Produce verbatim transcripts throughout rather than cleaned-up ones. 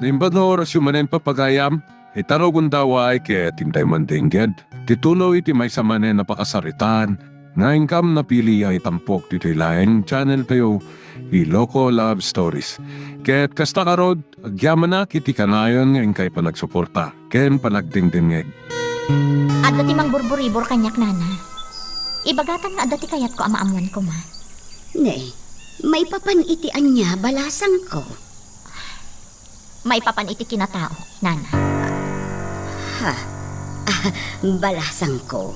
Imbag nga orasyo manen, papagayam, ita no gundaway ket intay mandengged ti tuloy ti maysa manen a pakasaritaan nga inkam napili a itampok ditoy laeng channel tayo, Iloko Love Stories. Ket kasta ngarud, agyamanak iti kanayon nga inkay panagsuporta ken panagdengdengngeg. Adda ti mangburburibor kaniak, Nana. Ibagatan nga adda ti kayatko a maammoan koma. Ne, maipapan iti ania, balasangko? Maipapan iti kinataok, Nana. Ha? Ah, balasangko.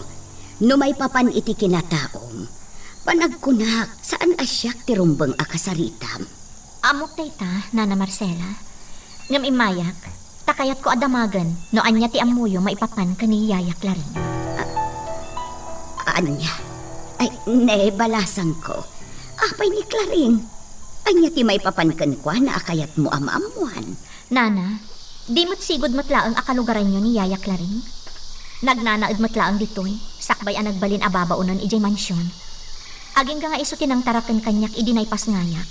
No maipapan iti kinataom, panagkunak, saan a siak ti rumbeng a kasaritam. Ammok dayta, Nana Marcela. Ngem immayak, ta kayatko a damagen no ania ti ammoyo maipapan ken ni Yaya Claring. A-, ania? Ay, ne, balasangko. Apay ni Claring? Ania ti maipapan kenkuana a kayatmo a maammoan? Nana, di met sigud met laeng a kalugaranyo ni Yaya Claring? Nagnanaed met laeng ditoy, sakbay a nagbalin a babaonen idiay mansion. Agingga nga isu ti nangtaraken kaniak idi naipasngayak,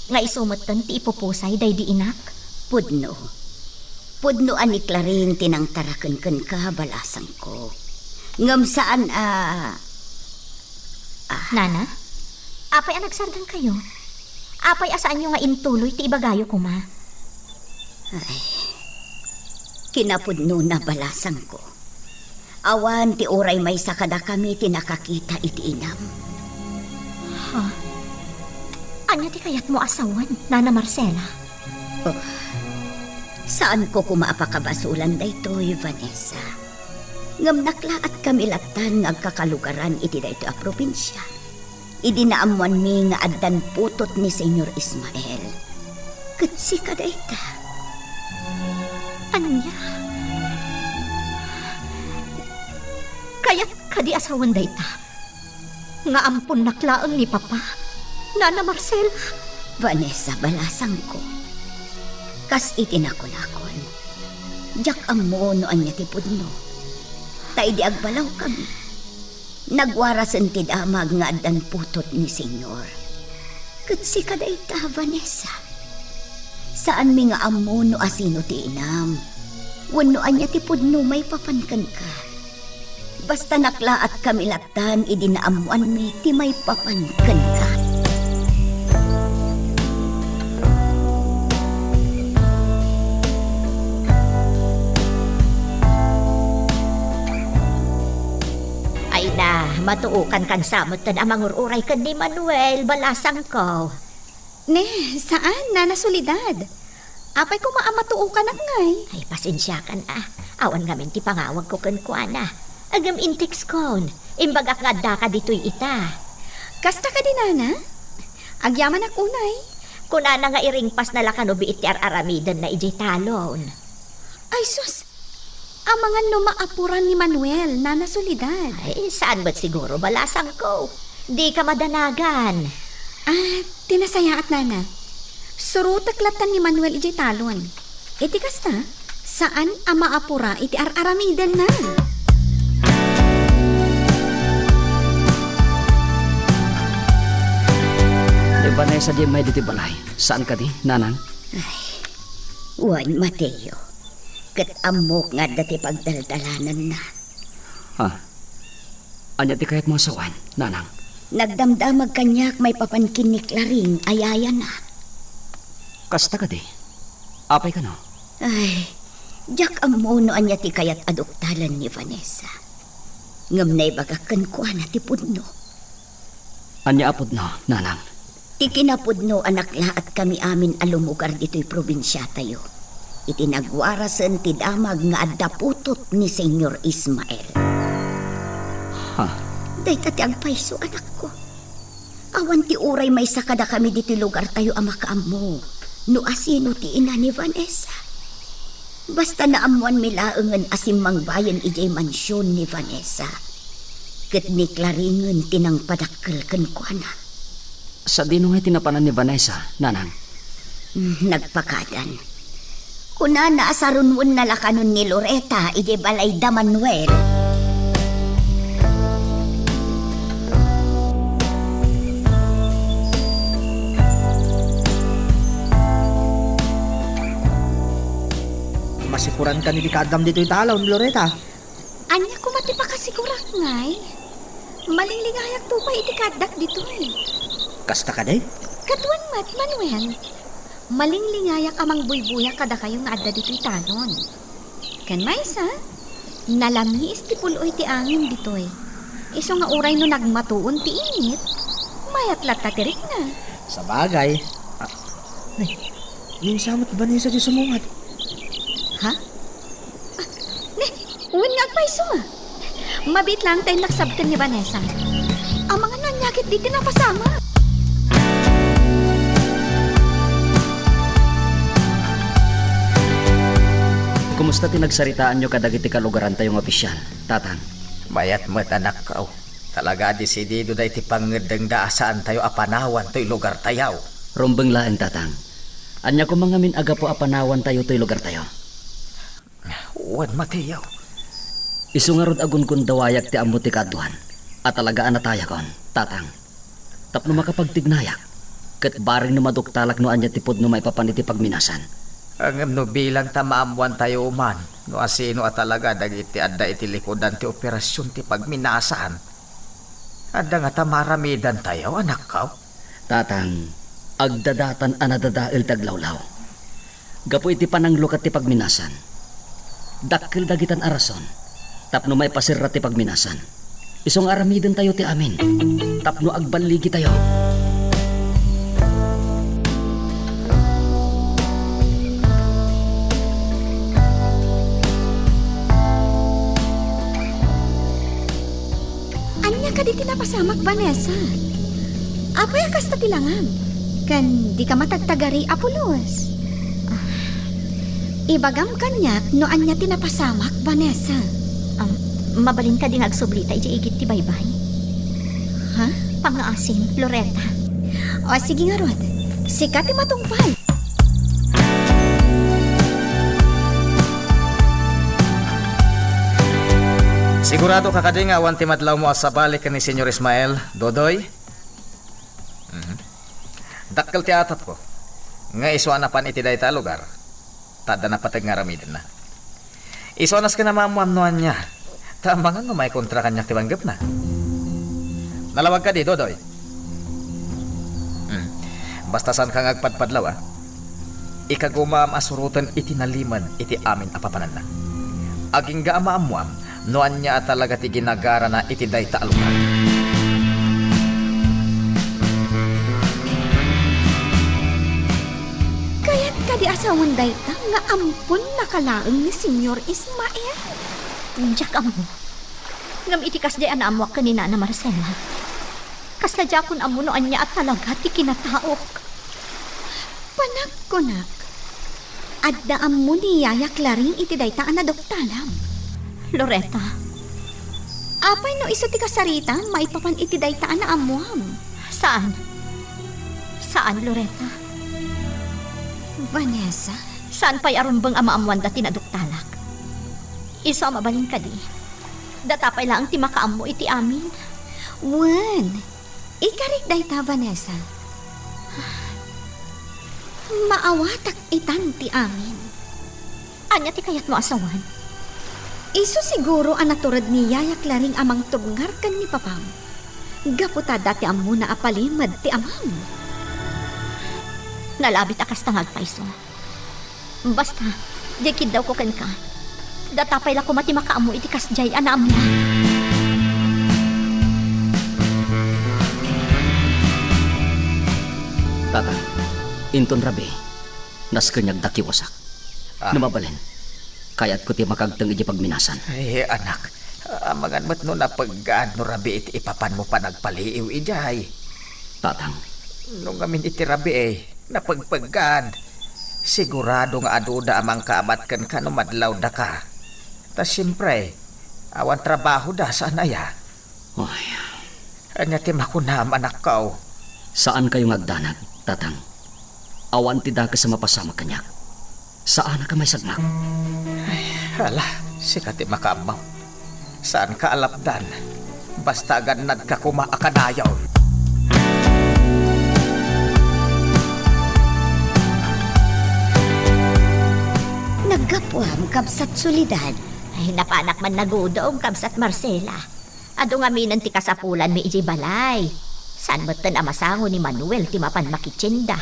nga isu metten ti ipupusay daydi inak? Pudno. Pudno a ni Claring ti nangtaraken kenka, balasangko. Ngem saan a, ah. Nana, apay a nagsardengkayo? Apay a saanyo nga intuloy ti ibagayo koma? Ay, kinapudnona, balasangko. Awan ti uray maysa kadakami ti nakakita iti inam. Ha? Ania ti kayatmo a sawen, Nana Marcela? Oh, saanko koma a pakabasolan daytoy, Vanessa. Ngem naklaat kami lattan nga agkakalugaran iti daytoy a probinsia. Idi naammoanmi nga addan putot ni Señor Ismael. Ket sika dayta. Ania? Kayat kadi a sawen dayta? Nga amponnak laeng ni Papa, Nana Marcela? Vanessa, balasangko. Kas iti nakunakon, diak ammo no ania ti pudno. Ta idi agbalawkami, nagwarasen ti damag nga addan putot ni Señor. Ket sika dayta, Vanessa. Saanmi nga ammo no asino ti inam, wenno ania ti pudno maipapan kenka. Basta naklaatkami lattan idi naammoanmi ti maipapan kenka. Ay na, matuokankan sa metten a mangur-uray ken ni Manuel, balasangko. Ne, saan, Nana Soledad? Apay koma a matuokanak ngay? Ay, pasensiakan a. Awan ngamin ti pangawagko kenkuana. Ngem intextkon, imbagak nga addaka ditoy ita. Kasta kadi, Nana? Agyamanak unay. Kunana nga iringpasna la kano biit ti ar-aramidenna idiay talon. Ay sus! Amangan no maapura ni Manuel, Nana Soledad. Ay, saan met siguro, balasangko. Dika madanagan. Ah, ti nasayaat, Nana. Surotek lattan ni Manuel idiay talon. Iti kasta, saan a maapura iti ar-aramidenna. Ni Vanessa diay immay ditoy balay. Saan kadi, Nanang? Ay, wen, Mateo. Ket ammok nga adda ti pagdaldalananna. Ha? Ania ti kayatmo a sawen, Nanang? Nagdamdamag kaniak maipapan ken ni Claring a yayana. Kasta kadi? Apay kano? Ay, diak ammo no ania ti kayat a duktalen ni Vanessa. Ngem naibagak kenkuana ti pudno. Ania a pudno, Nanang? Ti kinapudno a naklaatkami amin a lumugar ditoy probinsiatayo, iti nagwarasen ti damag nga adda putot ni Señor Ismael. Ha? Dayta ti agpayso, anakko. Awan ti uray maysa kadakami ditoy lugartayo a makaammo no asino ti ina ni Vanessa. Basta naammoanmi laengen a simmangbayen idiay mansion ni Vanessa. Ket ni Claringen ti nangpadakkel kenkuana. Sadino ngay ti napanan ni Vanessa, Nanang? Hmm, nagpakadan. Kunana a sarunwenna la kanon ni Loreta idiay balayda Manuel. Sikuran kadi ti kaaddam ditoy talon, Loretta. Ania koma ti pakasikurak, ngay? Malinglingayakto pay iti kaaddak ditoy. Kasta kadi? Kaduan met, Manuel. Malinglingayak a mangbuybuya kadakayo nga adda ditoy talon. Ken maysa, nalamiis ti pul-oy ti angin ditoy. Isu nga uray no nagmatuon ti init, mayat latta ti rikna. Sabagay. Ah, ne, ninsa met Vanessa ti sumungad. Ha? Ah, ne, wen nga agpayso. Mabiit laeng ta innaksabten ni Vanessa. Amangan no ania ketdi ti napasamak. Kumusta ti nagsaritaanyo kadagiti kalugarantayo nga opisial, Tatang? Mayat met, anakko. Talaga a desidido daydi pangngeddengda a saantayo a panawan toy lugartayo. Rumbeng laeng, Tatang. Ania koma ngamin a gapu a panawantayo toy lugartayo? Wen, Mateo. Isu ngarud a gungundawayak ti ammo ti kaaduan a talaga a natayakon, Tatang. Tapno makapagtignayak, ket bareng no maduktalak no ania ti pudno maipapan iti pagminasan. Ngem no bilang ta maammoantayo man no asino a talaga dagiti adda iti likudan ti operasion ti pagminasan, adda ngata maaramidantayo, anakko? Tatang, agdadatan a nadadael ti aglawlaw. Gapu iti pananglukat ti pagminasan, dakkel dagitan a rason tapno maipaserra ti pagminasan. Isu nga aramidentayo ti amin tapno agballigitayo. Ania kadi ti napasamak, Vanessa? Apay a kasta ti langam? Ken dika matagtagari a pulos? Ah, ibagam kaniak no ania ti napasamak, Vanessa. Um, mabalin kadi nga agsublita idiay igid ti baybay? Ha? Pangngaasim, Loretta. O, sige ngarud. Sika ti matungpal. Siguradoka kadi nga awan ti madlawmo a sabali ken ni Señor Ismael, Dodoy? Mhm. Dakkel ti atapko nga isu a napan iti dayta a lugar, ta adda napateg nga aramidenna. Isu a nasken a maammoam no ania, ta amangan no maikontra kaniak ti panggepna. Nalawag kadi, Dodoy? Hmm. Basta saanka nga agpadpadlaw, a. Ikagumaam a suroten iti nalimed iti amin a papananna. Agingga a maammoam no ania a talaga ti ginagarana iti dayta a lugar. Kayat kadi a sawen dayta nga amponnaka laeng ni Señor Ismael? Diak ammo. Ngem iti kasdiay a naammoak ken ni Nana Marcela, kasla diakon ammo no ania a talaga ti kinataok. Panagkunak, adda ammo ni Yaya Clarin iti dayta a naduktalam. Loretta. Apay no isu ti kasaritam maipapan iti dayta a naammoam? Saan. Saan, Loretta. Vanessa? Saan pay a rumbeng a maammoanda ti naduktalak. Isu a mabalin kadi, data pay laeng ti makaammo iti amin. Wen, ikarik dayta, Vanessa. Maawatak itan ti amin. Ania ti kayatmo a sawen? Isu siguro a natured ni Yaya Clarin a mangtubngar ken ni Papam. Gapu ta adda ti ammona a palimed ti amam. Nalabit a kasta nga agpayso. Basta, diay kiddawko kenka. Data pay la koma ti makaammo iti kasdiay a naammoak. Tatang, inton rabii, nasken nga agdakiwasak. Ah. No mabalin, kayatko ti makagteng iti pagminasan. Ay, anak, amangan met no napeggaad no rabii iti ipapanmo panagpaliiw idiay. Tatang. No ngamin iti rabii, napegpeggad. Sigurado nga aduda a mangkaamat kenka no madlawdaka. Ta siempre, awan trabahoda saan aya. Ay. Ania ti makunam, anakko? Saankayo nga agdanag, Tatang. Awan ti dakes a mapasamak kaniak. Saanak a maisagmak. Ay, ala, sika ti makaammo. Saanka a lapdan. Basta agannadka koma a kanayon. Naggapuam Kabsat Soledad. Ay, napanak man nagudong, Kabsat Marcela. Adu ngaminen ti kasapulanmi idiay balay. Saan metten a masango ni Manuel ti mapan makitienda.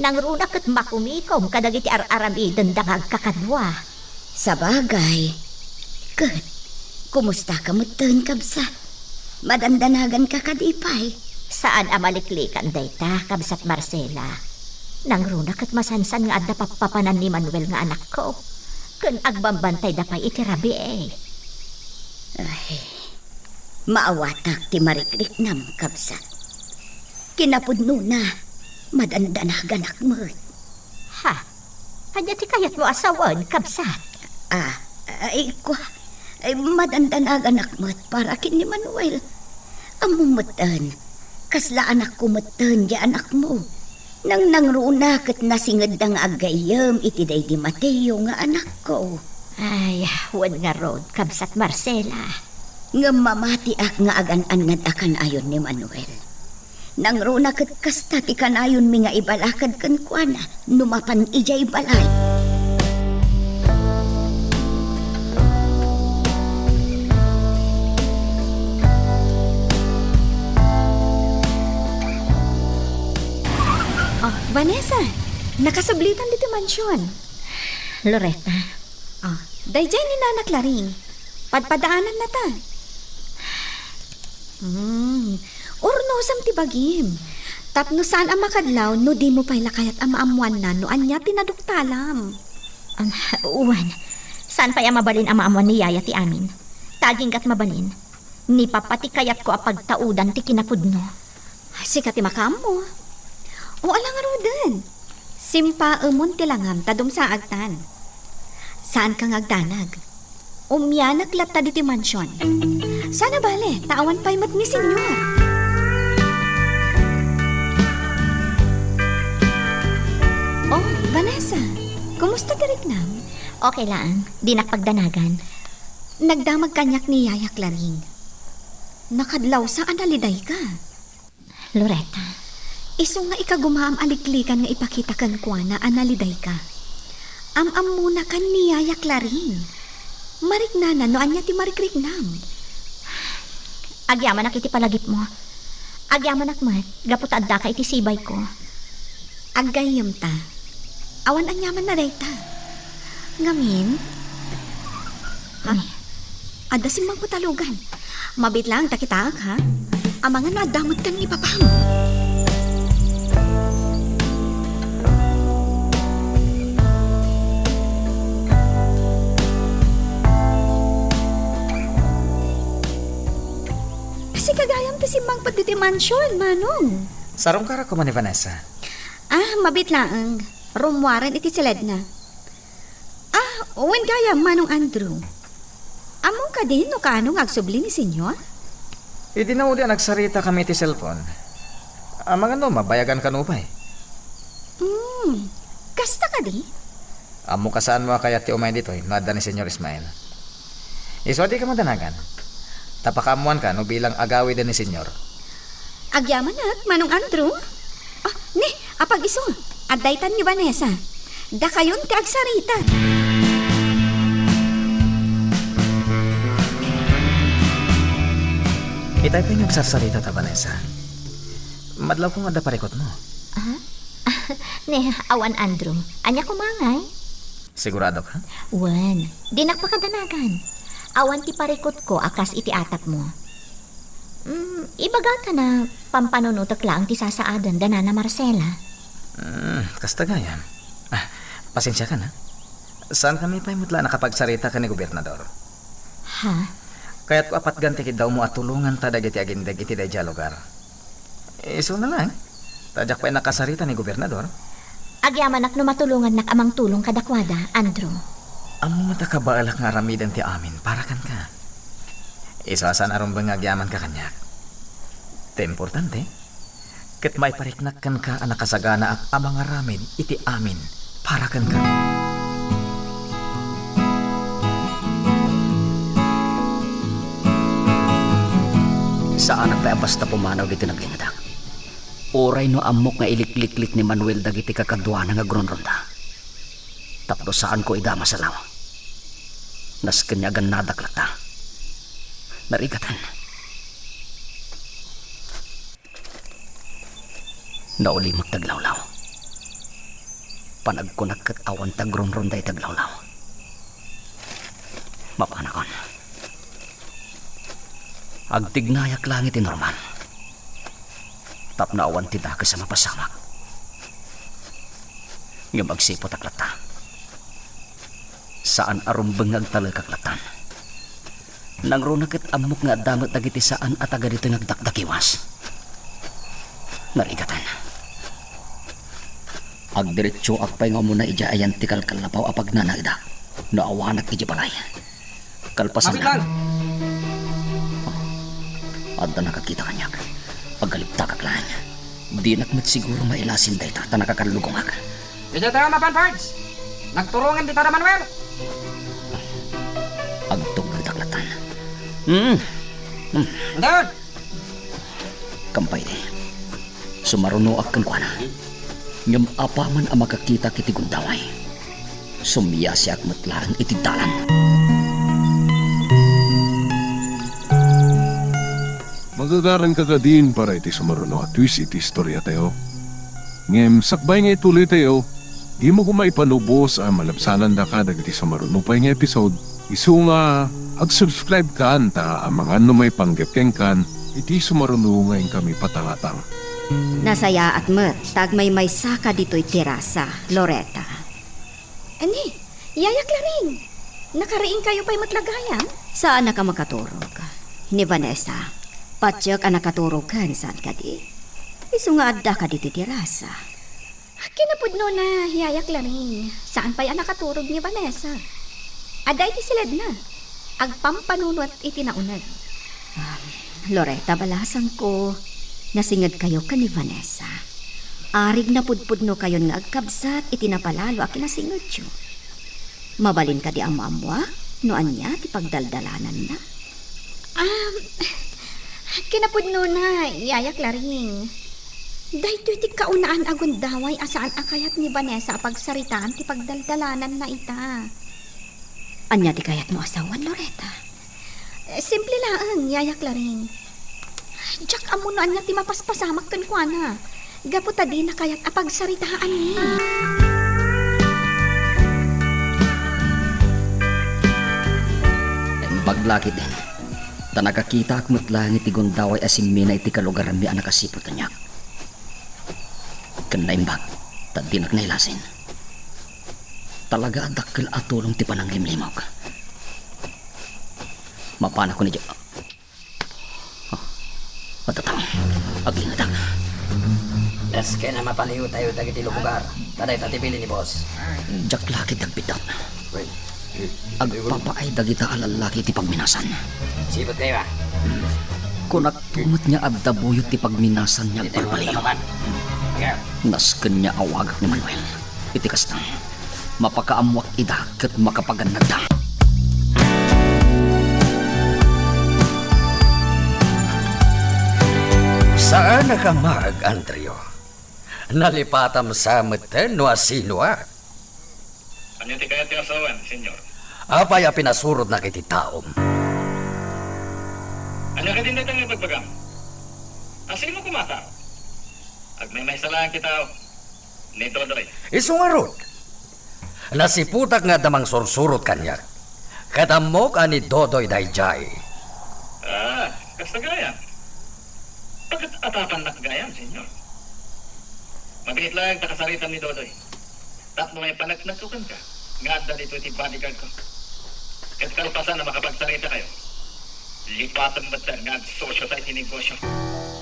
Nangruna ket makumikom kadagiti ar-aramidenda nga agkakadua. Sabagay. Ket, kumusta ka metten, kabsat? Madandanagan ka kadi pay? Saan a maliklikan dayta, Kabsat Marcela. Nangruna ket masansan nga adda pappapanan ni Manuel nga anakko. Ken agbambantayda pay iti rabii. Ay, maawatak ti marikriknam, kabsat. Kinapudnona, madandanaganak met. Ha? Ania ti kayatmo a sawen, kabsat? Ah, ay, kua, ay, madandanaganak met para ken ni Manuel. Ammom metten, kasla anakko metten ti anakmo. Nangnangruna ket nasingedda nga aggayyem iti daydi Mateo nga anakko. Ay, wen ngarud, Kabsat Marcela. Ngem mamatiak nga agan-annad a kanayon ni Manuel. Nangruna ket kasta ti kanayonmi nga ibalakad kenkuana no mapan idiay balay. Oh, Vanessa, nakasublitan ditoy mansion. Loretta. Oh, daydiay ni Nana Claring. Padpadaanannata. Hmm, urnosem ti bagim. Tapno saan a makadlaw no dimo pay la kayat a maammoanna no ania ti naduktalam. Am, wen, saan pay a mabalin a maammoan ni Yaya ti amin. Ta aginggat mabalin, ni Papa ti kayatko a pagtaudan ti kinapudno. Sika ti makaammo. O, ala ngaruden. Simpaemon ti langam ta dumsaagtan. Saanka nga agdanag. Umianak latta ditoy mansion. Saan a bale, ta awan pay met ni Senyor. Oh, Vanessa, kumusta ti riknam? Okay laeng, dinak pagdanagan. Nagdamag kaniak ni Yaya Claring. Nakadlawsa a nalidayka. Loretta, isu nga ikagumaam a liklikan nga ipakita kenkuana a nalidayka. Am-ammonakan ni Yaya Claring. Mariknana no ania ti marikriknam. Agyamanak iti palagipmo. Agyamanak met, gapu ta addaka iti sibayko. Aggayyemta. Awan aniamanna dayta. Ngamin? Ha? Ni. Adda simmangpet a lugan. Mabiit laeng ta kitaek, ha? Amangan no adda met ken ni papam. Sika gayam ti simmangpet ditoy mansion, Manong. Sarungkarak koma ni Vanessa. Ah, mabiit laeng. Rummuaren iti siledna. Ah, wen gayam, Manong Andrew. Ammom kadi no kaano nga agsubli ni Senyor? Idi naudi a nagsaritakami iti cellphone, amangan no mabayagan kano pay. Hmm, kasta kadi? Ammok a saanmo a kayat ti umay ditoy no adda ni Senyor Ismael. Isu a dika madanagan, ta pakaammoanka no bilang agawiden ni Senyor. Agyamanak, Manong Andrew. Ah, ni, apag-isu, adda itan ni Vanessa. Dakayon ti agsarita. Itay pay nga agsarsarita ta, Vanessa. Madlawko nga adda parikutmo. Ah? Ni, awan, Andrew. Ania koma ngay? Sigurado ka? Wen, dinak pakadanagan. Awan ti parikutko a kas iti atapmo. Mm, ibagaka na pampanunotek laeng ti sasaaden da Nana Marcela. Mm, kasta gayam. Ah, pasensiakan, ha? Saankami pay met la a nakapagsarita ken ni Gobernador. Ha? Kayatko a patgan ti kiddawmo a tulonganta dagiti agindeg iti daydiay a lugar. Isuna laeng, ta diak pay nakasarita ni Gobernador. Agyamanak no matulongannak a mangtulong kadakuada, Andrew. Ammom met a kabaelak nga aramiden ti amin para kenka. Isu a saan a rumbeng nga agyamanka kaniak. Ti importante, ket maipariknak kenka a nakasaganaak a mangaramid iti amin para kenka. Saanak pay a basta pumanaw ditoy naglingedak. Uray no ammok nga ilikliklik ni Manuel dagiti kakaduana nga agrunronda. Tapno saanko ida a masalaw. Nasken nga agannadak latta. Narigaten. Naulimek ti aglawlaw. Panagkunak ket awan ti agrungrunda iti aglawlaw. Mapanakon. Agtignayak laeng iti normal. Tapno awan ti dakes a mapasamak. Ngem agsiputak latta. Saan a rumbeng nga agtalekak lattan. Nangruna ket ammok nga adda met dagiti saan a taga ditoy nga agdakdakiwas. Narigaten. Agdiretsoak pay nga umuna idiay ayan ti kalkallapaw a pagnanaedak no awanak idiay balay. Kalpasan. Mabital! Adda nakakita kaniak. Aggalibtakak laeng. Dinak met siguro mailasin dayta ta nakakallugongak. Idiay tayo mapan, Pards! Nagturongen dita da Manuel! Agtuggedak lattan. Hmm. Hmm. Andun! Kampay di. Sumarunoak kenkuana. Ngem apaman a makakitak iti gundaway, sumiasiak met laeng iti dalan. Magagaranka kadin para iti sumaruno a twist iti istoriatayo. Ngem sakbay nga ituloytayo, dimo koma ipanubos a malabsanandaka dagiti sumaruno pay nga episode. Isu nga, ag-subscribe kan ta amangan no maipanggep kenkan iti sumaruno nga inkami patangatang. Nasayaat met ta agmaymaysaka ditoy terasa, Loretta. Ani, Yaya Claring, nakariingkayo pay met la gayam? Saanak a makaturog. Ni Vanessa, patiek a nakaturog ken saan kadi? Isu nga addaka ditoy terasa. Kinapudnona, Yaya Claring, saan pay a nakaturog ni Vanessa. Adda iti siledna. Agpampanunuot iti nauneg. Ah, Loretta, balasangko, nasingedkayo ken ni Vanessa. Arig napudpudnokayon nga agkabsat iti napalalo a kinasingedyo. Mabalin kadi a maammoak no ania ti pagdaldalananna? Ah, kinapudnona, Yaya Claring. Daytoy ti kaunaan a gundaway a saan a kayat ni Vanessa a pagsaritaan ti pagdaldalananna ita. Ania ti kayatmo a sawen, Loretta? Simple laeng, Yaya Claring. Diak ammo no ania ti mapaspasamak kenkuana. Gapu ta dina kayat a pagsaritaanmi. Naimbag la ketdin. Ta nakakitaak met laeng iti gundaway a simmina iti kalugaranmi a nakasipul kaniak. Ken naimbag, ta dinak nailasin. Talaga a dakkel a tulong ti pananglimlimok. Mapanakon idiay. Oh, adda tao. Aglingedak. Nasken a mapaliwtayo dagiti lumugar. Ta dayta ti bilin ni boss. Diak la ketdi agbiddut. Agpapaay dagita a lallaki ti pagminasan. Siputkayo, ah. Kunakto met nga adda buyot ti pagminasan nga agbalbaliw. Nasken nga awagak ni Manuel. Iti kasta, mapakaammoak ida ket makapagannadda. Saan a kamag, Andrew. Nalipatam sa metten no asinoak. Ania ti kayat ti asawan, Senyor? Apay a pinasurodnak iti taom? Ania kadin dayta nga ibagbagam? Asino koma ta? Agmaymaysa laeng ti tao. Ni Dodoy. Isu ngarud, nasiputak nga adda mangsursurot kaniak. Ket ammok a ni Dodoy daydiay. Ah, kasta gayam. Pagkat-atapannak gayam, Senyor. Mabiit laeng ta kasaritam ni Dodoy. Tapno maipaneknekko kenka nga adda ditoy ti bodyguard ko. Ket kalpasan a makapagsaritakayo, lipatem met nga agsosiotayo iti negosio.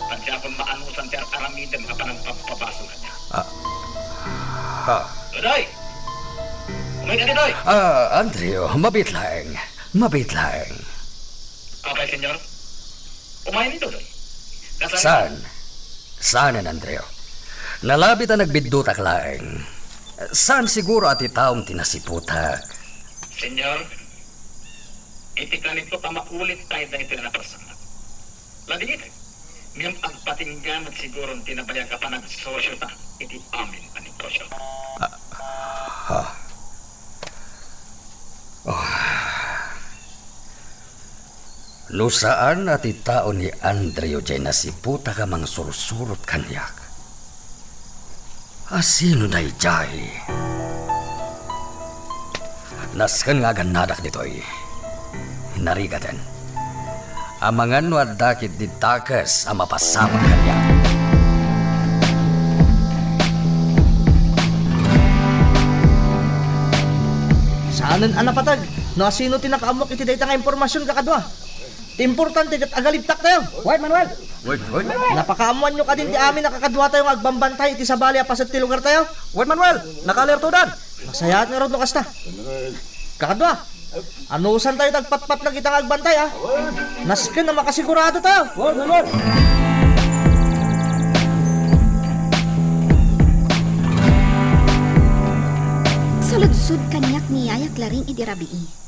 Adiakon maanusan ti ar-aramidem a panangpabpabasol kaniak. Ah. Ha. Dodoy! Umayka ditoy! Ah, Andrew, mabiit laeng. Mabiit laeng. Apay, Senyor? Umayen ni Dodoy. Kasari- Saan? Saan, Andrew? Nalabi ta nagbiddutak laeng. Saan siguro a ti taom ti nasiputak? Senyor, iti kanito ta maulit tayo daytoy a napasamak. Ladigitek, ngem agpatingga met siguro ti nabayag a panagsosio ta iti amin a negosio. Ah, ha. Oh. No saan a ti tao ni Andrew jay nasiputaka mangsursurot kaniak, asino dayjay? Nasken nga agannadak ditoy. Narigaten. Amangan no adda ketdi dakes a mapasamak kaniak. Saanen a napateg no asino ti nakaammok iti dayta nga impormasion, kakadua. Ti importante ket agalibtaktayo. Wait, Manuel! Wait, wait. Napakaammoanyo kadin ti amin a kakaduatayo nga agbambantay iti sabali a paset ti lugartayo? Wait, Manuel! Nakaalertodan! Masayaat ngarud no kasta. Kakadua, anusantayo ti agpatpatlag ita nga agbantay, a? Nasken a makasigurado tayo. Wait, Manuel! Saludsod kaniak ni Yaya Claring idi rabii.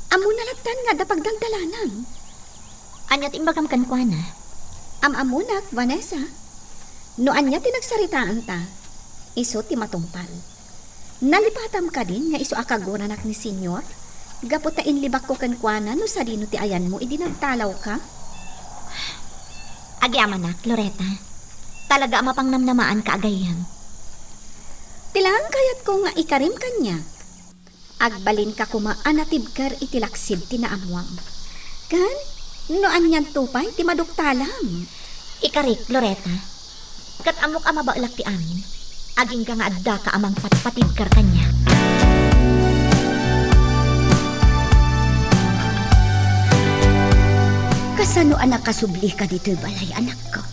Ammona lattan nga adda pagdaldalanam. Ania ti imbagam kenkuana? Am-ammonak, Vanessa. No ania ti nagsaritaanta, isu ti matungpal. Nalipatam kadin nga isu a kaguranak ni Señor, gapu ta inlibakko kenkuana no sadino ti ayanmo idi nagtalawka? Agyamanak, Loretta. Talaga a mapangnamnamaanka a gayyem. Ti laeng kayatko nga ikarim kaniak. Agbalinka koma a natibker iti laksid ti naammuam. Ken, no anianto pay ti maduktalam? Ikarik, Loretta. Ket ammok a mabaelak ti amin. Agingga nga addaka a mangpatpatibker kaniak. Kasano a nakasublika ditoy balay, anakko?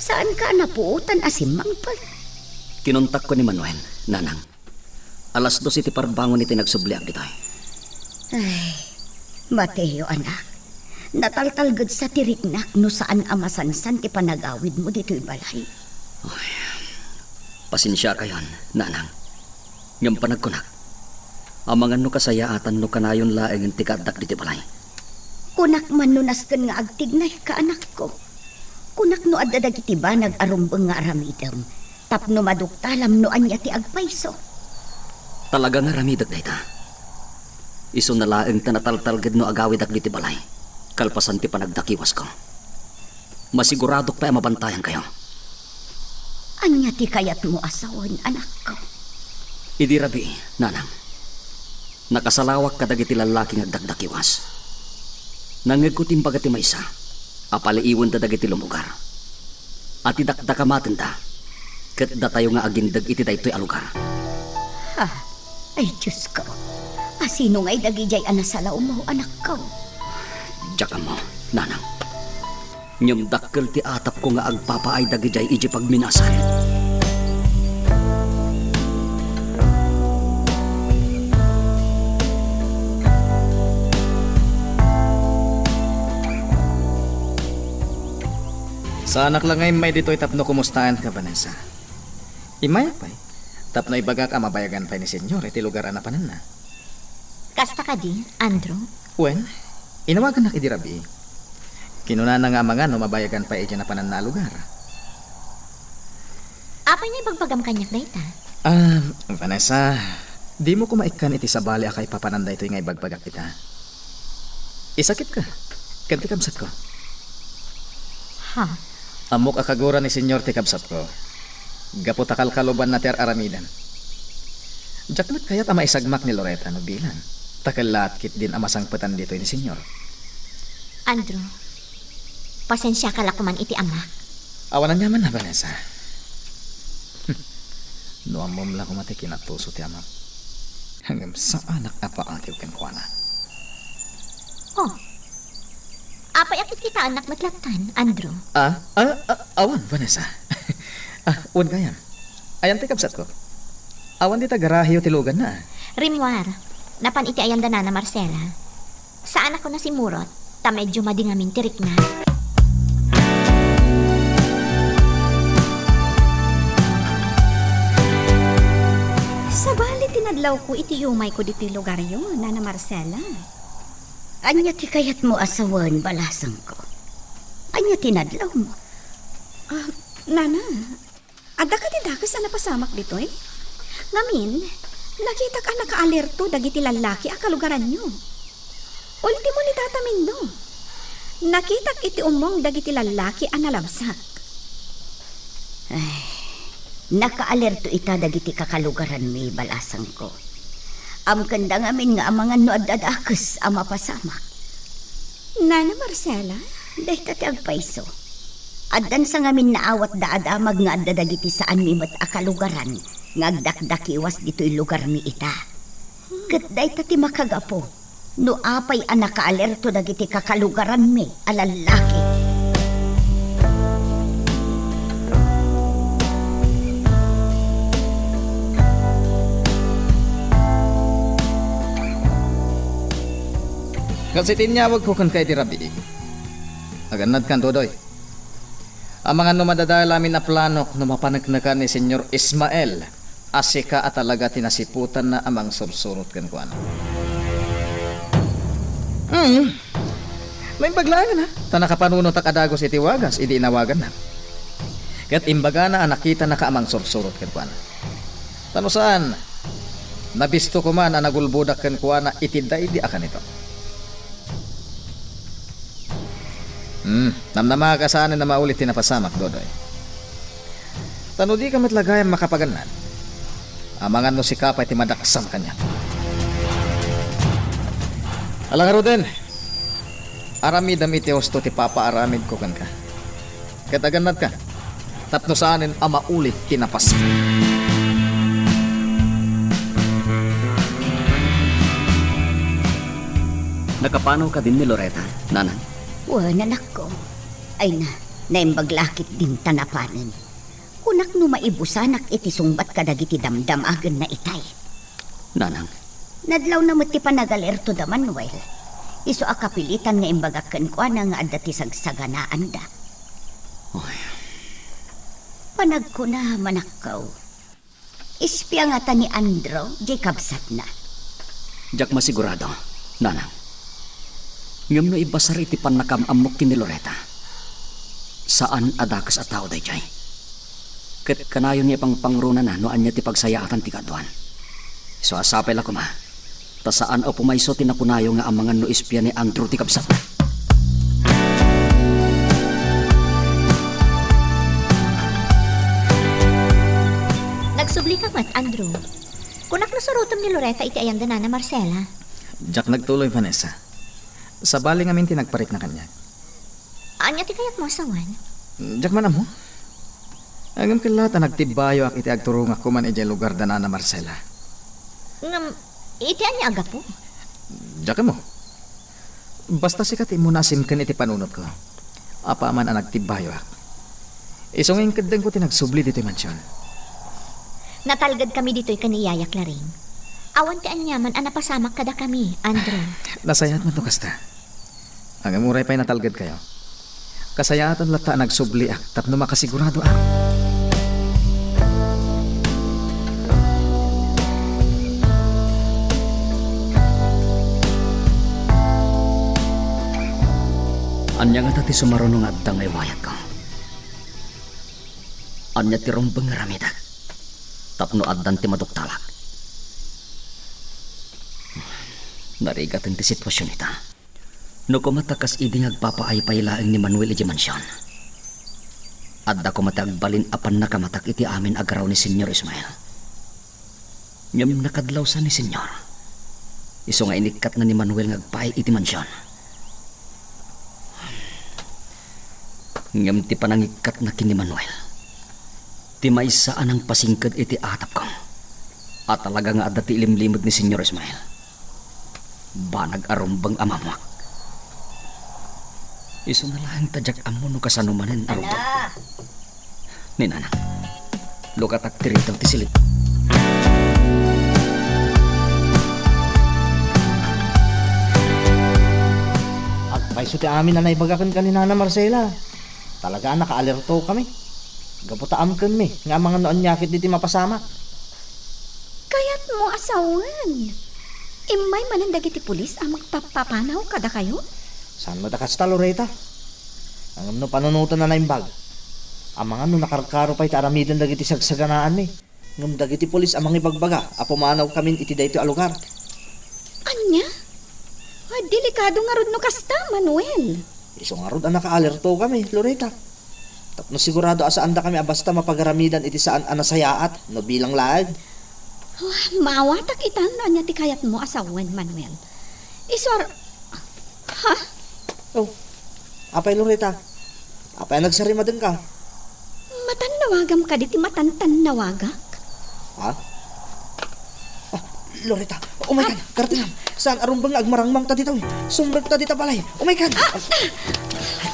Saanka a napuotan a simmangpet? Kinuntakko ni Manuel, nanang. Alas dos iti parbangon iti nagsubliak ditoy. Ay, Mateo, anak. Nataltalgedsa ti riknak no saan a masansan ti panagawidmo ditoy balay. Ay, pasensiakayon, nanang. Ngem panagkunak, amangan no kasayaatan no kanayon laengen ti kaaddak ditoy balay. Kunak man no nasken nga agtignayka, anakko. Kunak no adda dagiti banag a rumbeng nga aramidem tapno maduktalam no ania ti agpayso. Talaga nga aramidek dayta. Isuna laeng ta nataltalged no agawidak ditoy balay, kalpasan ti panagdakiwasko. Masiguradok pay a mabantayankayo. Ania ti kayatmo a sawen, anakko? Idi rabii, nanang. Nakasalawak kadagiti lallaki nga agdakdakiwas. Nangngegko ti imbaga ti maysa a paliiwenda dagiti lumugar a ti dakdakamatenda ket datayo nga agindeg iti daytoy a lugar. Ha? Ay, Diosko, asino ngay dagidiay a nasalawmo, anakko? Diak ammo, nanang. Ngem dakkel ti atapko nga agpapaay dagidiay idiay pagminasan. Saanak la nga immay ditoy tapno kumustaanka, Vanessa. Immayak pay, tapno ibagak a mabayagan pay ni Señor iti lugar a napananna. Kasta kadi, Andrew? Wen, inawagannak idi rabii. Kinunana nga amangan no mabayagan pay idiay napananna a lugar. Apay nga ibagbagam kaniak dayta? Ah, Vanessa, dimo koma ikkan iti sabali a kaipapanan daytoy nga ibagbagak ita. Isakit ka, ken ti kabsatko. Ha? Ammok a kagura ni Señor ti kabsatko, gapu ta kalkalubanna ti ar-aramidem. Diak met kayat a maisagmak ni Loretta no bilang, ta kellaat ketdin a masangpetan ditoy ni Señor. Andrew, pasensiaka la koman iti amak. Awan aniaman a, Vanessa. No ammom la koma ti kinatuso ti amak. Ngem saanak a paatiw kenkuana. Oh, apay a kitkitaennak met lattan, Andrew? Ah, ah, ah, awan, Vanessa. Ah, wen gayam. Ayan ti kabsatko. Awan dita garaheyo ti luganna, ah. Rimmuar, napan iti ayan da Nana Marcela. Saanak a nasimurot, ta medio madi ngamin ti rikna. Sabali ti nadlawko iti yumayko ditoy lugaryo, Nana Marcela. Ania ti kayatmo a sawen, balasangko? Ania ti nadlawmo? Ah, Nana, adda kadi dakes a napasamak ditoy? Ngamin, nakitak a nakaalerto dagiti lallaki a kalugaranyo. Ultimo ni Tata Mindo. Nakitak iti ummong dagiti lallaki a nalabsak. Ay, nakaalerto ita dagiti kakalugaranmi, balasangko. Amkanda ngamin nga amangan no adda dakes a mapasamak. Nana Marcela? Dayta ti agpayso. Addan sa ngamin naawat da a damag nga adda dagiti saanmi met a kalugaran nga agdakdakiwas ditoy lugarmi ita. Ket dayta ti makagapu no apay a nakaalerto dagiti kakalugaranmi a lallaki. Kas iti inyawagko kenka iti rabii, agannadkan, Dodoy. Amangan no madadael amin a planok no mapaneknekan ni Señor Ismael a sika a talaga ti nasiputanna a mangsursurot kenkuana. Hmm. Naimbag laengen, ha? Ta nakapanunotak a dagus iti wagas idi inawagannak. Ket imbagana a nakitanaka a mangsursurot kenkuana. Ta no saan, nabisto koma a nagulbodak kenkuana iti daydi a kanito. Hmm, namnama a saanen a mauli ti napasamak, Dodoy. Ta no dika met la gayam makapagannad, amangan no sika pay ti madaksam kaniak. Ala ngaruden, aramidem iti husto ti papaaramidko kenka. Ket agannadka, tapno saanen a mauli ti napasamak. Nakapanaw kadin ni Loreta, nanang? Wen, anakko. Ay na, naimbag la ketdin ta napanen. Kunak no maibusanak iti sungbat kadagiti damdamagenna itay. Nanang. Nadlawna met ti panagalerto da Manuel. Isu a kapilitan nga imbagak kenkuana nga adda ti sagsaganaanda. Oy. Panagkuna, manakkaw. Espia ngata ni Andrew, diay kabsatna. Diak masigurado, nanang. Ngem no ibasar iti pannakaam-ammok ken ni Loreta, saan a dakes a tao daydiay. Ket kanayon nga ipangpangronana no ania ti pagsayaatan ti kaaduan. Isu a sapay la koma. Ta saan a pumayso ti nakunayo nga amangan no espia ni Andrew ti kabsatna. Nagsublika met, Andrew. Kunak no surotem ni Loreta iti ayan da Nana Marcela. Diak nagtuloy, Vanessa. Sabali ngamin ti nagparikna kaniak. Ania ti kayatmo a sawen? Diak man ammo. Ngem ket la ta nagtibbayoak iti agturongak koma idiay lugar da Nana Marcela. Ngem, iti ania a gapu? Diak ammo. Basta sika ti immuna a simken iti panunotko. Apaman a nagtibbayoak, isu nga inkeddengko ti nagsubli ditoy mansion. Natalgedkami ditoy ken ni Yaya Claring. Awan ti aniaman a napasamak kadakami, Andrew. Nasayaat met no kasta. Ngem uray pay natalgedkayo, kasayaatan latta a nagsubliak tapno makasiguradoak. Ania ngata ti sumaruno nga adda nga iwayatko? Ania ti rumbeng nga aramidek tapno addan ti maduktalak? Narigaten ti situasion ita. No koma ta kas idi nga agpapaaypay laeng ni Manuel idiay mansion, adda koma ti agbalin a pannakamatak iti amin a garaw ni Señor Ismael. Ngem nakadlawsan ni Señor, isu nga inikkatna ni Manuel nga agpaay iti mansion. Ngem ti panangikkatna ken ni Manuel, ti maysa a nangpasingked iti atapko a talaga nga adda ti ilimlimed ni Señor Ismael. Banag a rumbeng a mammuak. Isuna laeng ta diak ammo no kasano manen a rumbeng. Ni Nanang, lukatak ti ridaw ti silip. Agpayso ti amin a naibaga kenka ni Nana Marcela. Talaga a nakaalerto kami. Gapu ta amkenmi nga amangan no ania ketdi ti mapasamak. Kayatmo a sawen. Immay manen dagiti pulis a mangpappapanaw kadakayo? Saan met a kasta, Loreta. Ngem no panunoten a naimbag, amangan no nakarkaro pay ti aramiden dagiti sagsaganaanmi. Ngem dagiti pulis a mangibagbaga a pumanawkamin iti daytoy a lugar. Ania? Ah, delikado ngarud no kasta, Manuel. Isu ngarud a nakaalerto kami, Loretta. Tapno sigurado a saanda kami a basta mapagaramidan iti saan a nasayaat, no bilang laeng. Oh, maawatak itan no ania ti kayatmo a sawen, Manuel. Isar-, ha? Oh, apay, Loretta? Apay a nagsarimadengka? Matannawagam kadi ti matantannawagak? Ha? Ah, Loretta, umaykan, kartengam. Saan a rumbeng nga agmarangmangta dita, uy. Sumrekta dita balay. Umaykan.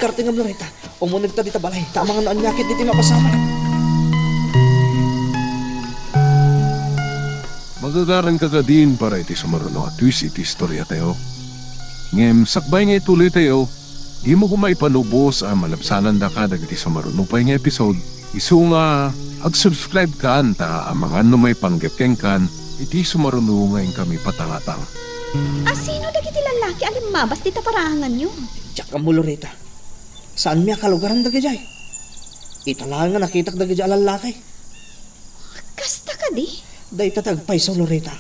Kartengam, Loretta. Umunegta dita balay. Ta amangan no ania ketdi ti mapasamak. Magagaranka kadin para iti sumaruno a twist iti istoriatayo. Ngem sakbay nga ituloytayo, dimo koma ipanubos a malabsanandaka dagiti sumaruno pay nga episode. Isu nga, ag-subscribe kan ta amangan no maipanggep kenkan iti sumaruno nga inkami patangatang. A sino dagiti lallaki a limmabas dita paraanganyo? Diak ammo, Loretta. Saanmi a kalugaran dagidiay. Ita laeng nga nakitak dagidiay a lallaki. Kasta kadi? Dayta ti agpayso, Loretta.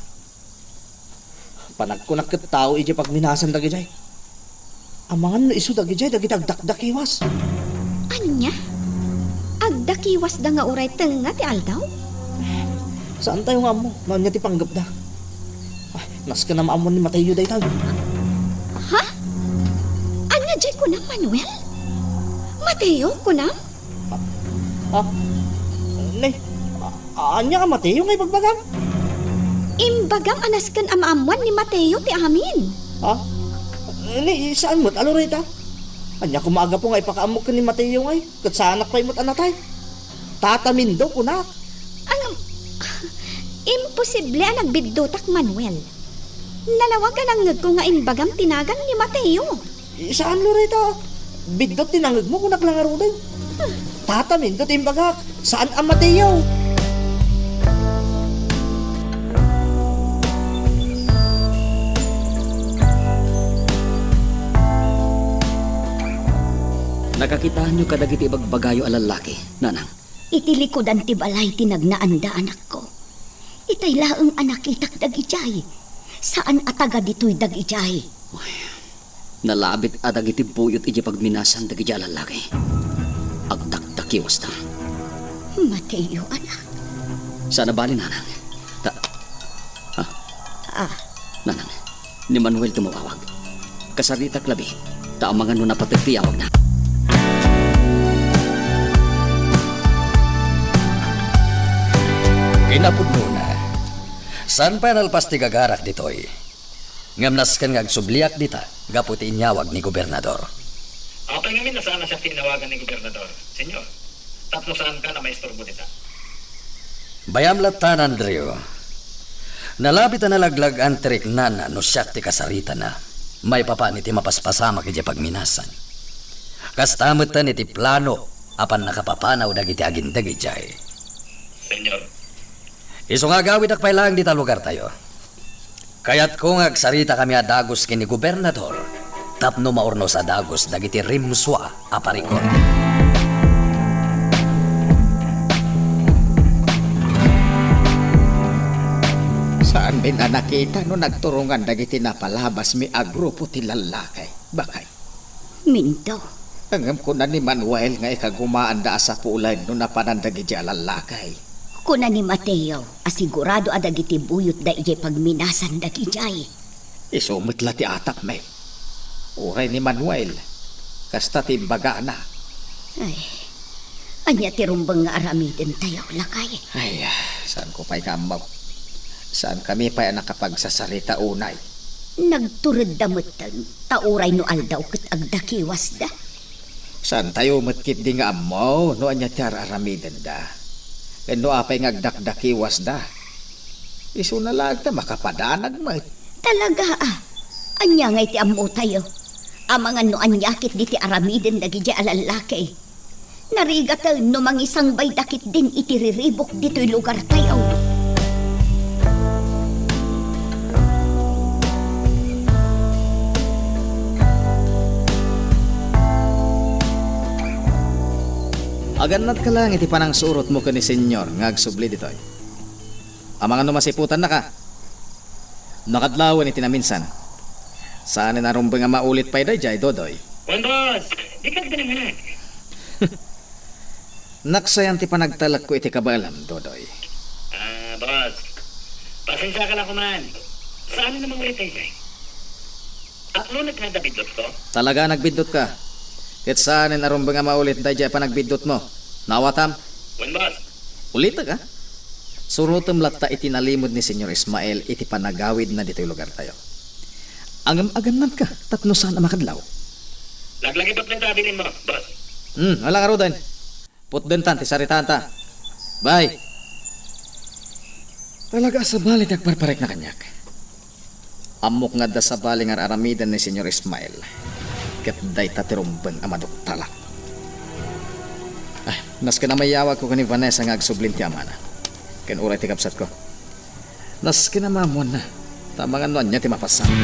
Panagkunak ket tao idiay pagminasan dagidiay. Amangan no isu dagidiay dagiti agdakdakiwas. Ania? Agdakiwasda nga uray tengnga ti aldaw? Saantayo nga ammo no ania ti panggepda. Ah, nasken a maammuan ni Mateo dayta. Ha? Ania diay kunam, Manuel? Mateo, kunam? Ah, ah, ne, ah, ania a Mateo nga ibagbagam? Imbagam a nasken a maammuan ni Mateo ti amin. Ah, ne, saan met a Loretta? Ania koma a gapu nga ipakaammok ken ni Mateo ngay, ket saanak pay met a natay? Tata Mindo, kunak. Ang, imposible a nagbiddutak, Manuel. Nalawag a nangngegko nga imbagam ti nagan ni Mateo. Saan, Loretta. Biddut ti nangngegmo, kunak la ngaruden. Tata Mindo ti imbagak, saan a Mateo. Nakakitaanyo kadagiti ibagbagayo a lallaki, nanang? Iti likudan ti balay ti nagnaanda, anakko. Itay laeng a nakitak dagidiay. Saan a taga ditoy dagidiay. Ay, nalabit a dagiti buyot idiay pagminasan dagidiay a lallaki. Agdakdakiwasta. Mateo, anak. Saan a bali, nanang. Ta-, ha? Ah. Nanang, ni Manuel ti mawawag. Kasaritak labi, ta amangan no napateg ti yawagna. Kinapudnona, saan pay a nalpas ti gagarak ditoy. Ngem nasken nga agsubliak dita gapu ti inyawag ni Gobernador. Apay ngamin a saan a siak ti inawagan ni Gobernador, Senyor? Tapno saankan a maisturbo dita. Bayam lattan, Andrew. Nalabit a nalaglag-an ti riknana no siak ti kasaritana maipapan iti mapaspasamak idiay pagminasan. Kasta metten iti plano a pannakapapanaw dagiti agindeg idiay. Senyor. Isu nga agawidak pay laeng dita lugartayo. Kayatko nga agsaritakami a dagus ken ni Gobernador tapno maurnos a dagus dagiti rimsua a parikut. Saanmin a nakita no nagturongan dagiti napalabasmi a grupo ti lallaki, bakay? Minto. Ngem kuna ni Manuel nga ikagumaanda a sapulen no napanan dagidiay a lallaki. Kuna ni Mateo a sigurado a dagiti buyotda idiay pagminasan dagidiay. Isu met la ti atapmi. Uray ni Manuel, kasta ti imbagana. Ay, ania ti rumbeng nga aramidentayo, lakay? Ay, ah, saanko pay nga ammo. Saankami pay a nakapagsasarita unay. Nagturedda metten, ta uray no aldaw ket agdakiwasda. Saantayo met ketdi nga ammo no ania ti ar-aramidenda. Ken no apay nga agdakdakiwasda. Isuna laeng ta makapadanag met. Talaga, a? Ania ngay ti ammotayo? Amangan no ania ketdi ti aramiden dagidiay a lallaki. Narigaten no mangisangbayda ketdin iti riribuk ditoy lugartayo. Agannatka laeng iti panangsurotmo ken ni Senyor nga agsubli ditoy. Amangan no masiputannaka. No kadlawen iti naminsan. Saanen a rumbeng a maulit pay daydiay, Dodoy. Wen, boss, dika agdanag. Naksayan ti panagtalekko iti kabaelam, Dodoy. Ah, boss. Pasensiaka la koman. Saan a mangulitay, jay? Apno nga adda biddutko? Talaga nagbiddut ka. Ket saanen a rumbeng a maulit daydiay a panagbiddutmo. Naawatam? Wen, boss. Ulitek, a? Surotem latta iti nalimed ni Señor Ismael iti panagawidna ditoy lugartayo. Ngem agannadka tapno saan a makadlaw. Laglagipek dayta a bilinmo, boss. Hmm, ala ngaruden. Putdenta ti saritanta. Bye. Talaga a sabali ti agparparikna kaniak. Ammok nga adda sabali nga ar-aramiden ni Señor Ismael. Ket dayta ti rumbeng a maduktalak. Ah, nasken a mayawagko ken ni Vanessa nga agsublin ti amana. Ken uray ti kabsatko. Nasken a maammoanna. Ta amangan no ania ti mapasamak.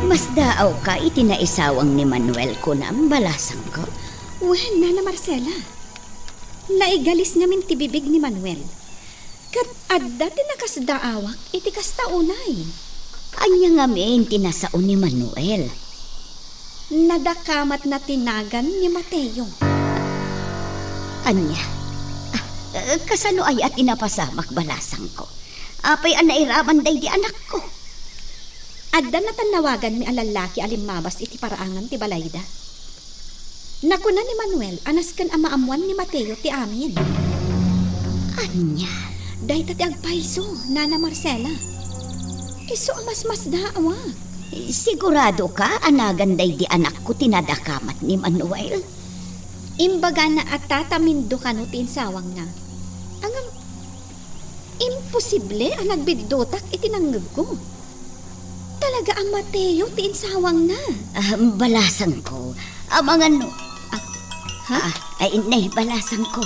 Masdaawka iti naisawang ni Manuel, kunam, balasangko? Wen, Nana Marcela. Naigalis ngamin ti bibig ni Manuel. Ket adda ti nakasdaawak iti kasta unay. Ania ngamin ti nasao ni Manuel? Nadakamatna ti nagan ni Mateo. Ania? Ah, eh, kasano aya ti napasamak, balasangko? Apay a nairaman daydi anakko? Adda natannawaganmi a lallaki a limmabas iti paraangan ti balayda. Nakuna ni Manuel a nasken a maammoan ni Mateo ti amin. Ania? Dayta ti agpayso, Nana Marcela. Isu a masmasdaawak. Siguradoka a nagan daydi anakko ti nadakamat ni Manuel? Imbagana a tata Mindo kano ti insawangna. Ngem, imposible a nagbiddutak iti nangngegko. Talaga a Mateo ti insawangna. Ah, balasangko. Amangan no, ah, ha? Ah, ay, nay, balasangko.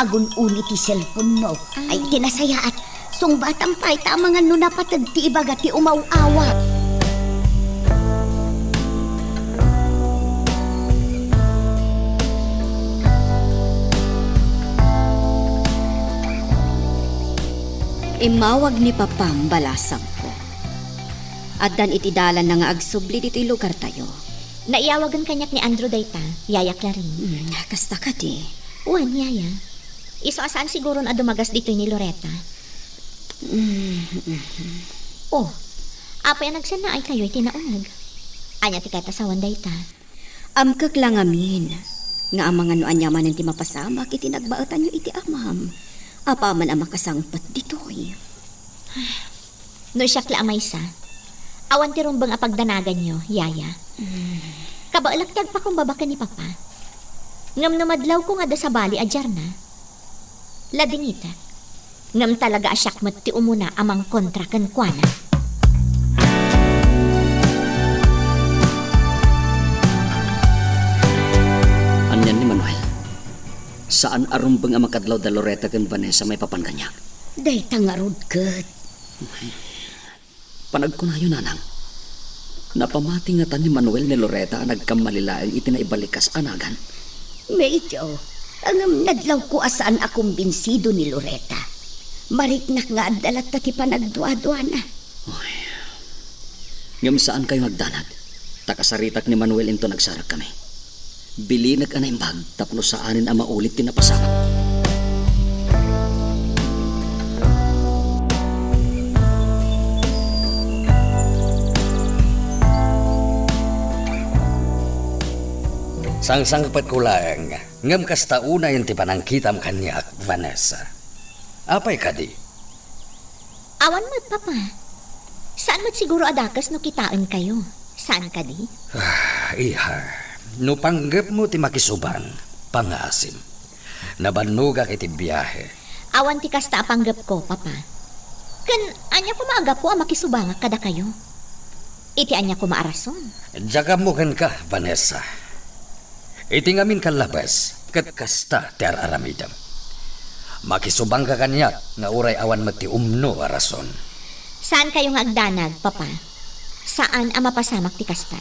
Agun-uni ti cellphone-mo. Ah. Ay, ti nasayaat. Sungbatam pay ta amangan no napateg ti ibaga ti umaw-awak. Immawag ni Papam, balasangko. Addan iti dalanna nga agsubli ditoy lugartayo. Naiyawagen kaniak ni Andrew dayta, Yaya Clarin. Hmm, kasta kadi? Wen, Yaya. Isu a saan siguron a dumagas ditoy ni Loretta. Mm, mhm. Oh, apay a nagsennaaykayo iti nauneg? Ania ti kayat a sawen dayta? Amkek la ngamin nga amangan no ania manen ti mapasamak iti nagbaetanyo iti amam apaman a makasangpet ditoy. No siak la a maysa, awan ti rumbeng a pagdanaganyo, Yaya. Mm. Kabaelak ti agpakumbaba ken ni Papa. Ngem no madlawko nga adda sabali a diarna, ladingitek. Ngem talaga a siak met ti umuna a mangkontra kenkuana. Anian ni Manuel? Saan a rumbeng a makadlaw da Loretta ken Vanessa maipapan kaniak? Dayta ngarud ket. Panagkunayo, Nanang, napamati ngata ni Manuel ni Loretta a nagkamali laeng iti naibalikas a nagan? Medyo. Ngem nadlawko a saan a kumbinsido ni Loretta. Mariknak nga adda latta ti panagduaduana. Oy. Ngem saankayo nga agdanag, ta kasaritak ni Manuel inton agsarakkami. Bilinek a naimbag tapno saanen a maulit ti napasamak. Sangsangpetko laeng, ngem kasta unayen ti panangkitam kaniak, Vanessa. Apay kadi? Awan met, Papa. Saan met siguro a dakes no kitaenkayo. Saan kadi? Ah, iha, no panggepmo ti makisubang, pangaasim. Nabannogak iti biahe. Awan ti kasta a panggepko, Papa. Ken ania koma a gapu a makisubangak kadakayo? Iti ania koma a rason? Diak ammo kenka, Vanessa. Iti ngamin kallabes, ket kasta ti ar-aramidem. Makisubangka kaniak nga uray awan met ti umno a rason. Saankayo nga agdanag, Papa. Saan a mapasamak ti kasta.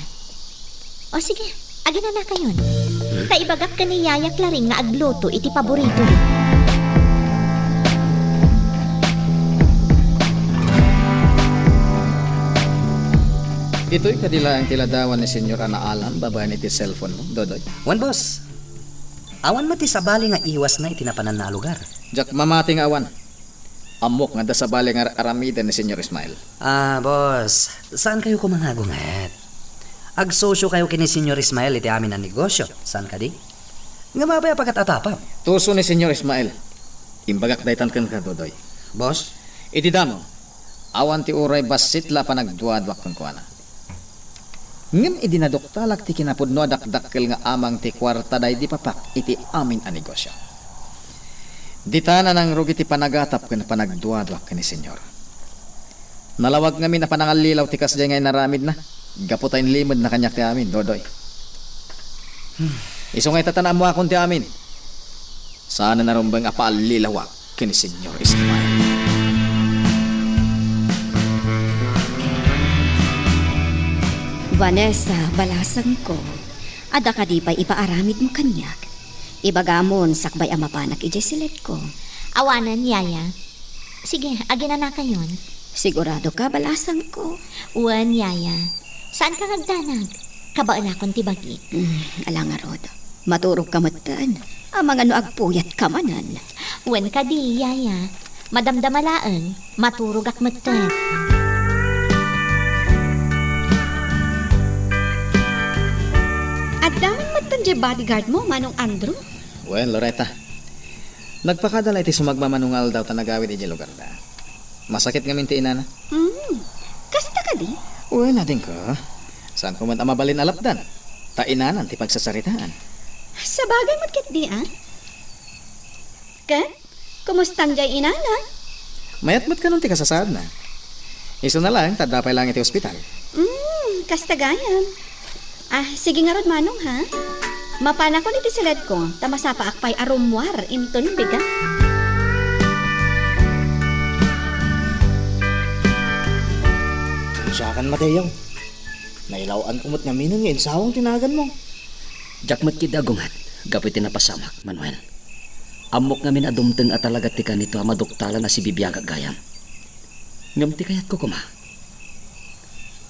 O sige, aginanakayon. Hmm? Ta ibagak ken ni Yaya Clarin nga agluto iti paboritoyo. Ditoy kadi laeng ti ladawan ni Senyor a naalam babaen iti cellphone mo, Dodoy? Wen, boss. Awan met ti sabali nga iwasna iti napananna a lugar. Diak mamati nga awan. Ammok nga adda sabali nga ar-aramiden ni Senyor Ismael. Ah, boss, saankayo koma nga agunget. Agsosiokayo ken ni Senyor Ismael iti amin a negosio, saan kadi? Ngem apay a pagat-atapam? Tuso ni Senyor Ismael. Imbagak daytan kenka, Dodoy. Boss? Iti damo, awan ti uray bassit la a panagduaduak kenkuana. Ngem idi naduktalak ti kinapudno a dakdakkel nga amang ti kuarta daydi papak iti amin a negosio. Ditan a nangrugi ti panagatap ken panagduaduak ken ni Senyor. Nalawag ngamin a panangallilaw ti kasdiay nga inaramidna, gapu ta inlimedna kaniak ti amin, Dodoy. Isu nga ita ta naammoakon ti amin. Saanen a rumbeng a paallilawak ken ni Senyor Ismael. Vanessa, balasangko, adda kadi pay ipaaramidmo kaniak? Ibagamon sakbay a mapanak idiay siletko. Awanen, Yaya. Sige, aginanakayon. Sigurado ka, balasangko? Wen, Yaya. Saanka nga agdanag? Kabaelakon ti bagik. Hmm, ala ngarud. Maturogka metten. Amangan no agpuyatka manen. Wen kadi, Yaya. Madamdama laeng, maturogak metten. Adda man metten diay bodyguard mo, Manong Andrew? Wen, Loretta. Nagpakada la iti sumagmamano nga aldaw ta nagawid idiay lugarda. Masakit ngamin ti inana. Hmm. Kasta kadi? Wen, adingko. Saanko met a mabalin a lapdan. Ta inanan ti pagsasaritaan. Sabagay met ketdi, a? Ket, kumustan diay inana? Mayat met kanon ti kasasaadna. Isuna laeng ta adda pay laeng iti ospital. Hmm, kasta gayam. Ah, sige ngarud, Manong, ha? Mapanakon iti siletko, ta masapaak pay a rummuar inton bigat. Siakan, Mateo. Nailaw-anko met ngamin nga insawang ti naganmo. Diak met ketdi agunget gapu iti napasamak, Manuel. Ammok ngamin a dumteng a talaga ti kanito a maduktalan a sibibiagak gayam. Ngem ti kayatko koma,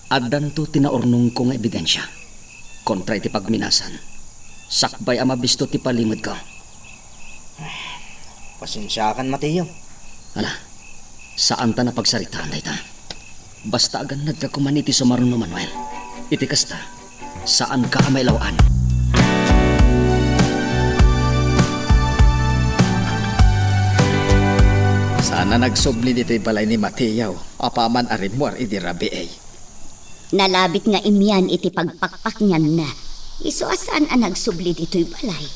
addanto ti naurnongko nga ebidensia kontra iti pagminasan, sakbay a mabisto ti palimedko. Pasensiakan, Mateo. Ala, saanta a pagsaritaan dayta. Basta agannadka koma iti sumaruno, Manuel. Iti kasta, saanka a mailaw-an. Saan a nagsubli ditoy balay ni Mateo apaman a rimmuar idi rabii. Nalabit nga imian iti pagpakpaknianna. Isu a saan a nagsubli ditoy balay.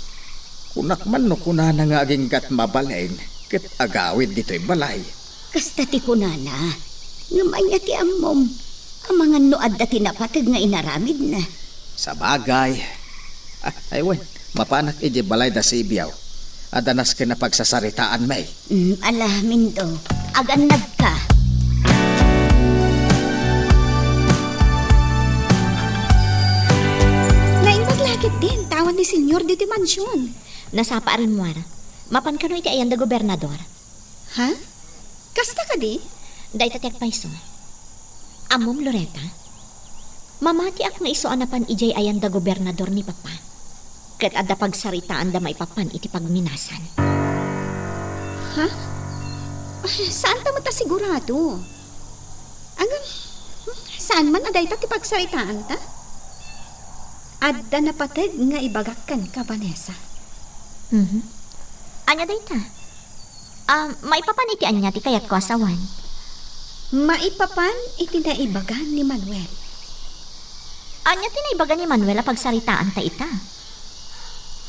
Kunak man no kunana nga aginggat mabalin ket agawid ditoy balay. Kasta ti kunana. Ngem ania ti ammom? Amangan no adda ti napateg nga inaramidna. Sabagay. Ah, ay wen, mapanak idiay balay da Sibiaw. Adda nasken a pagsasaritaanmi. Mm, ala, Mindo, agannadka. Naimbag la ketdi ti intawan ni Senyor ditoy mansion. Nasapa a rimmuar. Mapan kano iti ayan da gobernador? Ha? Kasta kadi? Dayta ti agpayso. Ammom, Loretta? Mamatiak nga isu a napan idiay ayan da gobernador ni Papa. Ket adda pagsaritaanda maipapan iti pagminasan. Ha? Ay, saanta met a sigurado? Ngem, saan man a dayta ti pagsaritaanta? Adda napateg nga ibagak kenka, Vanessa. Mhm. Ania dayta? Ah, maipapan iti ania ti kayatko a sawen? Maipapan iti naibaga ni Manuel. Ania ti naibaga ni Manuel a pagsaritaanta ita?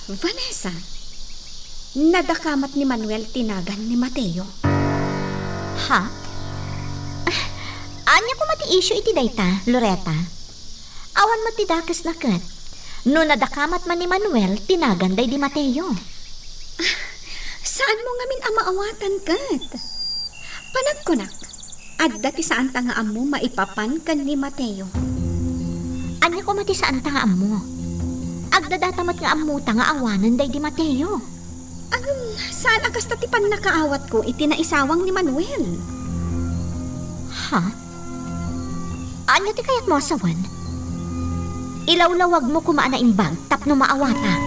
Vanessa, nadakamat ni Manuel ti nagan ni Mateo. Ha? Ania koma ti issue iti dayta, Loretta? Awan met ti dakesna ket. No nadakamat man ni Manuel ti nagan daydi Mateo. Ah, saanmo ngamin a maawatan ket? Panagkunak, adda ti saanta nga ammo maipapan ken ni Mateo. Ania koma ti saanta nga ammo? Agdadata met nga ammota nga awanen daydi Mateo. Ngem, saan a kasta ti pannakaawatko iti naisawang ni Manuel? Ha? Ania ti kayatmo a sawen? Ilawlawagmo koma a naimbag tapno maawatak.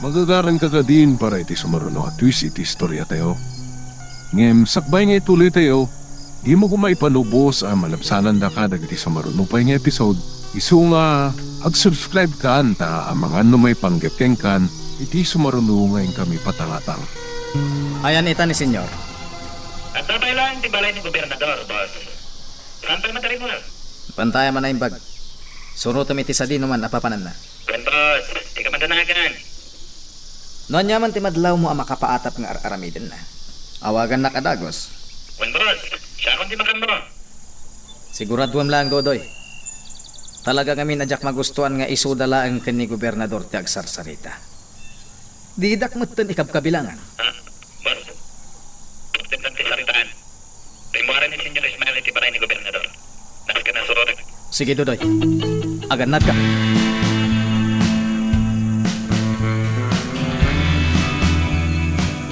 Magagaranka kadin para iti sumaruno a twist iti istoriatayo. Ngem sakbay nga ituloytayo, dimo koma ipanubos a malabsanandaka dagiti sumaruno pay nga episode. Isu nga, ag-subscribe kan ta amangan no maipanggep kenkan iti sumaruno nga inkami patangatang. Ayan ita ni Senyor. Adda pay laeng ti balay ni Gobernador, boss. Saan pay matarigwal? Pantaya man a imbag. Surotem iti sadinoman a papananna. Wen, boss. Dika madanagan. No ania man ti madlawmo a makapaatap nga ar-aramidenna, awagannak a dagus. Wen, boss. Siakon ti makanmo. Siguraduem laeng, Dodoy. Talaga ngamin a diak magustuan nga isuda laeng ken ni Gobernador ti agsarsarita. Didak metten ikabkabilangan. Ha? Boss, kapten ti saritaan. Rimmuaren ni Senyor Ismael iti balay ni Gobernador. Nasken a surotek. Sige, Dodoy. Agannadka.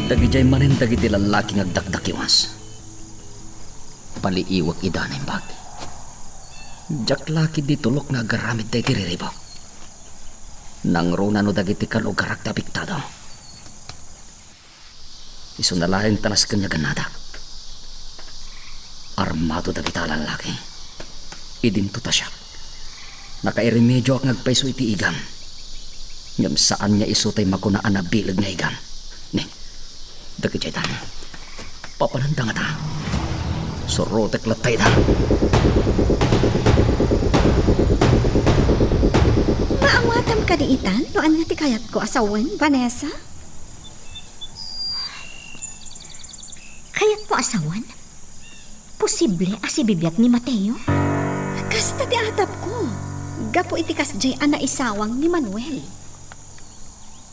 Dagidiay manen dagiti lallaki nga agdakdakiwas. Paliiwek ida a naimbag. Diak la ketdi tulok nga agaramid daytoy riribuk. Nangruna no dagiti kalugarak ti apektado. Isuna laeng ta nasken nga gannadak. Armado dagita a lallaki. Idinto ta siak. Nakairemedioak nga agpayso iti igam. Ngem saan nga isu tay makuna a nabileg nga igam. Ni, dagidiay damo. Papananda ngata. Surotek latta ida. Maawatam kadi itan no ania ti kayatko a sawen, Vanessa? Kayatmo a sawen? Posible a sibibiag ni Mateo? Kasta ti atapko, gapu iti kasdiay a naisawang ni Manuel.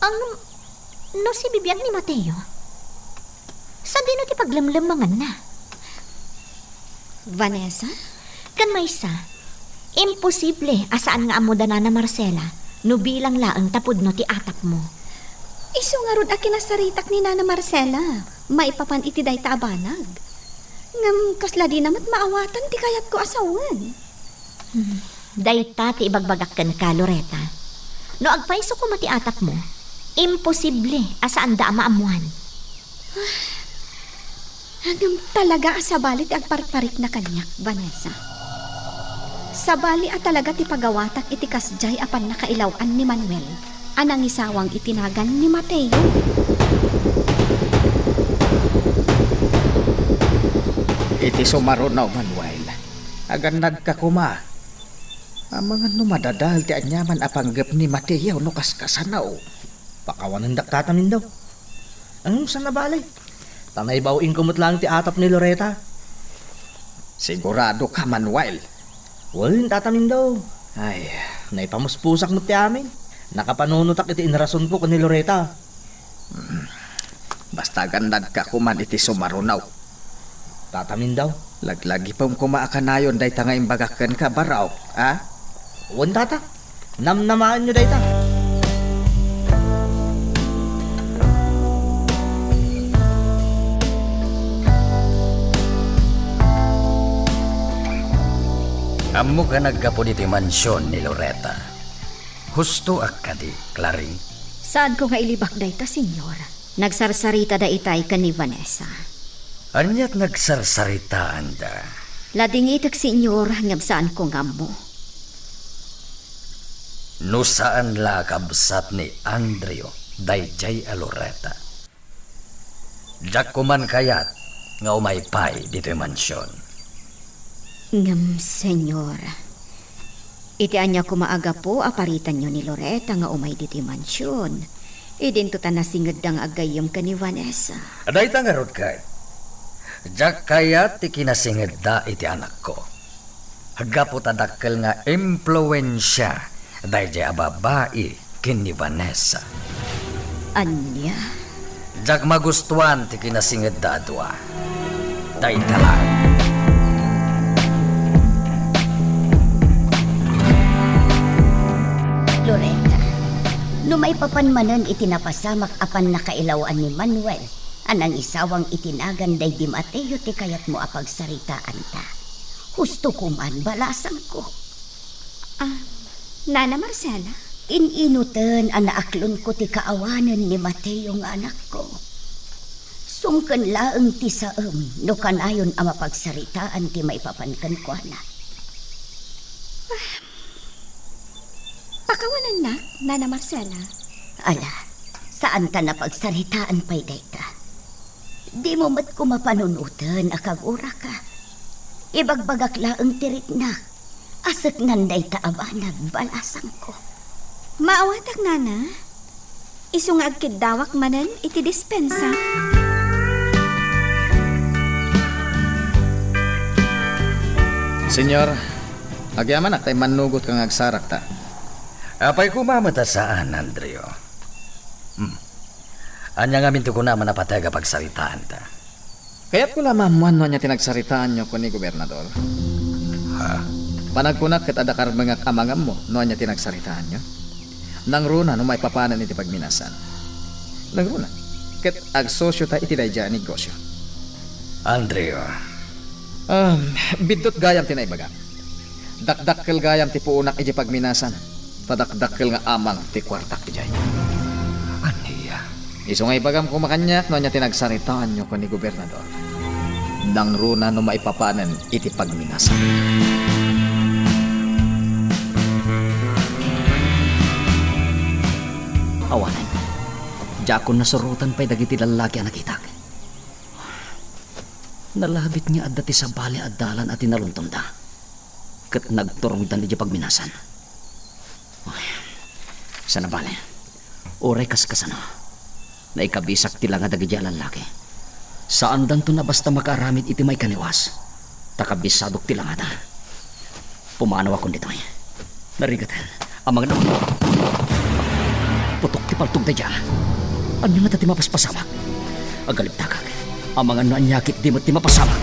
Ngem no sibibiag ni Mateo, sadino ti paglemlemmanganna? Vanessa? Ken maysa, imposible a saan nga ammo da Nana Marcela no bilang laeng ta pudno ti atapmo. Isu ngarud a kinasaritak ni Nana Marcela maipapan iti dayta a banag. Ngem kasla dina met maawatan ti kayatko a sawen. Hmm, dayta ti ibagbagak kenka, Loreta. No agpayso koma ti atapmo, imposible a saanda a maammoan. Ngem talaga a sabali ti agparparikna kaniak, Vanessa. Sabali a talaga ti pagawatak iti kasdiay a pannakailaw-an ni Manuel a nangisawang iti nagan ni Mateo. Iti sumaruno, Manuel, agannadka koma. Amangan no madadael ti aniaman a panggep ni Mateo no kaskasano. Pakawanendak, Tata Mindo. Ngem saan a bale. Ta naibaw-inko met laeng ti atap ni Loreta. Sigurado ka, Manuel? Wen, Tata Mindo. Ay, naipamuspusak met ti amin. Nakapanunotak iti inrasonko ken ni Loreta. Hmm. Basta agannadka koman iti sumaruno. Tata Mindo. Laglagipem koma a kanayon dayta nga imbagak kenka, Barok, a? Wen, Tata. Namnamaenyo dayta. Ammok a naggapu ditoy mansion ni Loreta. Husto a kadi, Clary? Saanko nga ilibak dayta, Señor. Nagsarsarita daytay ken ni Vanessa. Aniat nagsarsaritaanda? Ladingitek, Señor, ngem saanko nga ammo. No saan la a kabsat ni Andrew daydiay a Loreta, diak koman kayat nga umay pay ditoy mansion. Ngem, Señor, iti ania koma a gapu a paritanyo ni Loreta nga umay ditoy mansion, idinto ta nasingedda nga aggayyem ken ni Vanessa? Dayta ngarud, ket diak kayat ti kinasingedda iti anakko. Gapu ta dakkel nga impluensia daydiay a babai ken ni Vanessa. Ania? Diak magustuan ti kinasingedda a dua. Dayta laeng. Loreta, no maipapan manen iti napasamak a pannakailaw-an ni Manuel, a nangisawang iti nagan daydi Mateo ti kayatmo a pagsaritaanta. Husto koman, balasangko. Ah, Nana Marcela? In-inuten a naaklonko ti kaawanen ni Mateo nga anakko. Sumken laeng ti saem no kanayon a mapagsaritaan ti maipapan kenkuana. Pakawanennak, Nana Marcela. Ala, saanta a pagsaritaan pay dayta. Dimo met koma panunoten a kaguraka. Ibagbagak laeng ti riknak. Aseknan dayta a banag, balasangko. Maawatak, Nana. Isu nga agkiddawak manen iti dispensa. Señor, agyamanak ta immannugotka nga agsarakta. Apay koma met a saan, Andrew? Hmm. Ania ngamin ti kunam a napateg a pagsaritaanta? Kayatko la maammoan no ania ti nagsaritaanyo ken ni Gobernador. Ha? Panagkunak ket adda karmengak a mangammo no ania ti nagsaritaanyo. Nangruna no maipapanen iti pagminasan. Nangruna ket agsosiota iti daydiay a negosio. Andrew. Ah, biddut gayam ti naibagak. Dakdakkel gayam ti puonak idiay pagminasan. Ta dakdakkel nga amang ti kuartak idiay. Ania? Isu nga ibagam koma kaniak no ania ti nagsaritaanyo ken ni Gobernador. Nangruna no maipapanen iti pagminasan. Awanen, diakon nasuroten pay dagiti lallaki a nakitak. Nalabit nga adda ti sabali a dalan a tinalontomda, ket nagturongdan idiay pagminasan. Ay, sana bale, uray kaskasano, naikabisak ti langa dagiti a lallaki. Saandanto a basta makaaramid iti maikaniwas, ta kabisadok ti langada. Pumanawakon ditoy. Narigaten. Amangan, putok ti paltog daydiay. Ania ngata ti mapaspasamak? Agalibtakak. Amangan no ania ketdi met ti mapasamak.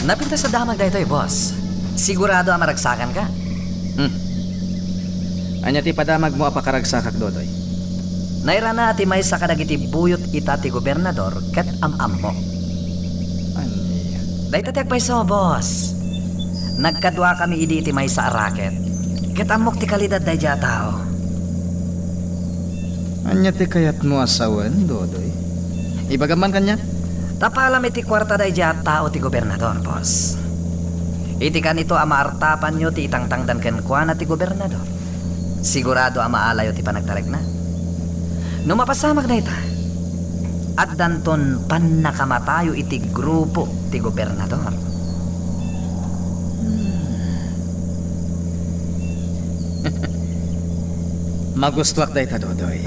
Napintas a damag daytoy, boss. Sigurado a maragsakanka? Hmm. Ania ti padamagmo a pakaragsakak, Dodoy? Nairana ti maysa kadagiti buyot ita ti gobernador ket am-ammok. Ania? Dayta ti agpayso, boss. Nagkaduakami idi iti maysa a raket. Ket ammok ti kalidad daydiay a tao. Ania ti kayatmo a sawen, Dodoy? Ibagam man kaniak. Tapalam iti kuarta daydiay a tao ti gobernador, boss. Iti kanito a maartapanyo ti itangtangdan kenkuana ti gobernador, sigurado a maalayo ti panagtarekna. No mapasamak dayta, addanton pannakamatayo iti grupo ti gobernador. Hmm. Magustuak dayta, Dodoy.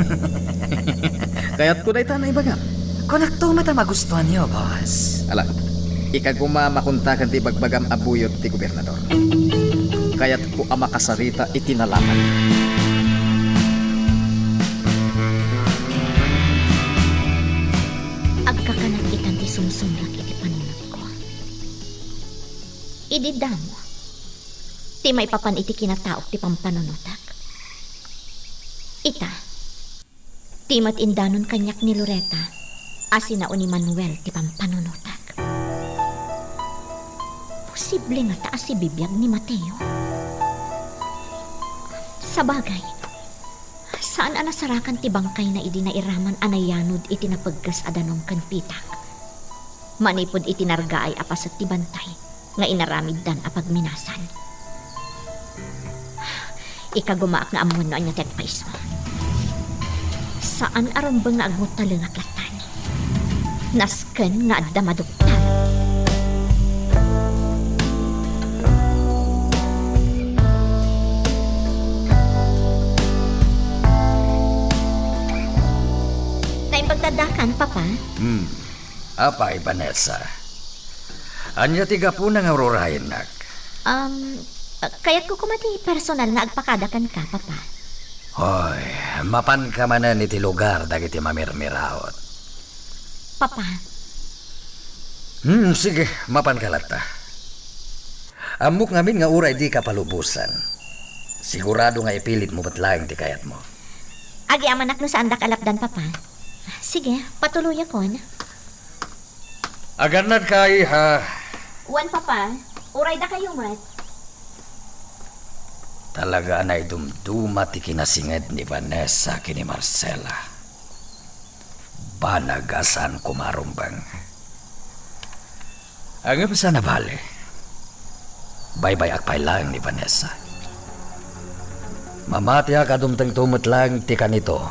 Kayatko dayta a naibagam. Kunakto met a magustuanyo, boss. Ala, ikaw koma makuntaken ti ibagbagam a buyot ti gobernador. Kayatko a makasarita iti nalaman. Agkakanak itan ti sumsumrek iti panunotko. Idi damo, ti maipapan iti kinataok ti pampanunotak. Ita, ti met indanon kaniak ni Loreta a sinao ni Manuel ti pampanunotak. Posible ngata a sibibiag ni Mateo? Sabagay, saan a nasarakan ti bangkayna idi nairaman a nayanod iti napegges a danum ken pitak, manipud iti nargaay a paset ti bantay nga inaramiddan a pagminasan. Ikagumaak nga ammoen no ania ti agpayso. Saan a rumbeng nga agnguttalengak lattan. Nasken nga adda maduktal. Naimbag ta addakan, Papa? Hmm. Apay, Vanessa? Ania ti gapuna nga ururayennak? Um, kayatko koma ti personal nga agpakada kenka, Papa. Hoy, mapanka manen iti lugar dagiti mamirmiraot. Papa. Hmm, sige, mapanka latta. Ammok ngamin nga uray dika palubosan. Sigurado nga ipilitmo met laeng ti kayatmo. Agyamanak no saandak a lapdan, Papa. Sige, patuloyakon. Agannadka, iha. Wen, Papa. Uray dakayo met. Talaga a naidumduma ti kinasinged ni Vanessa ken ni Marcela. Banag a saan koma a rumbeng. Ngem saan a bale. Baybay-ak pay laeng ni Vanessa. Mamatiak a dumtengto met laeng ti kanito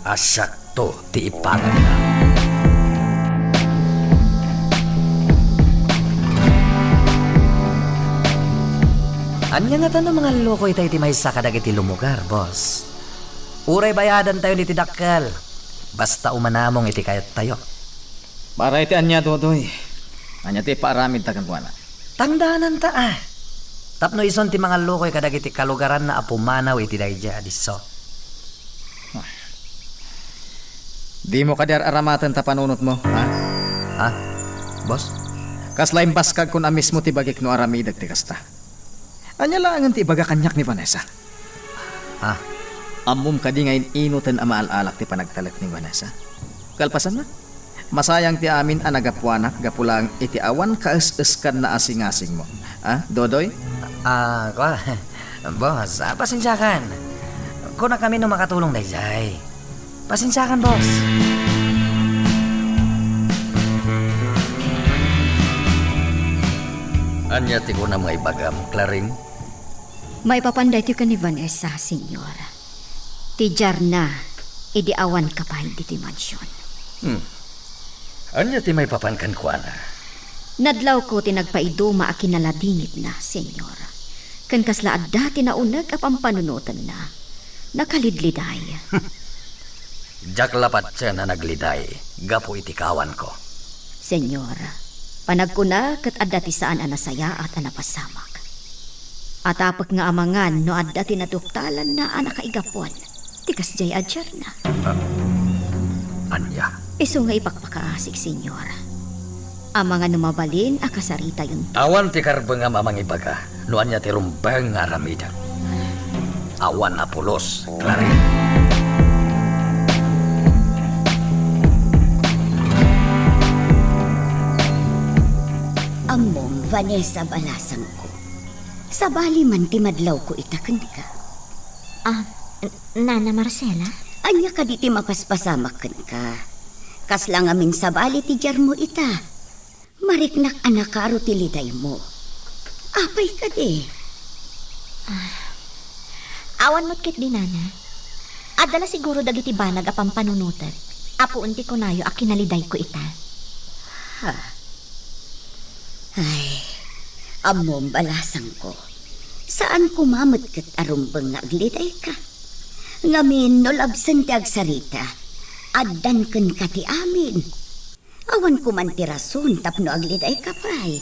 a siakto ti ipanganna. Ania ngata no mangalluko itay ti maysa kadagiti lumugar, boss? Uray bayadantayon iti dakkel, basta umanamong iti kayattayo. Para iti ania, Dodoy? Ania ti ipaaramidta kenkuana? Tangdananta, a. Tapno isun ti mangallukoy kadagiti kalugaranna a pumanaw iti daydiay a disso. Dimo kadi ar-aramaten ta panunotmo, ha? Ha? Boss? Kasla imbaskagkon a mismo ti bagik no aramidek ti kasta. Ania laengen ti ibaga kaniak ni Vanessa? Ha? Ammom kadi nga in-inuten a maal-alak ti panagtalek ni Vanessa? Kalpasanna, masayang ti amin a nagapuanak gapu laeng iti awan kaes-eskanna a singasingmo. Ha, Dodoy? Ah, kwa, boss, ah, pasensiakan. Kunakami no makatulong daydiay. Pasensiakan, boss. Ania ti kunam nga ibagam, Claring? Maipapan daytoy ken ni Vanessa, Señor. Ti diarna idi awan ka pay ditoy mansion. Hmm. Ania ti maipapan kenkuana? Nadlawko ti nagpaiduma a kinaladingitna, Señor. Ken kasla adda ti nauneg a pampanunotenna, nakalidliday. Diak la patien a nagliday gapu iti kawanko. Señor, panagkuna ket adda ti saan a nasayaat a napasamak. Atapek nga amangan no adda ti naduktalanna a nakaigapuan ti kasdiay a diarna. Ah, ania? Isu nga ipakpakaasik, Señor. Amangan no mabalin a kasaritayon. Awan ti karbengam a mangibaga no ania ti rumbeng nga aramidek. Awan a pulos, Clarin. Ammom, Vanessa, balasangko. Sabali man ti madlawko ita kenka. Ah, n-, Nana Marcela? Ania kadi ti mapaspasamak kenka? Kasla ngamin sabali ti diarmo ita. Mariknak a nakaro ti lidaymo. Apay kadi? Ah, awan met ketdi, Nana. Adda la siguro dagiti banag a pampanunotek. Apoen ti kunayo a kinalidayko ita. Ha? Ay, ammom, balasangko. Saan koma met ket a rumbeng nga aglidayka. Ngamin, no labsen ti agsarita, addan kenka ti amin. Awan koman ti rason tapno aglidayka pay.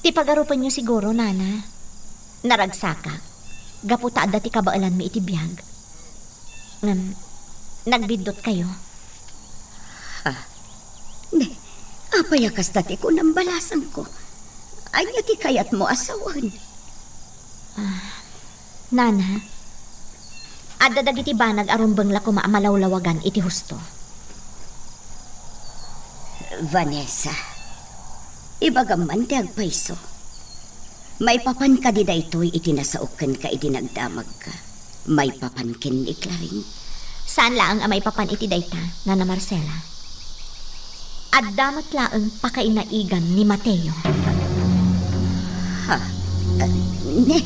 Ti pagarupenyo siguro, Nana. Naragsakak gapu ta adda ti kabaelanmi iti biag. Ngem, nagbiddutkayo. Ha? Ne, apay a kasta ti kunam, balasangko? Ania ti kayatmo a sawen? Ah, Nana, adda dagiti banag a rumbeng la koma a malawlawagan iti husto. Vanessa, ibagam man ti agpayso. Maipapan kadi daytoy iti nasaok kenka idi nagdamagka? Maipapan ken ni Clarin? Saan laeng a maipapan iti dayta, Nana Marcela. Adda met laeng pakainaigan ni Mateo. Ha? Ah, ne,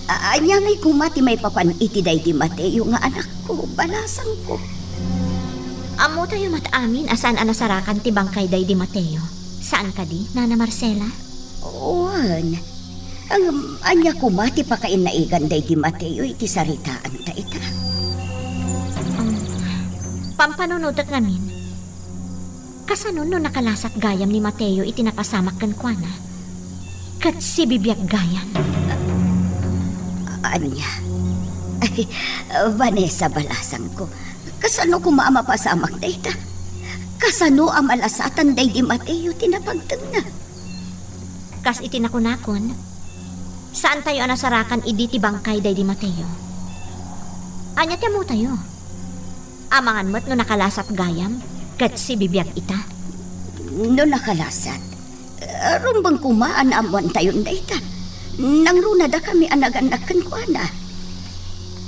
a-, ania ngay koma ti maipapan iti daydi Mateo nga anakko, balasangko? Ammotayo met amin a saan a nasarakan ti bangkay daydi Mateo. Saan kadi, Nana Marcela? Wen, ngem ania koma ti pakainaigan daydi Mateo iti saritaanta ita? Um, pampanunotek ngamin. Kasano no nakalasat gayam ni Mateo iti napasamak kenkuana? Ket sibibiag gayam. Ania? Ay, Vanessa, balasangko, kasano koma a mapasamak dayta? Kasano a malasatan daydi Mateo ti napagtengna? Kas iti nakunakon, Saantayo a nasarakan idi ti bangkay daydi Mateo. Ania ti ammotayo? Amangan met no nakalasat gayam ket sibibiag ita? No nakalasat, rumbeng koma a naammoantayon dayta. Nangruna dakami a nagannak kenkuana.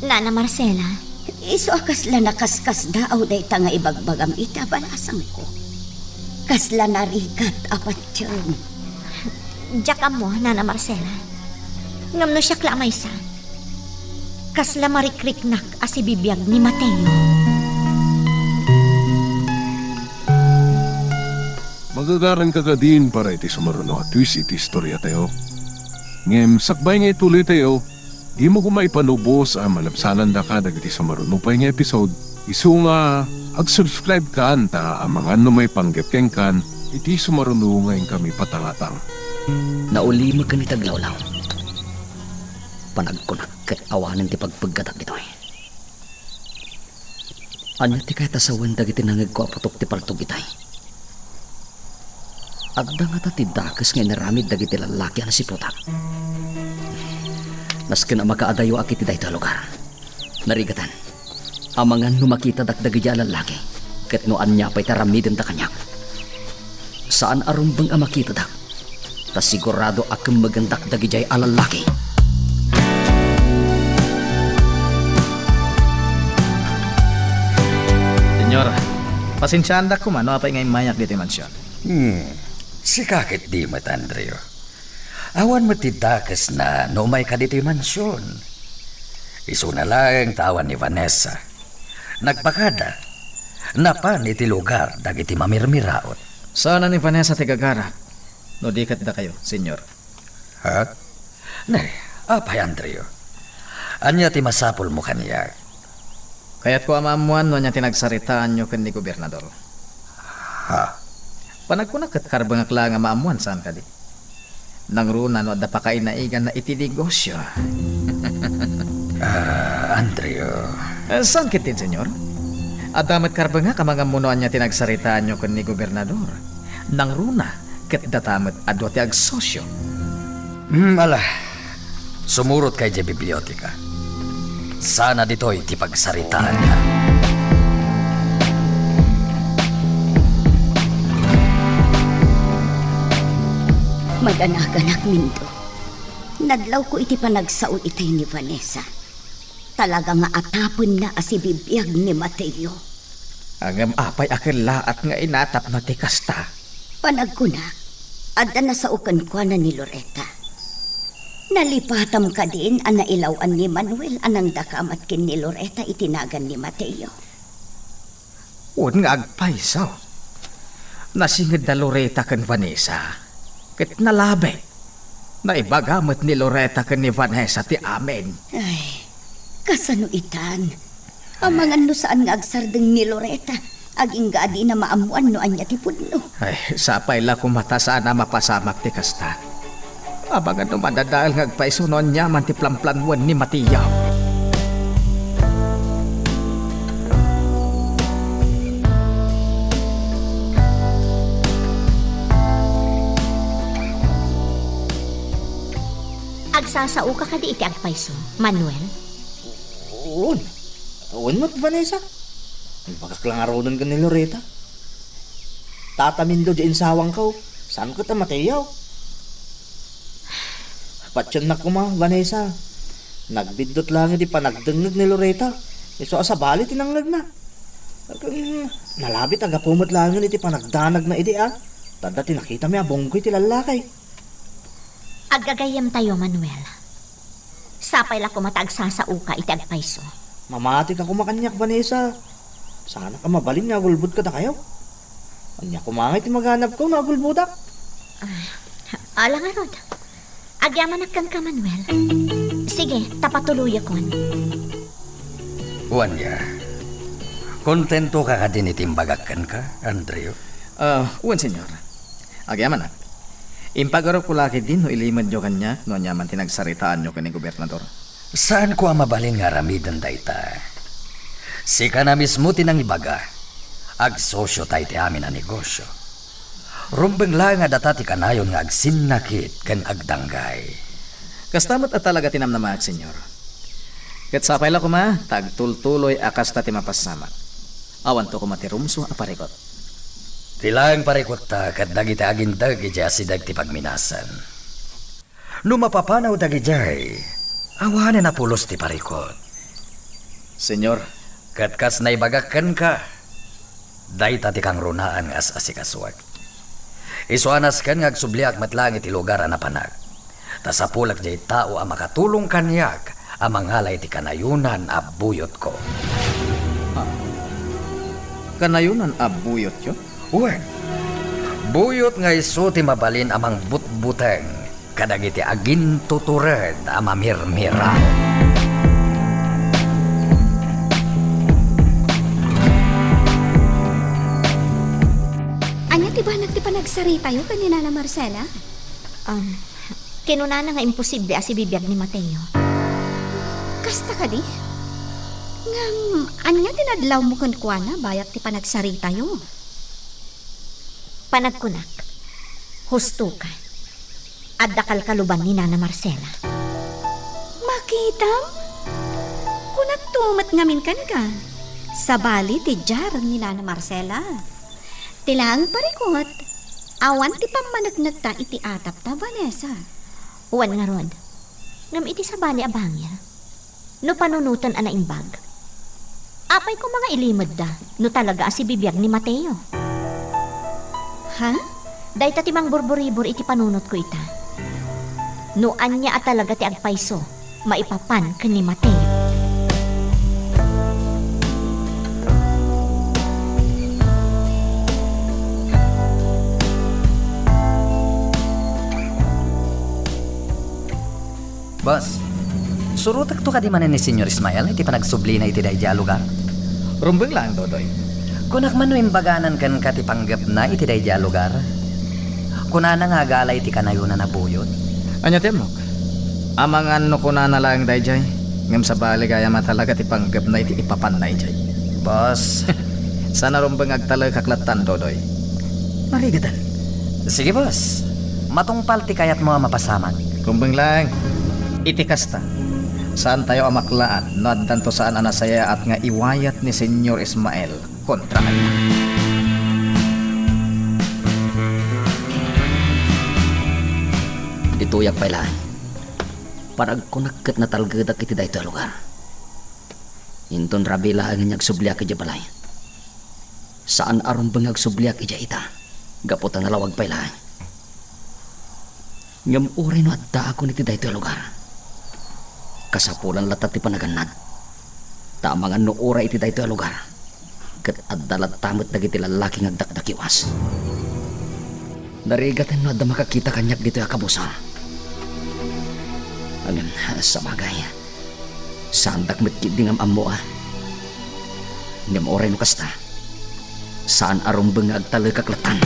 Nana Marcela. Isu a kasla nakaskasdaaw dayta nga ibagbagam ita a balasangko. Kasla narigat a patien. Diak ammo, Nana Marcela. Ngem no siak la a maysa, kasla marikriknak a sibibiag ni Mateo. Magagaranka kadin para iti sumaruno a twist iti istoriatayo. Ngem sakbay nga ituloytayo, dimo koma ipanubos a malabsanandaka dagiti sumaruno pay nga episode. Isu nga, ag-subscribe kan ta amangan no maipanggep kenkan iti sumaruno nga inkami patangatang. Naulimek ken iti aglawlaw. Panagkunak ket awanen ti pagpeggatak ditoy. Ania ti kayat a sawen dagiti nangngegko a putok ti paltog itay? Adda ngata ti dakes nga inaramid dagiti lallaki a nasiputak? Nasken a makaadayoak iti daytoy a lugar. Narigatan, amangan no makitadak dagidiay a lallaki, ket no ania pay ti aramidenda kaniak. Saan a rumbeng a makitadak, ta sigurado a kemmegendak dagidiay a lallaki. Señor, pasensiaandak koma no apay nga immayak ditoy mansion. Hmm, sika ketdi met, Andrew. Awan met ti dakesna no umayka ditoy mansion. Isuna laeng ta awan ni Vanessa. Nagbakada. Napan iti lugar dagiti mamirmiraot. Saan a ni Vanessa ti gagarak no di ket dakayo, Señor. Ha? Ne, apay, Andrew? Ania ti masapulmo kaniak? Kayatko a maammoan no ania ti nagsaritaanyo ken ni Gobernador. Ha? Panagkunak ket karbengak laeng a maammoan, saan kadi? Nangruna no adda pakainaiganna iti negosio. Ah, Andrew. Eh, saan ketdin, Señor? Adda met karbengak a mangammo no ania ti nagsaritaanyo ken ni Gobernador. Nangruna ket data met a dua ti agsosio. Hmm, ala. Sumurotka idiay biblioteka. Saan a ditoy ti pagsaritaanna. Madanaganak, Mindo. Nadlawko iti panagsao itay ni Vanessa. Talaga nga atapenna a sibibiag ni Mateo. Ngem apay a kellaat nga inatapna ti kasta? Panagkunak, adda nasao kenkuana ni Loretta. Nalipatam kadin a nailaw-an ni Manuel a nangdakamat ken ni Loretta iti nagan ni Mateo. Wen nga agpayso. Nasinged da Loretta ken Vanessa, ket nalabit. Naibaga met ni Loretta ken ni Vanessa ti amin. Ay, kasano itan? Amangan no saan nga agsardeng ni Loretta, agingga a dina maammoan no ania ti pudno. Ay, sapay la koma ta saan a mapasamak ti kasta. Amangan no madadael nga agpayso no aniaman ti planplanuan ni Mateo. Agsasaoka kadi iti agpayso, Manuel? Wen. Wen met, Vanessa. Imbagak la ngaruden ken ni Loretta. Tata Mindo, diay insawangko. Saan ket a Mateo? Patiennak koma, Vanessa. Nagbiddut laeng iti panagdengngeg ni Loretta. Isu a sabali ti nangngegna. Ken nalabit a gapu met laengen iti panagdanagna idi a. Ta adda ti nakitami a bunggoy ti lallaki. Aggagayyemtayo, Manuel. Sapay la koma ta agsasaoka iti agpayso. Mamatika koma kaniak, Vanessa. Saanak a mabalin nga agulbod kadakayo. Ania koma ngay ti maganabko no agulbodak? Ah, ala ngarud. Agyamanak kenka, Manuel. Sige, ta patuloyakon. Wen, ya. Kontentoka kadin iti imbagak kenka, Andrew? Ah, wen, Señor. Agyamanak. Impagarupko la ketdin no ilimedyo kaniak no aniaman ti nagsaritaanyo ken ni Gobernador. Saanko a mabalin nga aramiden dayta. Sikana mismo ti nangibaga. Agsosiotayo iti amin a negosio. Rumbeng laeng a data ti kanayon nga agsinnakit ken agdanggay. Kasta met a talaga ti namnamaak, Señor. Ket sapay la koma ta agtultuloy a kasta ti mapassamak. Awanto koma ti rumsua parikut. Ti laeng parikutta ket dagiti aginteg idiay asideg ti pagminasan. No mapapanaw dagidiay, awanen a pulos ti parikut. Señor. Ket kas naibagak kenka, dayta ti kangrunaan nga as-asikasuak. Isu a nasken nga agsubliak met laeng iti lugar a napanak. Ta sapulek diay tao a makatulong kaniak a mangala iti kanayonan a buyotko. Ha? Kanayonan a buyotyo? Wen, buyot nga isu ti mabalin a mangbutbuteng kadagiti agintutured a mamirmiraw. Ania ti banag ti panagsaritayo ken ni Nana Marcela? Um, kinunana nga imposible a sibibiag ni Mateo. Kasta kadi? Ngem, ania ti nadlawmo kenkuana bayat ti panagsaritayo? Panagkunak, husto ka. Adda kalkaluban ni Nana Marcela. Makitam? Kunakto met ngamin kenka. Sabali ti diaren ni Nana Marcela. Ti laeng parikut, awan ti pammaneknekta iti atapta, Vanessa. Wen ngarud, ngem iti sabali a bangir, no panunoten a naimbag, apay koma nga ilimedda no talaga a sibibiag ni Mateo? Ha? Dayta ti mangburburibor iti panunotko ita. No ania a talaga ti agpayso, maipapan ken ni Mateo. Boss, surotekto kadi manen ni Señor Ismael iti panagsublina iti daydiay a lugar? Rumbeng laeng, Dodoy. Kunak man no imbaganan kenka ti panggepna iti daydiay a lugar? Kunana nga agala iti kanayonan a buyot. Ania ti ammok? Amangan no kunana laeng daydiay, ngem sabali gayam a talaga ti panggepna iti ipapanna idiay. Boss. Saan a rumbeng nga agtalekak lattan, Dodoy. Marigatan. Sige, boss. Matungpal ti kayatmo a mapasamak. Rumbeng laeng. Iti kasta, saantayo a maklaat no addanto saan a nasayaat nga iwayat ni Señor Ismael kontra kaniak. Ditoyak pay laeng. Panagkunak ket natalgedak iti daytoy a lugar. Inton rabii laeng nga agsubliak idiay balay. Saan a rumbeng nga agsubliak idiay ita, gapu ta nalawag pay laeng. Ngem uray no addaakon iti daytoy a lugar, kasapulan latta ti panagannad. Ta amangan no uray iti daytoy a lugar, ket adda latta met dagiti lallaki nga agdakdakiwas. Narigaten no adda makakita kaniak ditoy a kabusor. Ngem, sabagay, saandak met ketdi nga am-ammo a. Ngem uray no kasta, saan a rumbeng nga agtalekak lattan.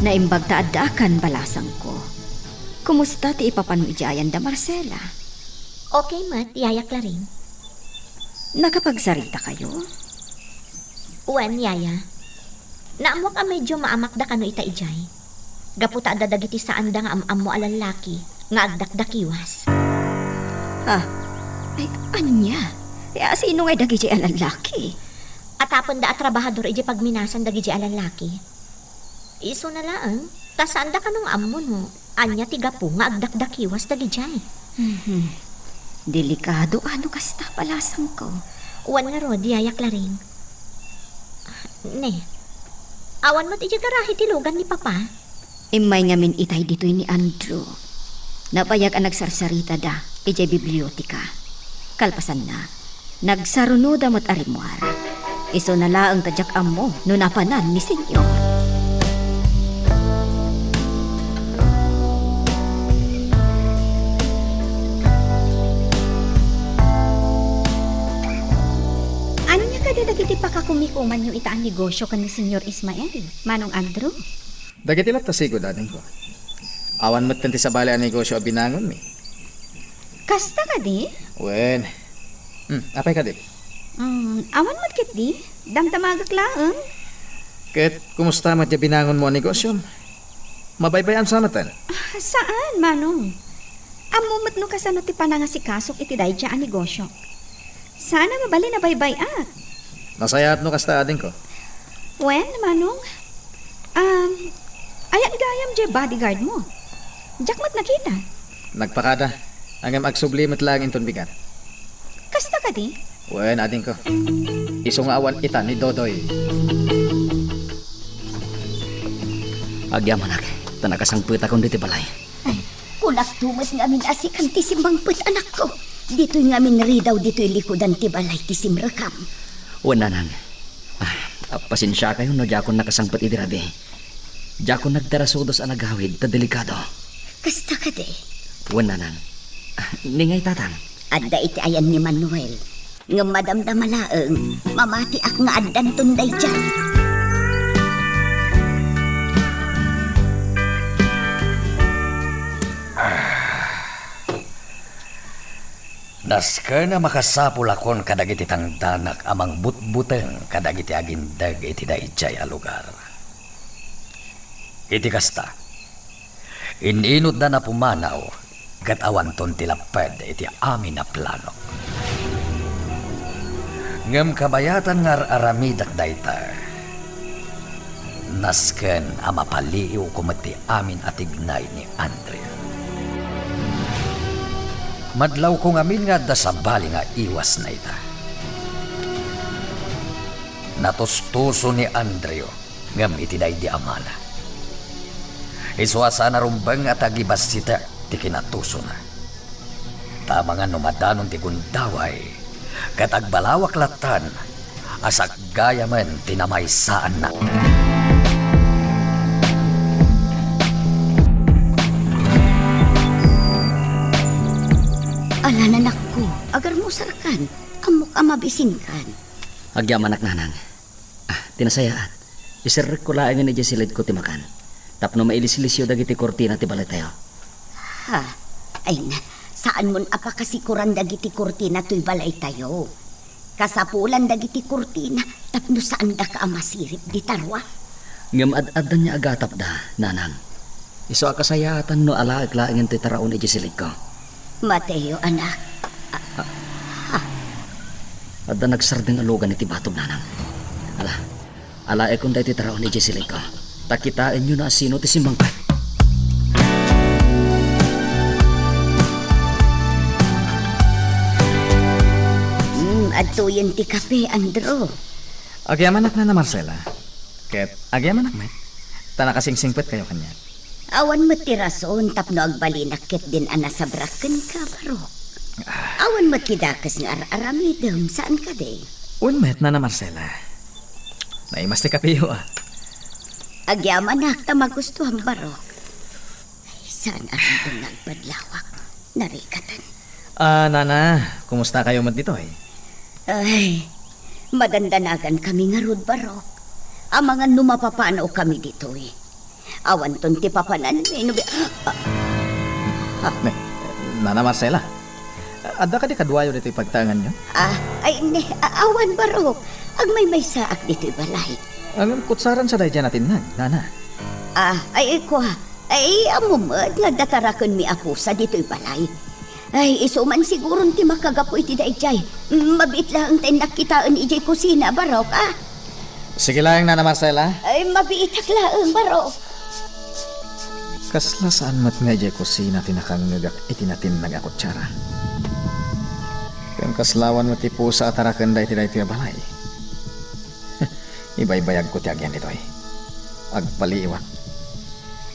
Naimbag ta addaakan, balasangko. Kumusta ti ipapano idiay ayan da Marcela? Okay met, Yaya Claring. Nakapagsaritakayo? Wen, Yaya. Naammoak a medyo maamakda kano ita idiay. Gapu ta adda dagiti saanda nga am-ammo a lallaki nga agdakdakiwas. Ha? Ay, ania? Ay, a, sino ngay dagidiay a lallaki? Atapenda a trabahador idiay pagminasan dagidiay a lallaki. Isuna laeng, ta saanda kano nga ammo no ania ti gapu nga agdakdakiwas dagidiay. Mhm. Delikado a no kasta, balasangko. Wen ngarud, Yaya Claring. Ne, awan met idiay garahe ti lugan ni Papa? Immay ngamin itay ditoy ni Andrew. Nabayag a nagsarsaritada idiay biblioteka. Kalpasanna, nagsarunoda met a rimmuar. Isuna laeng ta diak ammo no napanan ni Señor. Ania kadi dagiti pakakumikumanyo ita a negosio ken ni Señor Ismael, Manong Andrew? Dagiti latta sigud, adingko. Awan metten ti sabali a negosio a binangonmi. Kasta kadi? Wen. Hmm, apay kadi? Hmm, awan met ketdi. Damdamagak laeng. Ket kumusta met ti binangonmo a negosiom? Mabaybay-am sa metten? Ah, saan, Manong? Ammom met no kasano ti panangasikasok iti daydiay a negosio. Saan a mabalin a baybay-ak. Nasayaat no kasta, adingko. Wen, Manong, um, ayan gayam diay bodyguard mo. Diak met nakita. Nagpakada. Ngem agsubli met laeng inton bigat. Kasta kadi? Wen, adingko. Isu nga awan ita ni Dodoy. Agyamanak, ta nakasangpetakon ditoy balay. Ay, kunakto met ngamin a sikan ti simmangpet, anakko. Ditoy ngamin ridaw ditoy likudan ti balay ti simrekam. Wen, nanang. Ah, pasensiakayo no diakon nakasangpet idi rabii. Diakon nagtarasudos a nagawid ta delikado. Kasta kadi? Wen, nanang. Ah, ni ngay, tatang? Adda iti ayan ni Manuel. Ngem madamdama laeng, mamatiak nga addanton daydiay. Nasken a makasapulakon kadagiti tangdanak a mangbutbuteng kadagiti agindeg iti daydiay a lugar. Iti kasta, in-inutda na pumanaw ket awanton ti lapped iti amin a plano. Ngem kabayatan nga ar-aramidek dayta, nasken a mapaliiwko met ti amin a tignay ni Andrew. Madlawko ngamin nga adda sabali nga iwasna ita. Natustuso ni Andrew ngem iti daydi a mana. Isu a saan a rumbeng a tagibassitek ti kinatusona. Ta amangan no madanon ti gundaway, ket agbalawak lattan a sakgayamen ti namaysaanna. Ala, nanakko, agarmusarkan. Ammok a mabisinkan. Agyamanak, nanang. Ah, ti nasayaat, iserrekko laengen idiay silidko ti makan, tapno mailislisyo dagiti kurtina ti balaytayo. Ha? Ay na, saanmon a pakasikuran dagiti kurtina toy balaytayo. Kasapulan dagiti kurtina tapno saandaka a masirip dita rua. Ngem ad-adda nga agatapda, nanang. Isu a kasayaatan no alaek laengen toy taraon idiay silidko. Mateo, anak. A-, a-, adda nagsardeng a lugan iti batog, nanang. Ala, alaekon daytoy taraon idiay silidko. Ta kitaenyo no asino ti simmangpet. Mm, adtoyen ti kape, Andrew. Agyamanak, Nana Marcela. Ket agyamanak met, ta nakasingsingpetkayo kaniak. Awan met ti rason tapno agbalinak ketdin a nasabrak kenka, Barok. Ah. Awan met ti dakes nga ar-aramidem, saan kadi? Wen met, Nana Marcela. Naimas ti kapeyo, a. Agyamanak ta magustuam, Barok. Ay, saan a rumbeng nga agpadlawak. Narikatan. Ah, Nana, kumustakayo met ditoy? Ay, madandanagankami ngarud, Barok. Amangan no mapapanawkami ditoy. Awanton ti papananmi no bi-, ah, ah. Ne, Nana Marcela, adda kadi kaduayo ditoy pagtaenganyo? Ah, ay, ne, a-, awan, Barok. Agmaymaysaak ditoy balay. Ngem kutsaran sa daydiay a natinnag, Nana. Ah, ay, ay, kua. Ay, ammom met nga adda tarakenmi a pusa ditoy balay. Ay, isu man siguron ti makagapu iti daydiay. Mm, mabiit laeng ta innak kitaen idiay kusina, Barok, a. Sige laeng, Nana Marcela. Ay, mabiitak laeng, Barok. Kasla saan met nga idiay kusina ti nakangngegak iti natinnag a kutsara. Ken kaslawan met ti pusa a tarakenda iti daytoy a balay. Ibaybayagko ti agian ditoy. Agpaliiwak.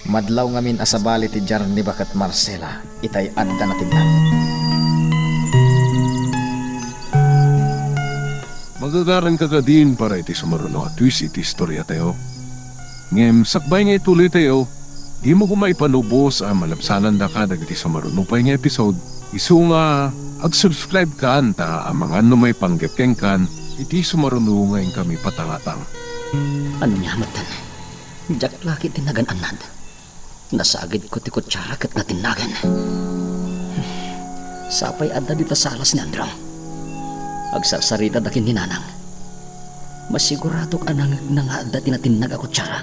Madlaw ngamin a sabali ti Jarni baket Marcela itay adda natinnag. Magagaranka kadin para iti sumaruno a twist iti istoriatayo. Ngem sakbay nga ituloytayo, dimo koma ipanubos a malabsanandaka dagiti sumaruno pay nga episode. Isu nga, ag-subscribe kan ta amangan no maipanggep kenkan iti sumaruno nga inkami patangatang. Ania metten? Diak la ketdi nagan-annad. Nasagidko ti kutsara ket natinnagen. Sapay adda dita salas ni Andrew. Agsarsarita da ken ni Nanang. Masiguradok a nangngegna nga adda ti natinnag a kutsara.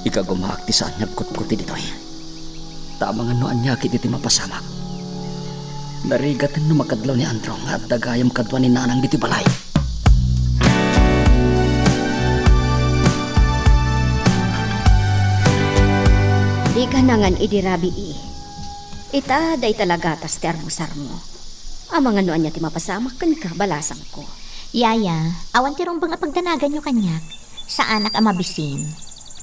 Ikagumaak ti saan nga agkutkoti ditoy. Ta amangan no ania ketdi ti mapasamak. Narigaten no makadlaw ni Andrew nga adda gayam kadua ni Nanang ditoy balay. Dika nangan idi rabii. Ita, dayta la gatas ti armusarmo. Amangan no ania ti mapasamak kenka, balasangko. Yaya, awan ti rumbeng a pagdanaganyo kaniak. Saanak a mabisin.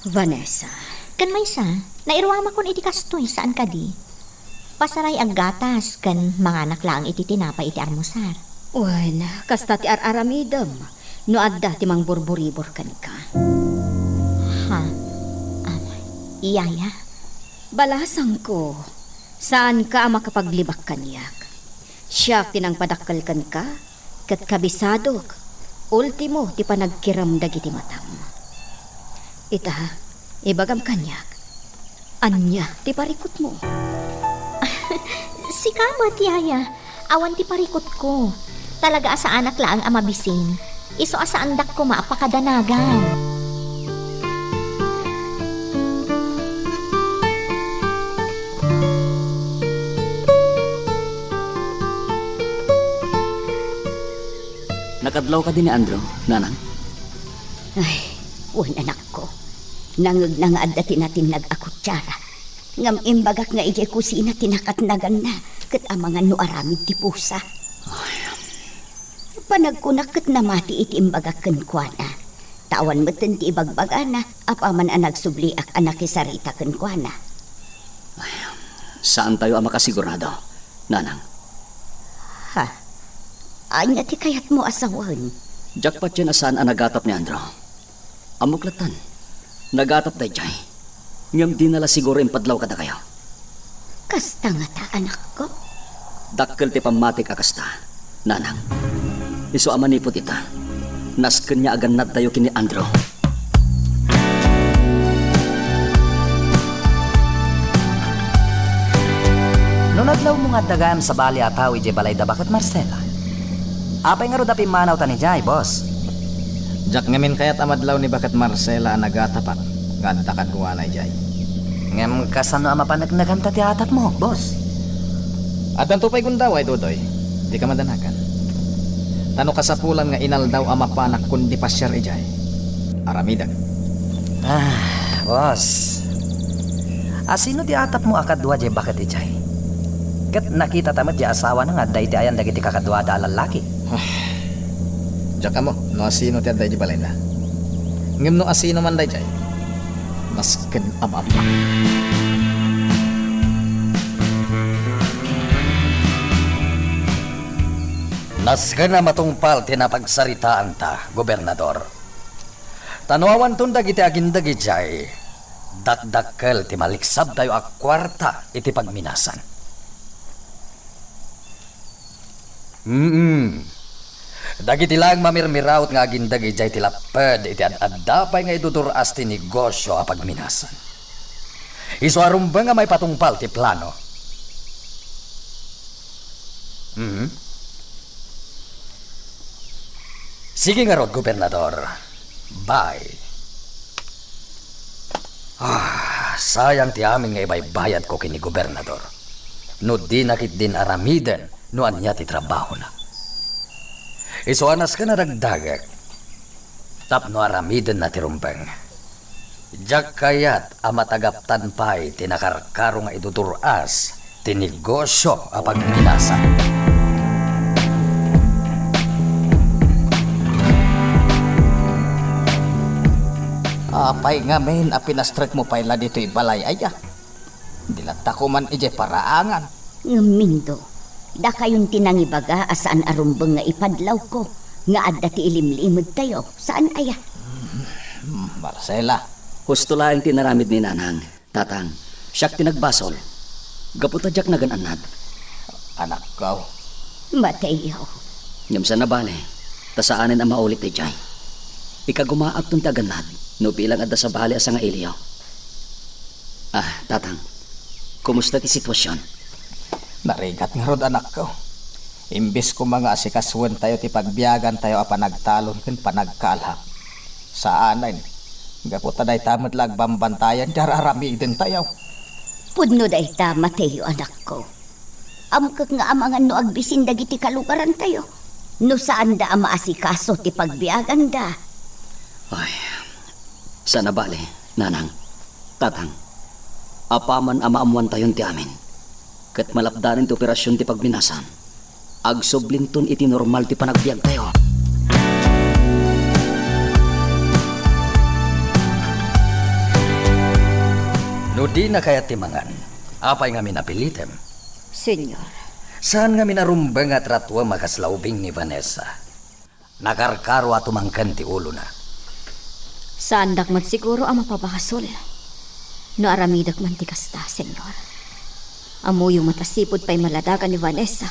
Vanessa. Ken maysa, nairuamakon iti kastoy, saan kadi? Pasaray aggatas ken manganak laeng iti tinapay iti armusar. Wen, kasta ti ar-aramidem no adda ti mangburburibor kenka. Ha? Am, Yaya? Balasangko, saanka a makapaglibak kaniak. Siak ti nangpadakkel kenka, ket kabisadok, ultimo ti panagkiram dagiti matam. Ita, ibagam kaniak, ania ti parikutmo? Sika met, Yaya. Awan ti parikutko. Talaga a saanak laeng a mabisin. Isu a saandak koma a pakadanagan. Nakadlaw kadi ni Andrew, Nanang? Ay, wen, anakko. Nangngegna nga adda ti natinnag a kutsara. Ngem imbagak nga idiay kusina ti nakatnaganna, ket amangan no aramid ti pusa. Ay. Panagkunak ket namati iti imbagak kenkuana. Ta awan metten ti ibagbagana apaman a nagsubliak a nakisarita kenkuana. Ay, saantayo a makasigurado, Nanang. Ha? Ania ti kayatmo a sawen? Diak patien a saan a nagatap ni Andrew. Ammok lattan, nagatap daydiay. Ngem dina la siguro impadlaw kadakayo. Kasta ngata, anakko? Dakkel ti pammatik a kasta, Nanang. Isu a manipud ita, nasken nga agannadtayo ken ni Andrew. No nadlawmo nga adda gayam sabali a tao idiay balay da Baket Marcela, apay ngarud a pimmanawtan idiay, boss? Diak ngamin kayat a madlaw ni Baket Marcela a nagatapak nga adda kaduana idiay. Ngem kasano a mapaneknekanta ti atapmo, boss? Addanto pay gundaway, Dodoy. Dika madanagan. Ta no kasapulan nga inaldaw a mapanak kundi pasiar idiay, aramidek. Ah, boss. Asino ti atapmo a kadua diay baket idiay? Ket nakitata met diay asawana nga adda iti ayan dagiti kakaduada a lallaki. Ah, diak ammo no asino ti adda iti balayna. Ngem no asino man daydiay, nasken a maammo. Nasken a matungpal ti napagsaritaanta, Gobernador. Ta no awanton dagiti agindeg idiay, dakdakkel ti maliksabtayo a kuarta iti pagminasan. Mm. Dagiti laeng mamirmiraut nga agindeg idiay ti lapped iti ad-adda pay nga idudur-as ti negosio a pagminasan. Isu a rumbeng a maipatungpal ti plano. Mhm. Sige ngarud, Gobernador. Bye. Ah, sayang ti amin nga ibaybayadko ken ni Gobernador. No dina ketdin aramiden no ania ti trabahona. Isu a nasken a dagdagek tapno aramidenna ti rumbeng. Diak kayat a matagaptan pay ti nakarkaro nga idudur-as ti negosio a pagminasan. Apay ngamin a pinastrekmo pay la ditoy balay aya? Di latta koman idiay paraangan. Ngem, Mindo, dakayon ti nangibaga a saan a rumbeng nga ipadlawko nga adda ti ilimlimedtayo, saan aya? Hmm, Marcela. Husto laeng ti inaramid ni Nanang, Tatang. Siak ti nagbasol. Gapu ta diak nagan-annad. Anakko. Mateo. Ngem saan a bale, ta saanen a maulit daydiay. Ikagumaakton ti agannad, no bilang adda sabali a sangailiyo. Ah, Tatang, kumusta ti sitwasion? Narigat ngarud, anakko. Imbes koma nga asikasuentayo ti pagbiagantayo a panagtalon ken panagkaalhak. Saanen, gapu ta dayta met la agbambantayan ti ar-aramidentayo. Pudno dayta, Mateo, anakko. Amkek nga amangan no agbisin dagiti kalugarantayo, no saanda a maasikaso ti pagbiaganda. Ay, saan a bale, nanang, tatang. Apaman a maammoantayon ti amin, ket malapdanen ti operasion ti pagminasan, agsublinton iti normal ti panagbiagtayo. No dina kayat ti mangan, apay ngamin a pilitem? Senyor. Saan ngamin a rumbeng a tratuem a kasla ubing ni Vanessa? Nakarkaro a tumangken ti ulona. Saandak met siguro a mapabasol no aramidek man ti kasta, Senyor. Ammoyo met a sipud pay maladagan ni Vanessa,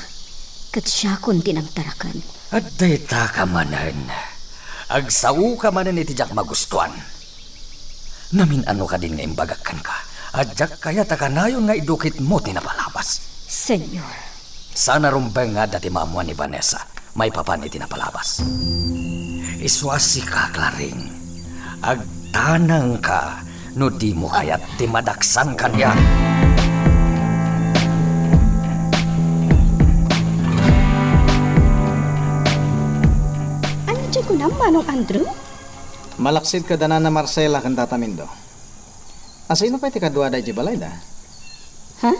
ket siakon ti nangtaraken. Adda ita ka manen. Agsaoka manen iti diak magustuan. Namin-ano kadin nga imbagak kenka a diak kayat a kanayon nga idukitmo ti napalabas. Senyor. Saan a rumbeng nga adda ti maammoan ni Vanessa maipapan iti napalabas. Isu a sika, Claring, agtanangka no dimo kayat ti madaksan kaniak. Ania ti kunam, Manong Andrew? Malaksid kada Nana Marcela ken Tata Mindo. Asino pay ti kaduada idiay balayda? Ha?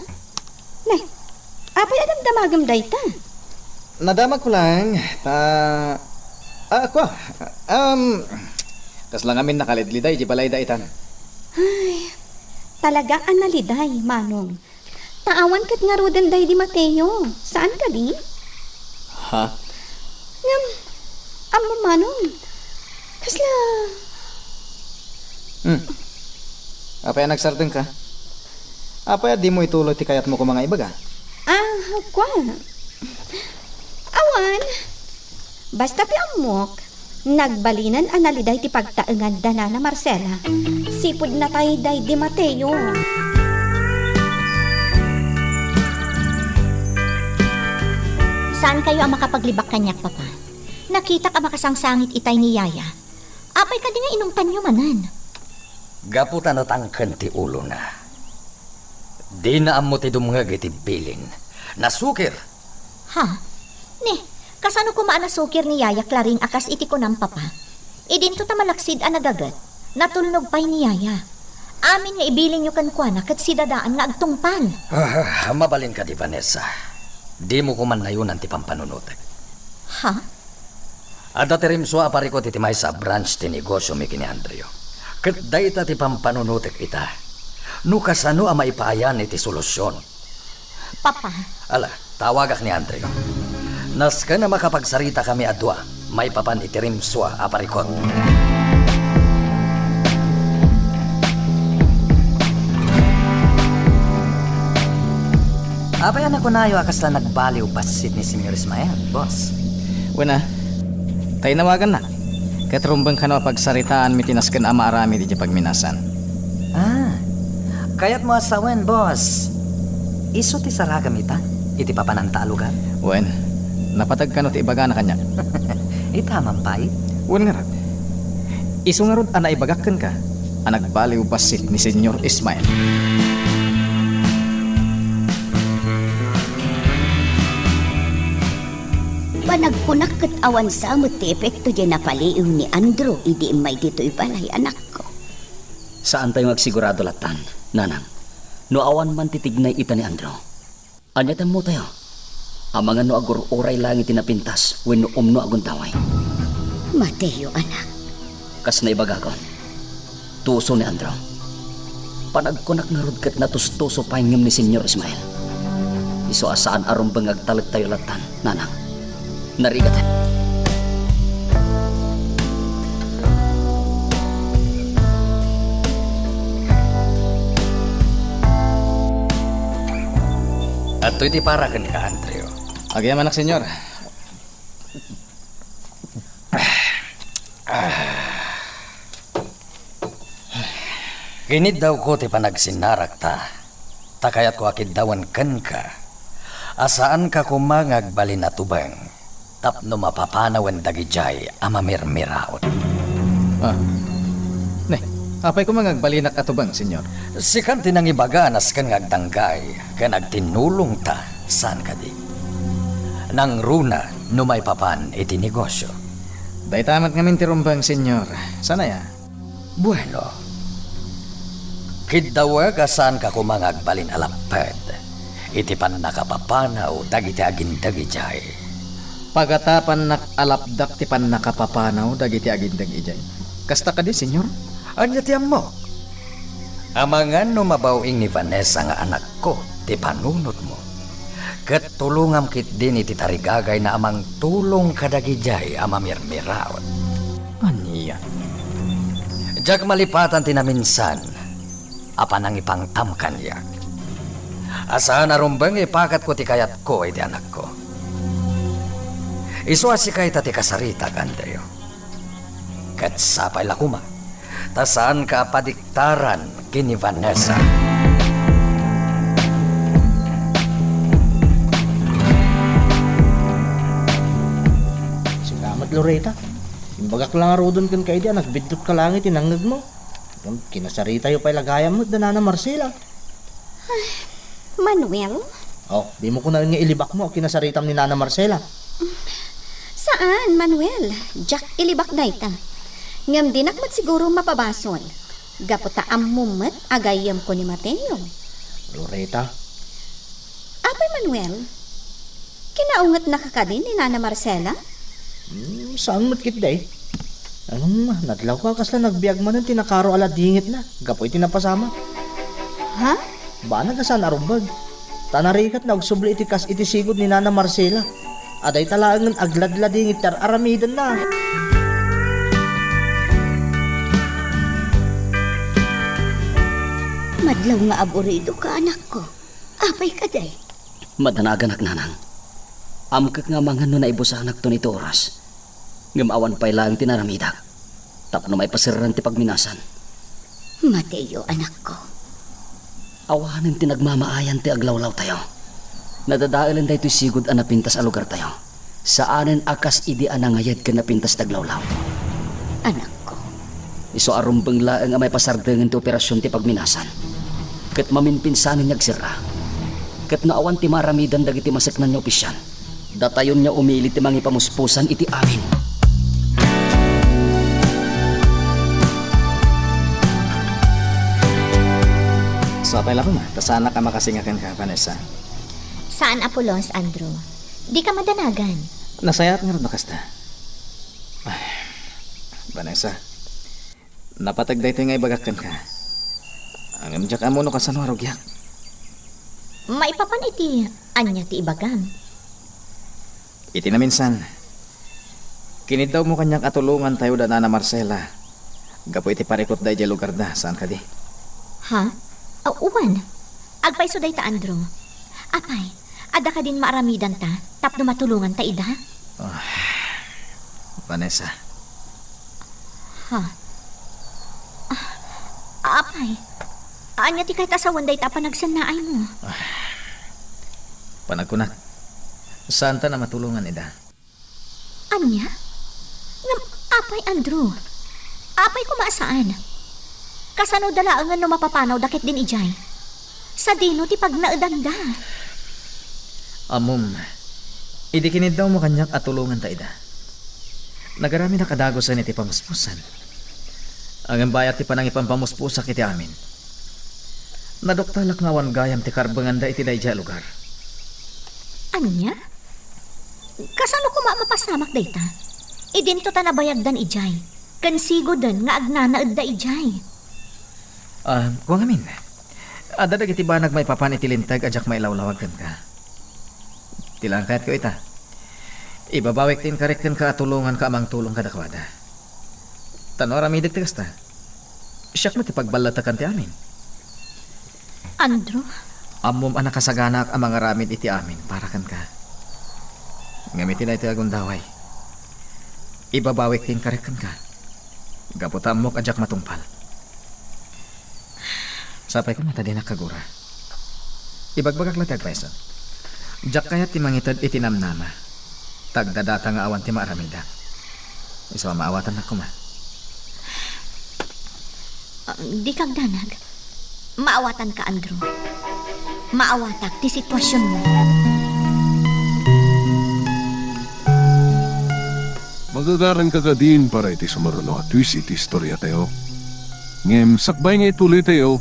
Ne, apay a damdamagem dayta? Nadamagko laeng, ta, ah, kua, um, kasla ngamin nakalidliday idiay balayda itan. Ay, talaga a naliday, Manong. Ta awan ket ngaruden daydi Mateo. Saan kadi? Ha? Ngem, ammom, Manong, kasla... Hmm. Apay a nagsardengka? Apay a dimo ituloy ti kayatmo koma nga ibaga? Ah, kua. Awan. Basta ti ammok, nagbalinen a naliday ti pagtaengan da Nana Marcela. Sipud natay daydi Mateo. Saankayo a makapaglibak kaniak, Papa. Nakitak a makasangsangit itay ni Yaya. Apay kadi nga inungtanyo manen? Gapu ta natangken ti ulona. Dina ammo ti dumngeg iti bilin. Nasukir! Ha? Ni, kasano koma a nasukir ni Yaya Claring a kas iti kunam, Papa? Idinto ta malaksid a nagaget, natulnog pay ni Yaya. Amin nga ibilinyo kenkuana ket sidadaan nga agtungpal. Ah, mabalin kadi, Vanessa. Dimo koma nayonan ti pampanunotek. Ha? Adda ti rimsua a parikut iti maysa a branch ti negosio mi ken ni Andrew. Ket dayta ti pampanunotek ita. No kasano a maipaayan iti solusion. Papa. Ala, tawagak ni Andrew. Nasken a makapagsaritakami a dua maipapan iti rimsua a parikut. Apay a nakunayo a kasla nagbaliw bassit ni Señor Ismael, boss? Wen a, ta inawagannak, ket rumbeng kano a pagsaritaanmi ti nasken a maaramid idiay pagminasan. Ah, kayatmo a sawen, boss? Isu ti saragam ita iti papananta a lugar? Wen, napateg kano ti ibagana kaniak. Ita man pay? Wen ngarud, isu ngarud a naibagak kenka a nagbaliw bassit ni Señor Ismael. Panagkunak ket awan sa met ti epekto diay napaliiw ni Andrew idi immay ditoy balay, anakko. Saantayo nga agsigurado lattan, nanang, no awan man ti tignay ita ni Andrew. Ania ti ammotayo? Amangan no agur-uray laeng iti napintas wenno umno a gundaway. Mateo, anak. Kas naibagakon, tuso ni Andrew. Panagkunak ngarud ket natustuso pay ngem ni Señor Ismael. Isu a saan a rumbeng nga agtalektayo lattan, nanang. Narigaten. Adtoy ti para kenka, Andrew. Agyamanak, Señor. Kiniddawko ti panagsinnarakta, ta kayatko a kiddawen kenka A saanka koma nga agbalin a tubeng tapno mapapanawen dagidiay a mamirmiraot. Ah. Ne, apay koma nga agbalinak a tubeng, Señor? Sikan ti nangibaga a nasken nga agdanggay ken agtinnulongta, saan kadi? Nangruna no maipapan iti negosio. Dayta met ngamin ti rumbeng, Señor. Saan aya? Bueno, kiddawek a saanka koma nga agbalin a lapped iti pannakapapanaw dagiti agindeg idiay. Pagatapannak a lapdak ti pannakapapanaw dagiti agindeg idiay. Kasta kadi, Señor? Ania ti ammok? Amangan no mabaw-ing ni Vanessa nga anakko ti panunotmo. Ket tulongam ketdin iti tarigagayna a mangtulong kadagidiay a mamirmiraot. Ania? Diak malipatan ti naminsan a panangipangtam kaniak. A saan a rumbeng nga ipakatko ti kayatko iti anakko. Isu a sika ita ti kasarita, Andrew. Ket sapay la koma, ta saanka a padiktaran ken ni Vanessa. Sika met, Loretta. Imbagak la ngaruden kenka idi a nagbiddutka laeng iti nangngegmo. Ngem kinasaritayo pay la gayam met da Nana Marcela. Manuel? Oh, dimo kunaen nga ilibakmo a kinasaritam ni Nana Marcela. Saan, Manuel. Diak ilibak dayta. Ngem dinak met siguro mapabasol. Gapu ta ammom met a gayyemko ni Mateo. Loretta. Apay, Manuel? Kinaungetnaka kadi ni Nana Marcela? Hmm, saan met ketdi. Ngem, nadlawko a kasla nagbiag manen ti nakaro a ladingitna gapu iti napasamak. Ha? Banag a saan a rumbeng. Ta narigat nga agsubli iti kas iti sigud ni Nana Marcela. A dayta laengen agladladingit ti ar-aramidenna. Madlaw nga aburidoka, anakko. Apay kadi? Madanaganak, nanang. Amkek nga amangan no naibusanakton iti oras. Ngem awan pay laeng ti naramidak tapno maipaserrang ti pagminasan. Mateo, anakko. Awanen ti nagmamaayan ti aglawlawtayo. Nadadaelen daytoy sigud a napintas a lugartayo. Saanen a kas idi a nangayed ken napintas ti aglawlaw. Anakko. Isu a rumbeng laeng a maipasardengen ti operasion ti pagminasan. Ket maminpinsanen nga agserra. Ket no awan ti maaramidan dagiti maseknan nga opisyal, datayon nga umili ti mangipamuspusan iti amin. Sapay la koma, ta saanak a makasinga kenka, Vanessa. Saan a pulos, Andrew. Dika madanagan. Nasayaat ngarud no kasta. Ay, Vanessa, napateg daytoy nga ibagak kenka. Ngem diak ammo no kasano a rugiak. Maipapan iti ania ti ibagam? Iti naminsan, kiniddawmo kaniak a tulongantayo da Nana Marcela gapu iti parikutda idiay lugarda, saan kadi? Ha? Aw, wen. Agpayso dayta, Andrew. Apay, adda kadin maaramidanta tapno matulonganta ida? Ah, Vanessa. Ha? Ah, apay, ania ti kayat a sawen dayta a panagsennaaymo? Ah, panagkunak, saanta a matulongan ida. Ania? Ngem apay, Andrew? Apay koma a saan? Kasano da laengen no mapapanawda ketdin idiay? Sadino ti pagnaedanda? Ammom, idi kiniddawmo kaniak a tulonganta ida, nagaramidak a dagusen iti pamuspusan. Ngem bayat ti panangipampamuspusak iti amin, naduktalak nga awan gayam ti karbenganda iti daydiay a lugar. Ania? Kasano koma a mapasamak dayta? Idinto ta nabayagdan idiay, ken sigoden nga agnanaedda idiay. Ah, kua ngamin, adda dagiti banag maipapan iti linteg a diak mailawlawag kenka. Ti laeng kayatko ita, ibabawik ti inkarik kenka a tulonganka a mangtulong kadakuada. Ta no aramidek ti kasta, siak met ti pagballatekan ti amin. Andrew? Ammom a nakasaganaak a mangaramid iti amin para kenka. Ngem iti daytoy a gundaway, ibabawik ti inkarik kenka. Gapu ta ammok a diak matungpal. Sapay koma ta dinak kagura. Ibagbagak la ti agpayso. Diak kayat ti mangited iti namnama. Tagdadata nga awan ti maaramidak. Isu a maawatannak koma. Ah, dika agdanag. Maawatanka, Andrew. Maawatak ti sitwasionmo. Magagaranka kadin para iti sumaruno a twist iti istoriatayo. Ngem sakbay nga ituloytayo,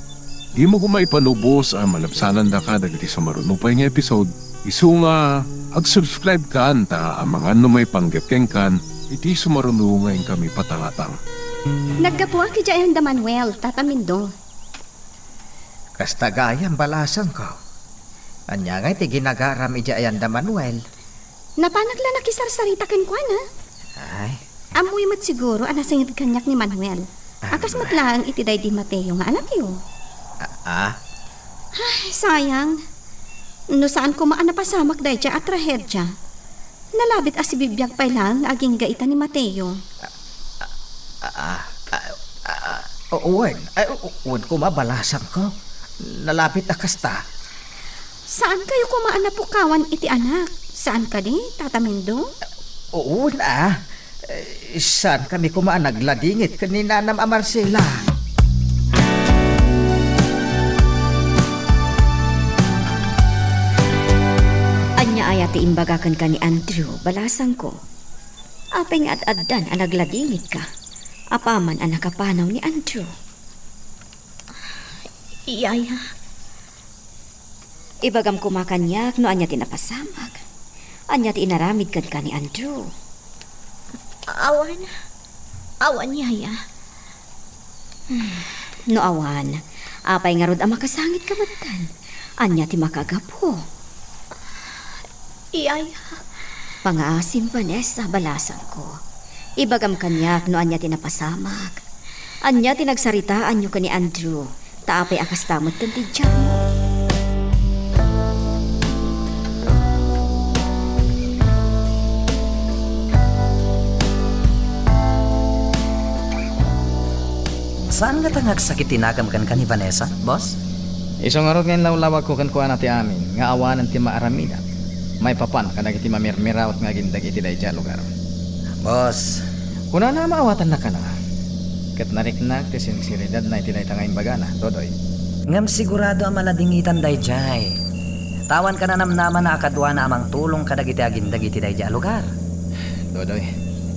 dimo koma ipanubos a malabsanandaka dagiti sumaruno pay nga episode. Isu nga, ag-subscribe kan ta amangan no maipanggep kenkan iti sumaruno nga inkami patangatang. Naggapuak idiay ayan da Manuel, Tata Mindo. Kasta gayam, balasangko. Ania ngay ti ginagaram idiay ayan da Manuel? Napanak la nakisarsarita kenkuana. Ay. Ammoyo met siguro a nasinged kaniak ni Manuel. Ah, a kas met laeng iti daydi Mateo nga anakyo. Ah, ah? Ay, sayang. No saan koma a napasamak daydiay a trahedia, nalabit a sibibiag pay laeng nga agingga ita ni Mateo. Ah, ah, ah, ah, ah, wen, ay, u-, wen koma, balasangko. Nalabit a kasta. Saan kayo koma a napukawan iti anak? Saan kadi, Tata Mendo? Wen a. Eh, saan kami koma a nagladingit ken ni nanam a Marcela? Ania aya ti imbaga kenka ni Andrew, balasangko? Apay nga ad-addan a nagladingitka apaman a nakapanaw ni Andrew? Yaya. Ibagam koma kaniak no ania ti napasamak. Ania ti inaramid kenka ni Andrew? Awan. Awan, Yaya. Hmm, no awan, apay ngarud a makasangitka metten? Ania ti makagapu? Iyaya. Pangaasim, Vanessa, balasangko. Ibagam kaniak no ania ti napasamak. Ania ti nagsaritaanyo ken ni Andrew? Ta apay a kasta metten ti diakmo? Saan ngata nga agsakit ti nagam kenka ni Vanessa, boss? Isu ngarud nga inlawlawagko kenkuana ti amin nga awanen ti maaramidak maipapan kadagiti mamirmiraot nga agindeg iti daydiay a lugar. Boss. Kunana a maawatannakana. Ket nariknak ti sinseridadna iti dayta nga imbagana, Dodoy. Ngem sigurado a maladingitan daydiay. Ta awan kananamnamana a kaduana a mangtulong kadagiti agindeg iti daydiay a lugar. Dodoy.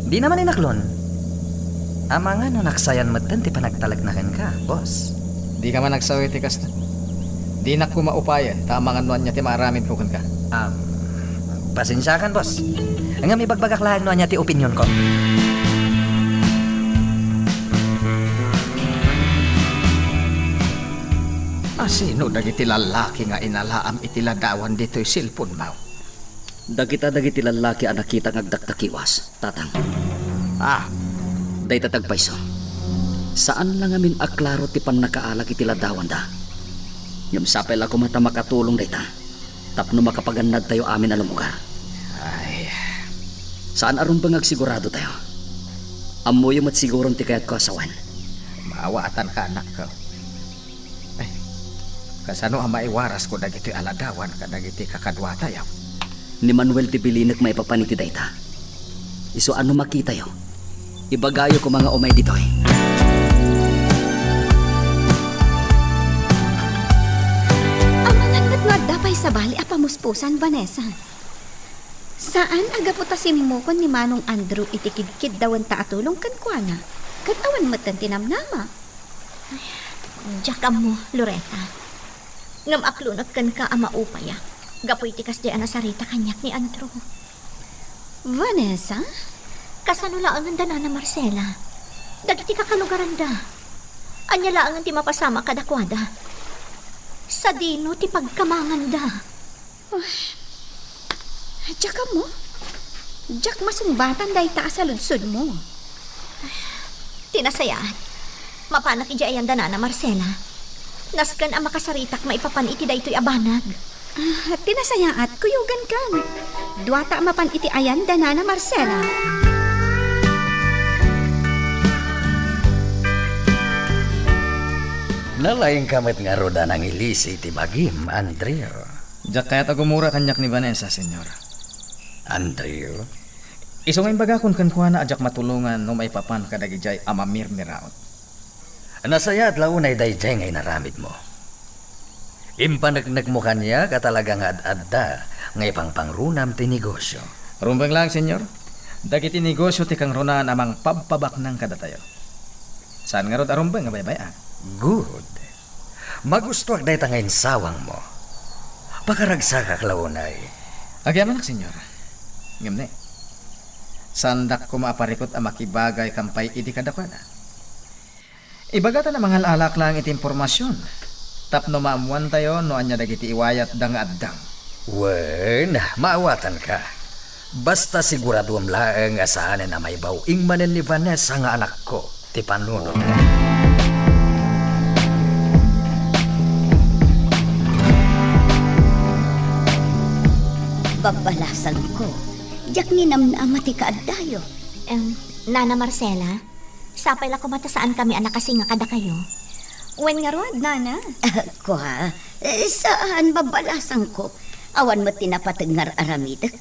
Dina man inaklon. Amangan no naksayan metten ti panagtalekna kenka, boss. Dika man agsao iti kasta. Dinak koma upayen ta amangan no ania ti maaramidko kenka. Um, pasensiakan, boss. Ngem ibagbagak laeng no ania ti opinionko. A sino dagiti lallaki nga inalaam iti ladawan ditoy cellphone-mo? Dagita dagiti lallaki a nakita nga agdakdakiwas, Tatang. Ah. Dayta ti agpayso. Saan la ngamin a klaro ti pannakaalak iti ladawanda. Ngem sapay la koma ta makatulong dayta tapno makapagannadtayo amin a lumugar. Ay. Saan a rumbeng nga agsiguradotayo. Ammoyo met siguron ti kayatko a sawen. Maawatanka, anakko. Ay, kasano a maiwarasko dagitoy a ladawan kadagiti kakaduatayo? Ni Manuel ti bilinek maipapan iti dayta. Isu a no makitayo, ibagayo koma nga umay ditoy. Amangan met no adda pay sabali a pamuspusan, Vanessa. Saan a gapu ta simmukon ni Manong Andrew iti kidkiddawenta a tulong kenkuana, ket awan metten ti namnama. Ay, diak ammo, Loretta. Ngem aklonek kenka a maupayak gapu iti kasdiay a nasarita kaniak ni Andrew. Vanessa? Kasano laengen da Nana Marcela? Dagiti kakalugaranda? Ania laengen ti mapasamak kadakuada? Sadino ti pagkamanganda? Uy, diak ammo. Diak masungbatan dayta a saludsodmo. Ti nasayaat, mapanak idiay ayan da Nana Marcela. Nasken a makasaritak maipapan iti daytoy a banag. Ah, ti nasayaat, kuyogankan. Duata a mapan iti ayan da Nana Marcela. Nalaingka met ngarud a nangilisi iti bagim, Andrew. Diak kayat a gumura kaniak ni Vanessa, Señor. Andrew? Isu nga imbagakon kenkuana a diak matulongan no maipapan kadagidiay a mamirmiraot. Nasayaat la unay daydiay nga inaramidmo. Impaneknekmo kaniak a talaga nga ad-adda nga ipangpangrunam ti negosio. Rumbeng laeng, Señor. Dagiti negosio ti kangrunaan a mangpabpabaknang kadatayo. Saan ngarud a rumbeng nga baybay-am? Good. Magustoak dayta nga insawangmo. Pakaragsakak la unay. Agyamanak, Señor. Ngem ne, saandak koma a parikut a makibagay kam pay idi kadakuada. Ibagatan a mangal-alak laeng iti impormasion tapno maammoantayo no ania dagiti iwayatda nga addang. Wen, maawatanka. Basta siguraduem laeng a saanen a maibaw-ing manen ni Vanessa nga anakko ti panunotmo. Babbalasangko, diak ninamnama ti kaaddayo. Em, Nana Marcela, sapay la koma ta saankami a nakasinga kadakayo. Wen ngarud, Nana? Kua, eh, saan, babbalasangko. Awan met ti napateg nga ar-aramidek.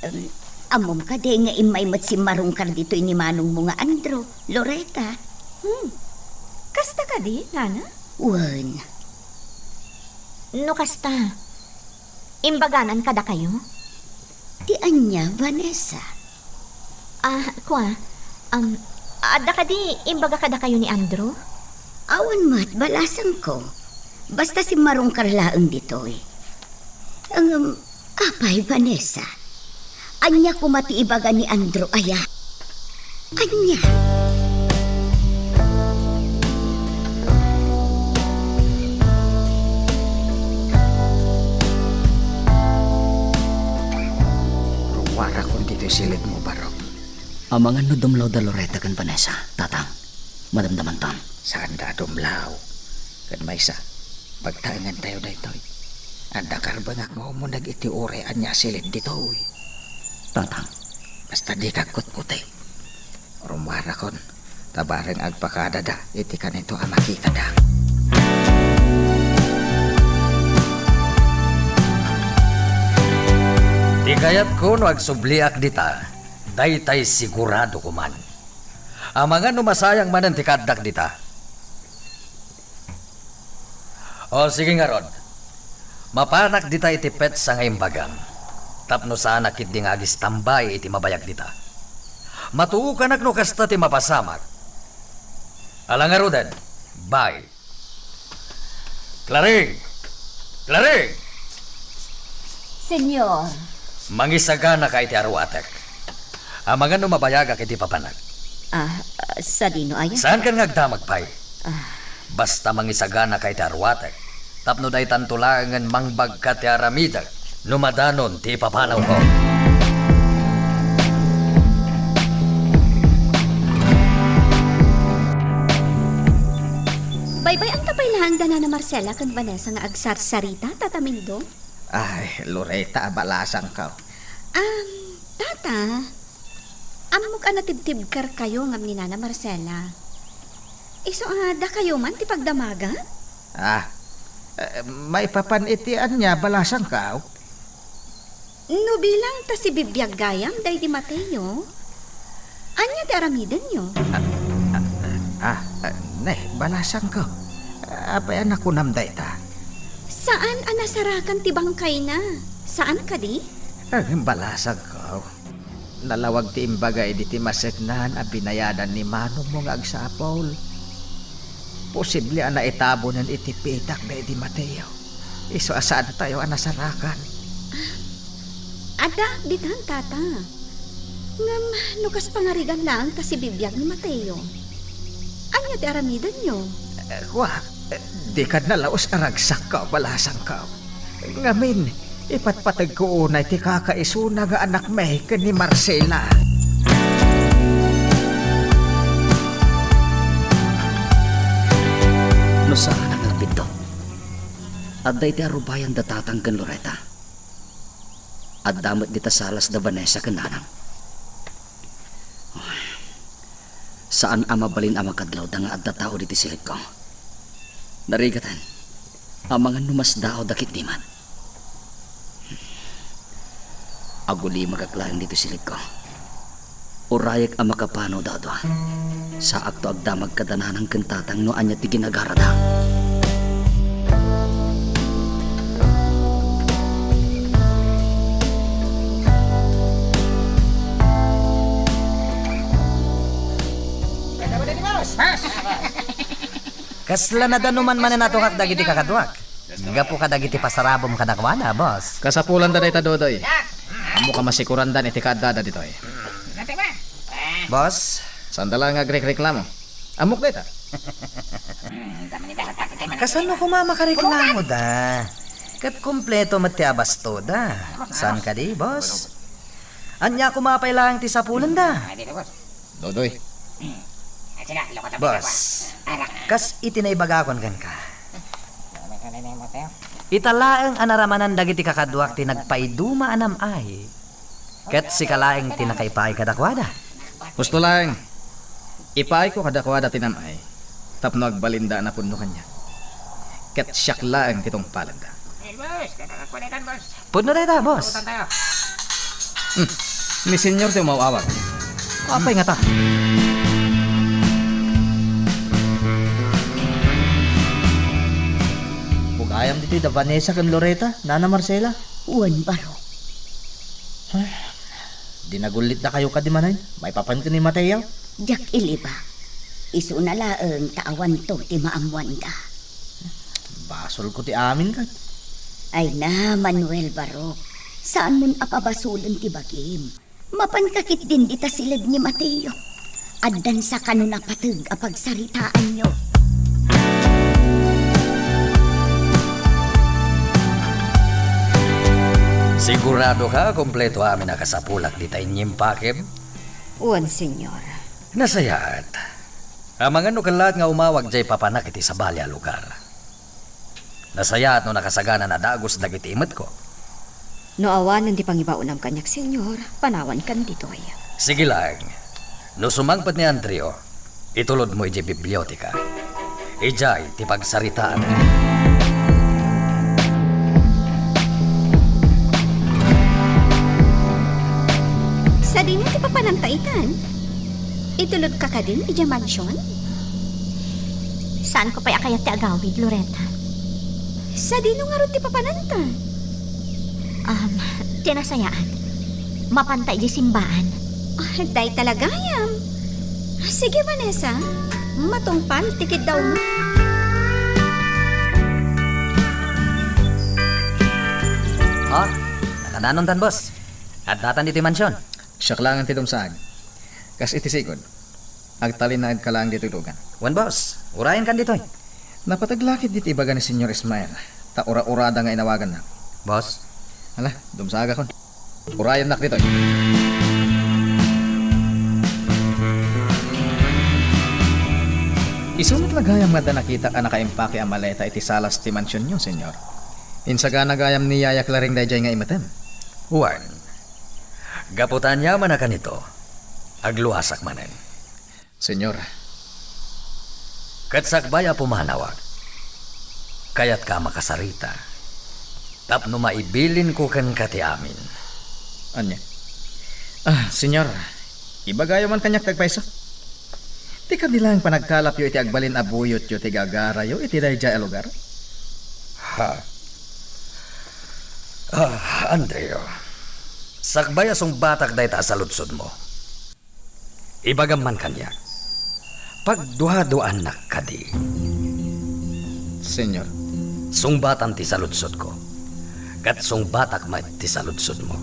Em, ammom kadi nga immay met simmarungkar ditoy ni manongmo nga Andrew, Loretta? Hmm. Kasta kadi, Nana? Wen. No kasta, imbaganan kadakayo? Ti ania, Vanessa? Ah, kua, um, adda kadi imbaga kadakayo ni Andrew? Awan met, balasangko. Basta simmarungkar laeng ditoy. Ngem, apay, Vanessa? Ania koma ti ibaga ni Andrew aya? Ania? Ruarakon ditoy silidmo, Barok. Amangan no dumlawda Loretta ken Vanessa, Tatang. Madamdamanton. Saanda a dumlaw. Ken maysa, pagtaengantayo daytoy. Adda karbengak nga umuneg iti uray ania a silid ditoy. Tatang. Basta dika agkutkuti. Rummuarakon, ta bareng agpakadada iti kanito a makitada. Ti kayatko no agsubliak dita, daytay sigurado koman. Amangan no masayang manen ti kaaddak dita. O, sige ngarud. Mapanak dita iti petsa nga imbagam, tapno saanak ketdi nga agistambay iti mabayag dita. Matuokanak no kasta ti mapasamak. Ala ngaruden, bye. Claring! Claring! Señor. Mangisaganaka iti aruatek. Amangan no mabayagak iti papanak. Ah, sadino aya? Saankan nga agdamag pay. Ah. Basta mangisaganaka iti aruatek, tapno daytanto laengen mangbagka ti aramidek no madanon ti ipapanawko. Baybay-anta pay laeng da Nana Marcela ken Vanessa nga agsarsarita, Tata Mindo? Ay, Loretta, abalasangko. Am, Tata, ammok a natibtibkerkayo ngem ni Nana Marcela. Isu a dakayo man ti pagdamaga? Ah, eh, maipapan iti ania, balasangko? No bilang ta sibibiag gayam daydi Mateo, ania ti aramidenyo? Ah, ah, ah, ah, ne, balasangko. Apay a nakunam dayta? Saan a nasarakan ti bangkayna. Saan kadi? Ah, balasangko. Nalawag ti imbaga idi ti maseknan a binayadan ni manongmo nga agsapul. Posible a naitabonen iti pitak daydi Mateo. Isu a saantayo a nasarakan. Adda ditan, Tata. Ngem no kas pangarigan laeng ta sibibiag ni Mateo, ania ti aramidenyo? Eh, kua, eh, dika nalaus a ragsakko, balasangko. Ngamin, ipatpategko unay ti kakaisuna nga anakmi ken ni Marcela. No saan a ngarud, adda iti arubayan da Tatang ken Loretta. Adda met dita salas da Vanessa ken Nanang. Saan a mabalin a makadlawda nga adda tao ditoy silidko. Narigaten, amangan no masdaawda ketdi met. Agulimagak laeng ditoy silipko. Urayek a makapano dadua. Saakto agdamag kada nanang ken tatang no ania ti ginagarada. Kasla nadanuman manen a tungak dagiti kakaduak. Gapu kadagiti pasarabom kadakuada, boss. Kasapulanda dayta, Dodoy. Ammok a masikurandan iti kaaddada ditoy. Boss? Sanda laeng nga agrikreklamo. Ammok dayta. Kasano koma makareklamo da? Ket kompleto met ti abastoda. Saan kadi, boss? Ania koma pay laeng ti sapulenda? Dodoy. Boss, kas iti naibagakon kenka, ita laeng a naramanan dagiti kakaduak ti nagpaiduma a nam-ay, ket sika laeng ti nakaipaay kadakuada. Husto laeng, ipaayko kadakuada ti nam-ay tapno agbalinda a napudno kaniak. Ket siak laeng ti tungpalenda. Pudno dayta, boss. Hmm. Ni Senyor ti umaw-awag. Apay ngata? Bugayam ditoy da Vanessa ken Loreta, Nana Marcela. Wen, Barok. Ay, di nagullitdakayo kadi manen, maipapan ken ni Mateo? Diak iliba. Isuna laeng ta awanto ti maammoanda. Basolko ti amin ket. Ay na, Manuel Barok. Saanmon a pabasolen ti bagim. Mapanka ketdin dita siled ni Mateo. Addansa kano napateg a pagsaritaanyo. Siguradoka a kompleto amin a kasapulak dita inyimpakem? Wen, Senyor. Nasayaat. Amangan no kellaat nga umawag jay papanak iti sabali a lugar. Nasayaat no nakasaganan a dagus dagiti imetko. No awanen ti pangibaonam kaniak, Senyor, panawankan ditoy. Sige laeng. No sumangpet ni Andrew, itulodmo idiay biblioteka. Idiay ti pagsaritaan. Sadino ti papananta itan? Itulodka kadin idiay mansion? Saanko pay a kayat ti agawid, Loreta. Sadino ngarud ti papananta? Um, ti nasayaat. Mapanta idiay simbaan. Ah, dayta la gayam. Sige, Vanessa. Matungpal ti kiddawmo. Ah, nakananontan, boss. Addatan ditoy mansion. Siak laeng ti dumsaag. Kas iti sigud. Agtalinaedka laeng ditoy lugan. Wen, boss. Urayenkan ditoy. Napateg la ketdi ti ibaga ni Senyor Ismael, ta ura-urada nga inawagannak. Boss? Ala, dumsaagakon. Urayennak ditoy. Isu met la gayam nga adda nakitak a nakaimpake a maleta iti salas ti mansionyo, Senyor. Insagana gayam ni Yaya Claring daydiay nga imetem. Wen, gapu ta aniaman a kanito, agluasak manen. Senyor. Ket sakbay a pumanawak, kayatka a makasarita tapno maibilinko kenka ti amin. Ania? Ah, Senyor, ibagayo man kaniak ti agpayso. Ti kadi laeng panagkalapyo iti agbalin a buyotyo ti gagarayo iti daydiay a lugar? Ha? Ah, Andrew, sakbay a sungbatak dayta a saludsodmo. Ibagam man kaniak, pagduaduaannak kadi? Senyor. Sungbatam ti saludsodko, ket sungbatak met ti saludsodmo.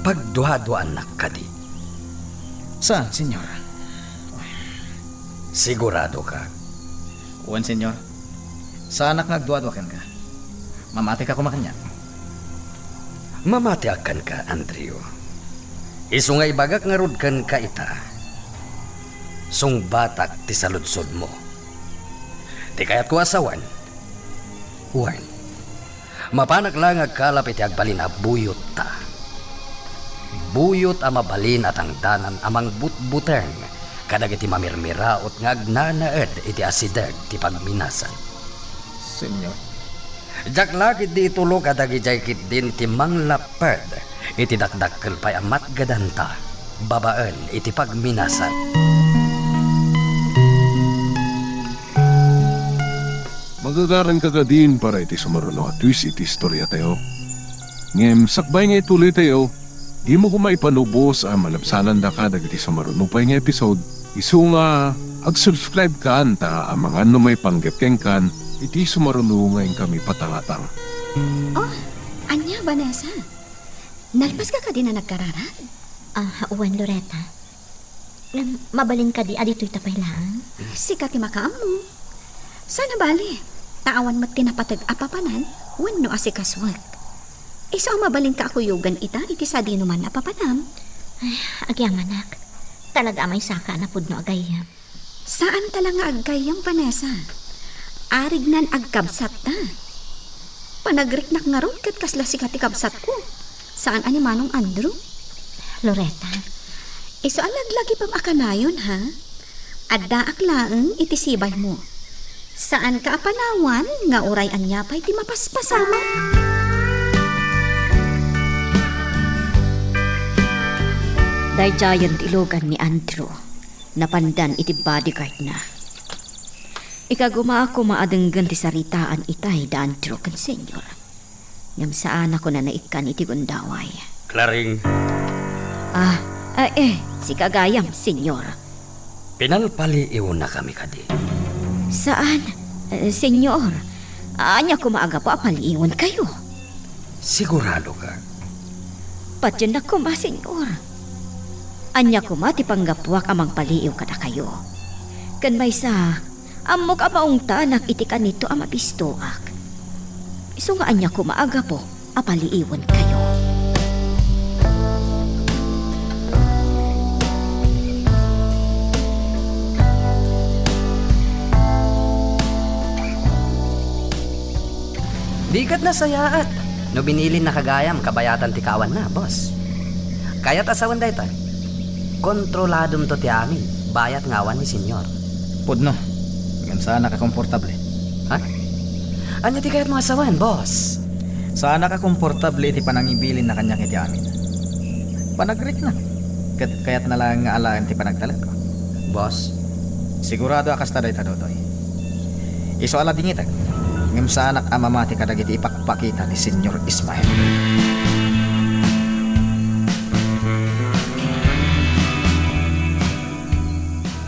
Pagduaduaannak kadi? Saan, Senyor? Sigurado ka? Wen, Senyor. Saanak nga agduadua kenka. Mamatika koma kaniak. Mamatiak kenka, Andrew. Isu nga ibagak ngarud kenka ita, sungbatak ti saludsodmo. Ti kayatko a sawen, wen, mapanak la nga agkalap iti agbalin a buyotta. Buyot a mabalin a tangdanan a mangbutbuteng kadagiti mamirmiraot nga agnanaed iti asideg ti pagminasan. Senyor. Diak la ketdi itulok a dagidiay ketdin ti manglapped iti dakdakkel pay a matgedanta babaen iti pagminasan. Magagaranka kadin para iti sumaruno a twist iti istoriatayo. Ngem sakbay nga ituloytayo, dimo koma ipalubos a malabsanandaka dagiti sumaruno pay nga episode, isu nga ag-subscribe kan ta amangan no maipanggep kenkan iti sumaruno nga inkami patangatang. Oh, ania, Vanessa? Nalpaska kadin a nagkararag? Ah, wen, Loretta. Ngem mabalin kadi a ditoyta pay laeng? Sika ti makaammo. Saan a bale, ta awan met ti napateg a papanan wenno asikasuek. Isu a mabalinka a kuyogen ita iti sadinoman a papanam. Ay, agyamanak. Talaga a maysaka a napudno a gayyem. Saanta la nga aggayyem, Vanessa. Arignan agkabsatta. Panagriknak ngarud ket kasla sika ti kabsatko. Saan a ni Manong Andrew? Loretta. Isu a laglagipem a kanayon, ha? Addaak laeng iti sibaymo. Saanka a panawan nga uray ania pay ti mapaspasamak. Daydiayen ti ilugan ni Andrew. Napandan iti bodyguardna. Ikaguma koma a denggen ti saritaan itay da Andrew ken Senyor. Ngem saanak a naikkan iti gundaway. Claring. Ah, eh, eh, sika gayam, Senyor. Pinalpaliiwnakami kadi? Saan, eh, Senyor. Ania koma a gapu a paliiwenkayo? Siguradoka? Patiennak koma, Senyor. Ania koma ti panggapuak a mangpaliiw kadakayo? Ken maysa, ammok a maungtanak iti kanito a mabistoak. Isu nga ania koma a gapu a paliiwenkayo? Di ket nasayaat no binilinnaka gayam kabayatan ti kaawanna, boss. Kayat a sawen dayta. Kontroladonto ti amin, bayat nga awan ni Senyor. Pudno. Ngem saanak a komportable. Ha? Ania ti kayatmo a sawen, boss? Saanak a komportable iti panangibilinna kaniak iti amin. Panagrikna. Ket kayatna laeng nga alaen ti panagtalekko. Boss? Sigurado a kasta dayta, Dodoy. Isu a ladingitek, ngem saanak a mamati kadagiti ipakpakita ni Senyor Ismael.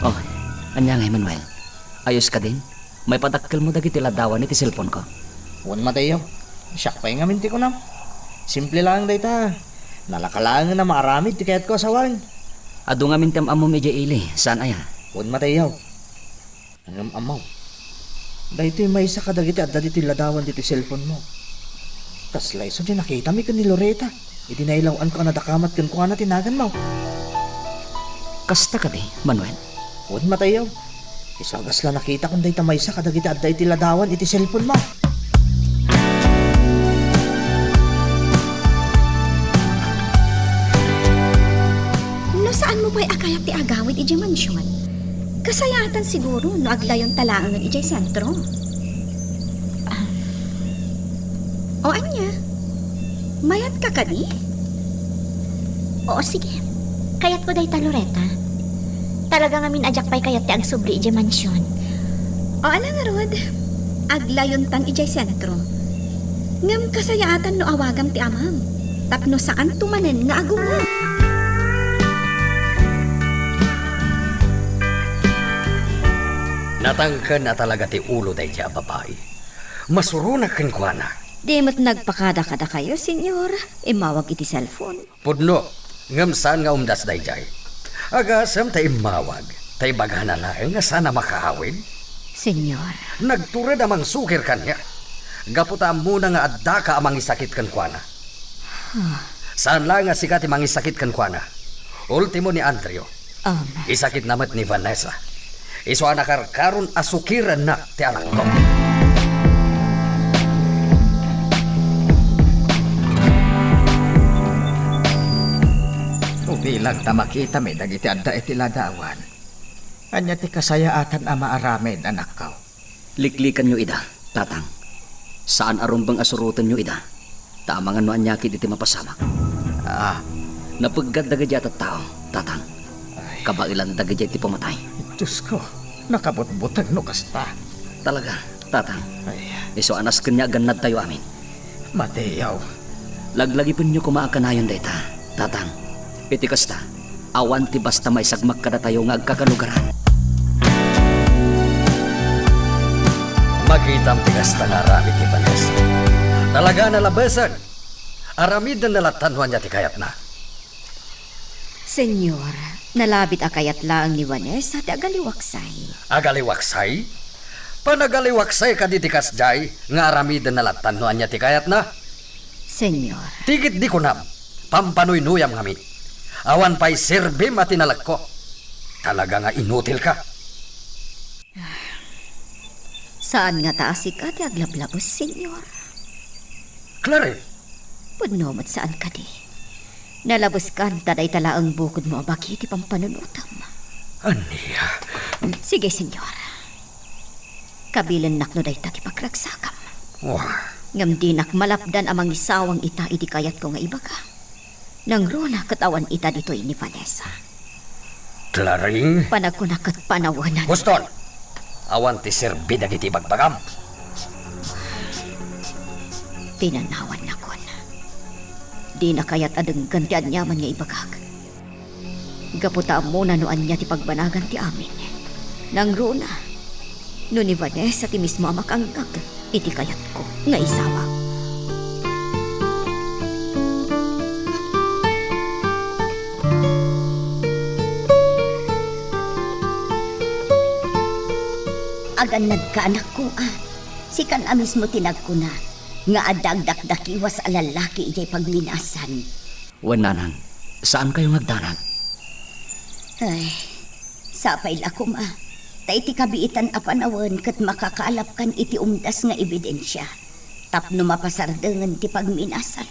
Oh, ania ngay, Manuel? Ayos kadin? Maipadakkelmo dagiti ladawan iti cellphone-ko? Wen, Mateo. Siak pay ngamin ti kunam. Simple laeng dayta. Nalaka laengen a maaramid ti kayatko a sawen. Adu ngamin ti am-ammom idiay ili, saan aya? Wen, Mateo. Ngem ammo, daytoy maysa kadagiti adda ditoy ladawan ditoy cellphone-mo. Kasla isu ti nakitami ken ni Loretta idi nailaw-anko a nadakamat kenkuana ti naganmo. Kasta kadi, Manuel? Wen, Mateo. Isu a kasla nakitakon dayta maysa kadagiti adda iti ladawan iti cellphone-mo. No saanmo pay a kayat ti agawid idiay mansion, kasayaatan siguro no aglayonta laengen idiay sentro. Ah. O ania? Mayatka kadi? Oo, sige. Kayatko dayta, Loretta. Talaga ngamin a diak pay kayat ti agsubli idiay mansion. O, ala ngarud, aglayontan idiay sentro. Ngem kasayaatan no awagam ti amam, tapno saanto manen nga agumeng. Natangken a talaga ti ulo daydiay a babai. Masuronak kenkuana. Di met nagpakada kadakayo, Senyor, immawag iti cellphone. Pudno, ngem saan nga umdas daydiay. Agasem ta immawag, ta ibagana laeng nga saan a makaawid. Senyor. Nagtured a mangsukir kaniak. Gapu ta ammona nga addaka a mangisakit kenkuana. Huh. Saan laeng a sika ti mangisakit kenkuana. Ultimo ni Andrew. Um. Isakitna met ni Vanessa. Isu a nakarkaron a sukirennak ti anakko. Ubilang ta makitami dagiti adda iti ladawan. Ania ti kasayaatan a maaramid, anakko? Liklikanyo ida, Tatang. Saan a rumbeng a surotenyo ida, ta amangan no ania ketdi ti mapasamak. Ah. Napeggad dagiti a tattao, Tatang. Ay. Kabaelan dagiti ti pamatay. Diosko, nakabutbuteng no kasta. Talaga, Tatang. Ay. Isu a nasken nga agannadtayo amin. Mateo. Laglagipenyo koma a kanayon dayta, Tatang. Iti kasta, awan ti basta maisagmak kadatayo nga agkakalugaran. Makitam ti kasta nga aramid ni Vanessa. Talaga, nalabesen. Aramidenna latta no ania ti kayatna. Señor, nalabit a kayat laeng ni Vanessa ti agaliwaksay. Agaliwaksay? Panagaliwaksay kadi ti kasdiay nga aramidenna latta no ania ti kayatna? Señor. Ti ketdi kunam, pampanuynuyam ngamin. Awan pay serbim a tinalekko. Talaga nga inutilka. Saan ngata a sika ti aglablabes, Señor. Clary! Pudno met saan kadi. Nalabeskan ta dayta laeng bukodmo a bagi ti pampanunotam. Ania? Sige, Señor. Kabilennak no dayta ti pagragsakam. Wah. Ngem dinak malapdan a mangisawang ita iti kayatko nga ibaga. Nangruna ket awan ita ditoy ni Vanessa. Clary? Panagkunak ket panawen. Boston! Awan ti serbi dagiti ibagbagam. Pinanawannakon. Dina kayat a denggen ti aniaman nga ibagak. Gapu ta ammona no ania ti pagbanagan ti amin. Nangruna, no ni Vanessa ti mismo a makangngag iti kayatko nga isawang. Agannadka, anakko, a. Sikan a mismo ti nagkuna nga adda agdakdakiwas a lallaki idiay pagminasan. Wen, nanang, saankayo nga agdanag? Ay, sapay la koma, ta iti kabiitan a panawen ket makakalapkan iti umdas nga ebidensia tapno mapasardengen ti pagminasan.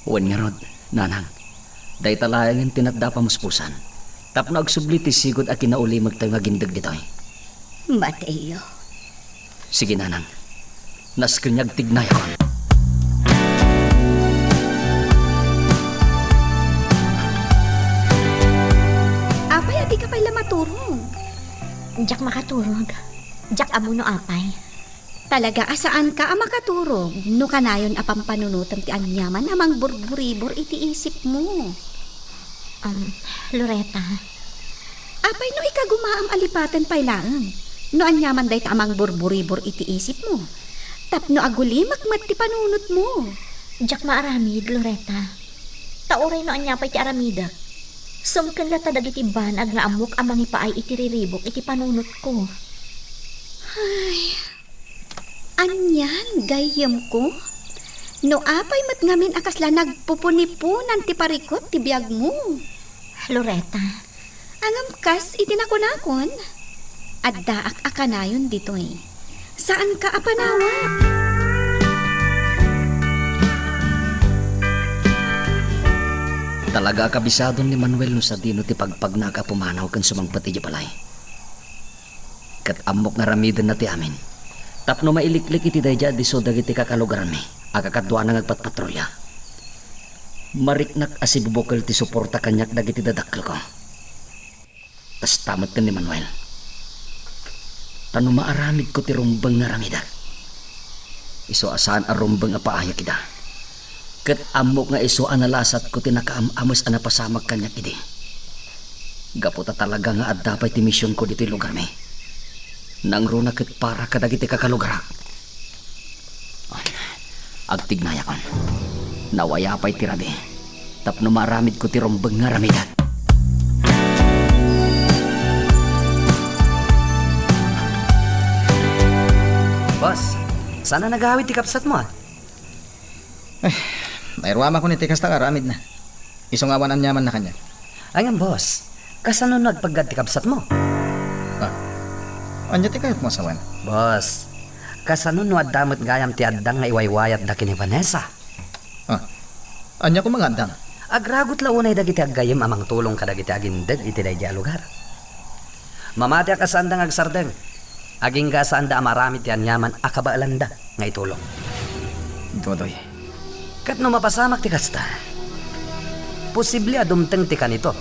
Wen ngarud, nanang, dayta laengen ti natda a pamuspusan tapno agsubli ti sigud a kinaulimegtayo nga agindeg ditoy. Mateo. Sige, nanang. Nasken nga agtignayakon. Apay, a dika pay la maturog? Diak makaturog. Diak ammo no apay. Talaga a saanka a makaturog no kanayon a pampanunotem ti aniaman a mangburburibor iti isipmo. Um, Loretta. Apay no ikagumaam a lipaten pay laeng no aniaman dayta a mangburburibor iti isipmo tapno agulimek met ti panunotmo? Diak maaramid, Loretta. Ta uray no ania pay ti aramidek, sumken latta dagiti banag nga ammok a mangipaay iti riribuk iti panunotko. Ay, anian, gayyemko? No apay met ngamin a kasla nagpupuniponan ti parikut ti biagmo. Loretta. Ngem kas iti nakunakon, addaak a kanayon ditoy. Saanka a panawat. Talaga a kabisadon ni Manuel no sadino ti pagpagnaak a pumanaw ken sumangpet idiay balay. Ket ammok nga aramidenna ti amin tapno mailiklik iti daydiay a disso dagiti kakalugaranmi a kakaduana nga agpatpatrolya. Mariknak a sibubukel ti suporta kaniak dagiti dadakkelko. Kasta met ken ni Manuel. Ta no maaramidko ti rumbeng nga aramidek, isu a saan a rumbeng a paayak ida. Ket ammok nga isu a nalasatko ti nakaam-ames a napasamak kaniak idi. Gapu ta talaga nga adda pay ti misionko ditoy lugarmi. Nangruna ket para kadagiti kakalugarak. Agtignayakon. Nawaya pay ti rabii tapno maaramidko ti rumbeng nga aramidek. Boss, saan a nagawid ti kabsatmo, a? Eh, nairuamakon iti kasta nga aramidna. Isu nga awan aniamanna kaniak. Ay ngem, boss, kasano no agpeggad ti kabsatmo? Ah, ania ti kayatmo a sawen? Boss, kasano no adda met gayam ti addang nga iwaywayatda ken ni Vanessa? Ah, ania koma nga addang? Agragot la unay dagiti aggayem a mangtulong kadagiti agindeg iti daydiay a lugar. Mamatiak a saanda nga agsardeng, agingga a saanda a maaramid ti aniaman a kabaelanda nga itulong. Todoy. Ket no mapasamak ti kasta, posible a dumteng ti kanito.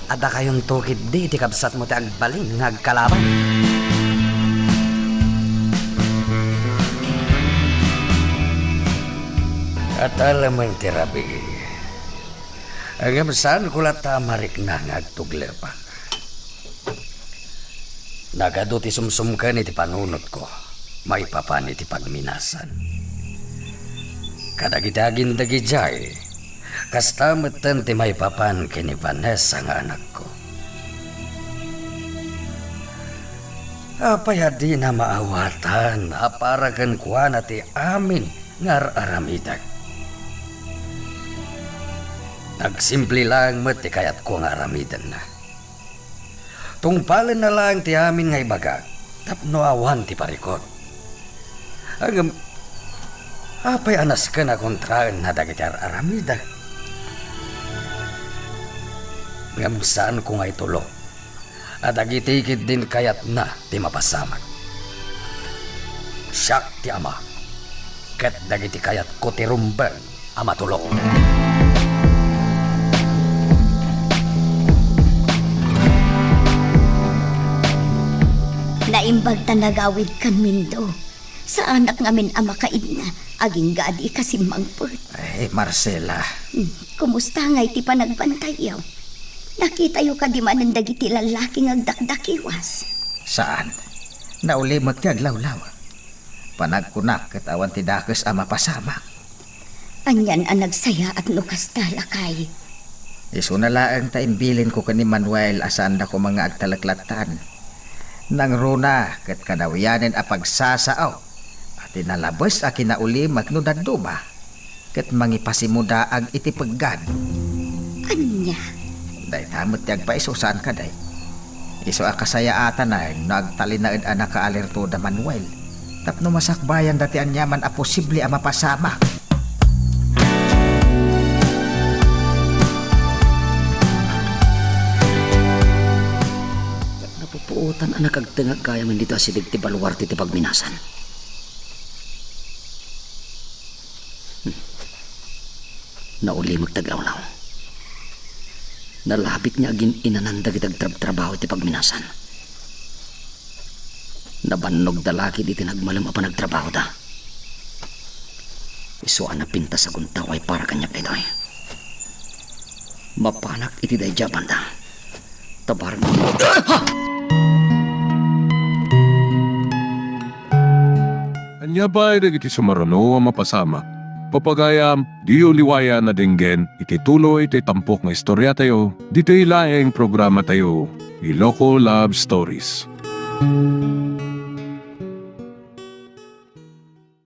Adda kayonto ketdi ti kabsatmo ti agbalin nga agkalaban. Atalemen ti rabii. Ngem saanko latta a marikna nga agtuglepak. Nagadu ti sumsumken iti panunotko maipapan iti pagminasan. Kadagiti agindeg idiay, kasta metten ti maipapan ken ni Vanessa nga anakko. Apay a dina maawatan a para kenkuana ti amin nga ar-aramidek? Agsimple laeng met ti kayatko nga aramidenna. Tungpalenna laeng ti amin nga ibagak tapno awan ti parikut. Ngem apay a nasken a kontraenna dagiti ar-aramidek? Ngem saanko nga itulok a dagiti ketdin kayatna ti mapasamak. Siak ti ama, ket dagiti kayatko ti rumbeng a matulok. Naimbag ta nagawidkan, Mindo. Saanak ngamin a makaidna, agingga a dika simmangpet. Ay, Marcela. Hmm, kumusta ngay ti panagbantayyo? Nakitayo kadi manen dagiti lallaki nga agdakdakiwas? Saan. Naulimek ti aglawlaw. Panagkunak ket awan ti dakes a mapasamak. Anian a nagsayaat no kasta, lakay? Isuna laeng ta imbilinko ken ni Manuel a saanda koma nga agtalek lattan. Nangruna ket kadawianen a pagsasao a ti nalabes a kinaulimek no dadduma ket mangipasimudaag iti peggan. Ania? Dayta met ti agpaiso, saan kadi? Isu a kasayaatan no agtalinaed a nakaalerto da Manuel tapno masakbayan dati aniaman a posible a mapasamak. Napupuotan a nakagtengag gayam dita asideg ti baluarte ti pagminasan. Hmm. Naulimek ti aglawlaw. Nalabit nga agin-inanan dagiti agtrabtrabaho iti pagminasan. Nabannogda la ketdi iti nagmalem a panagtrabahoda. Isu a napintas a guntaway para kaniak daytoy. Mapanak iti daydiay a banda. Tabareng. Ania pay dagiti sumaruno a mapasamak? Pagayam, diyo liwayan a denggen iti tuloy ti tampok nga istoriatayo, ditoy laeng programatayo, Iloko Love Stories.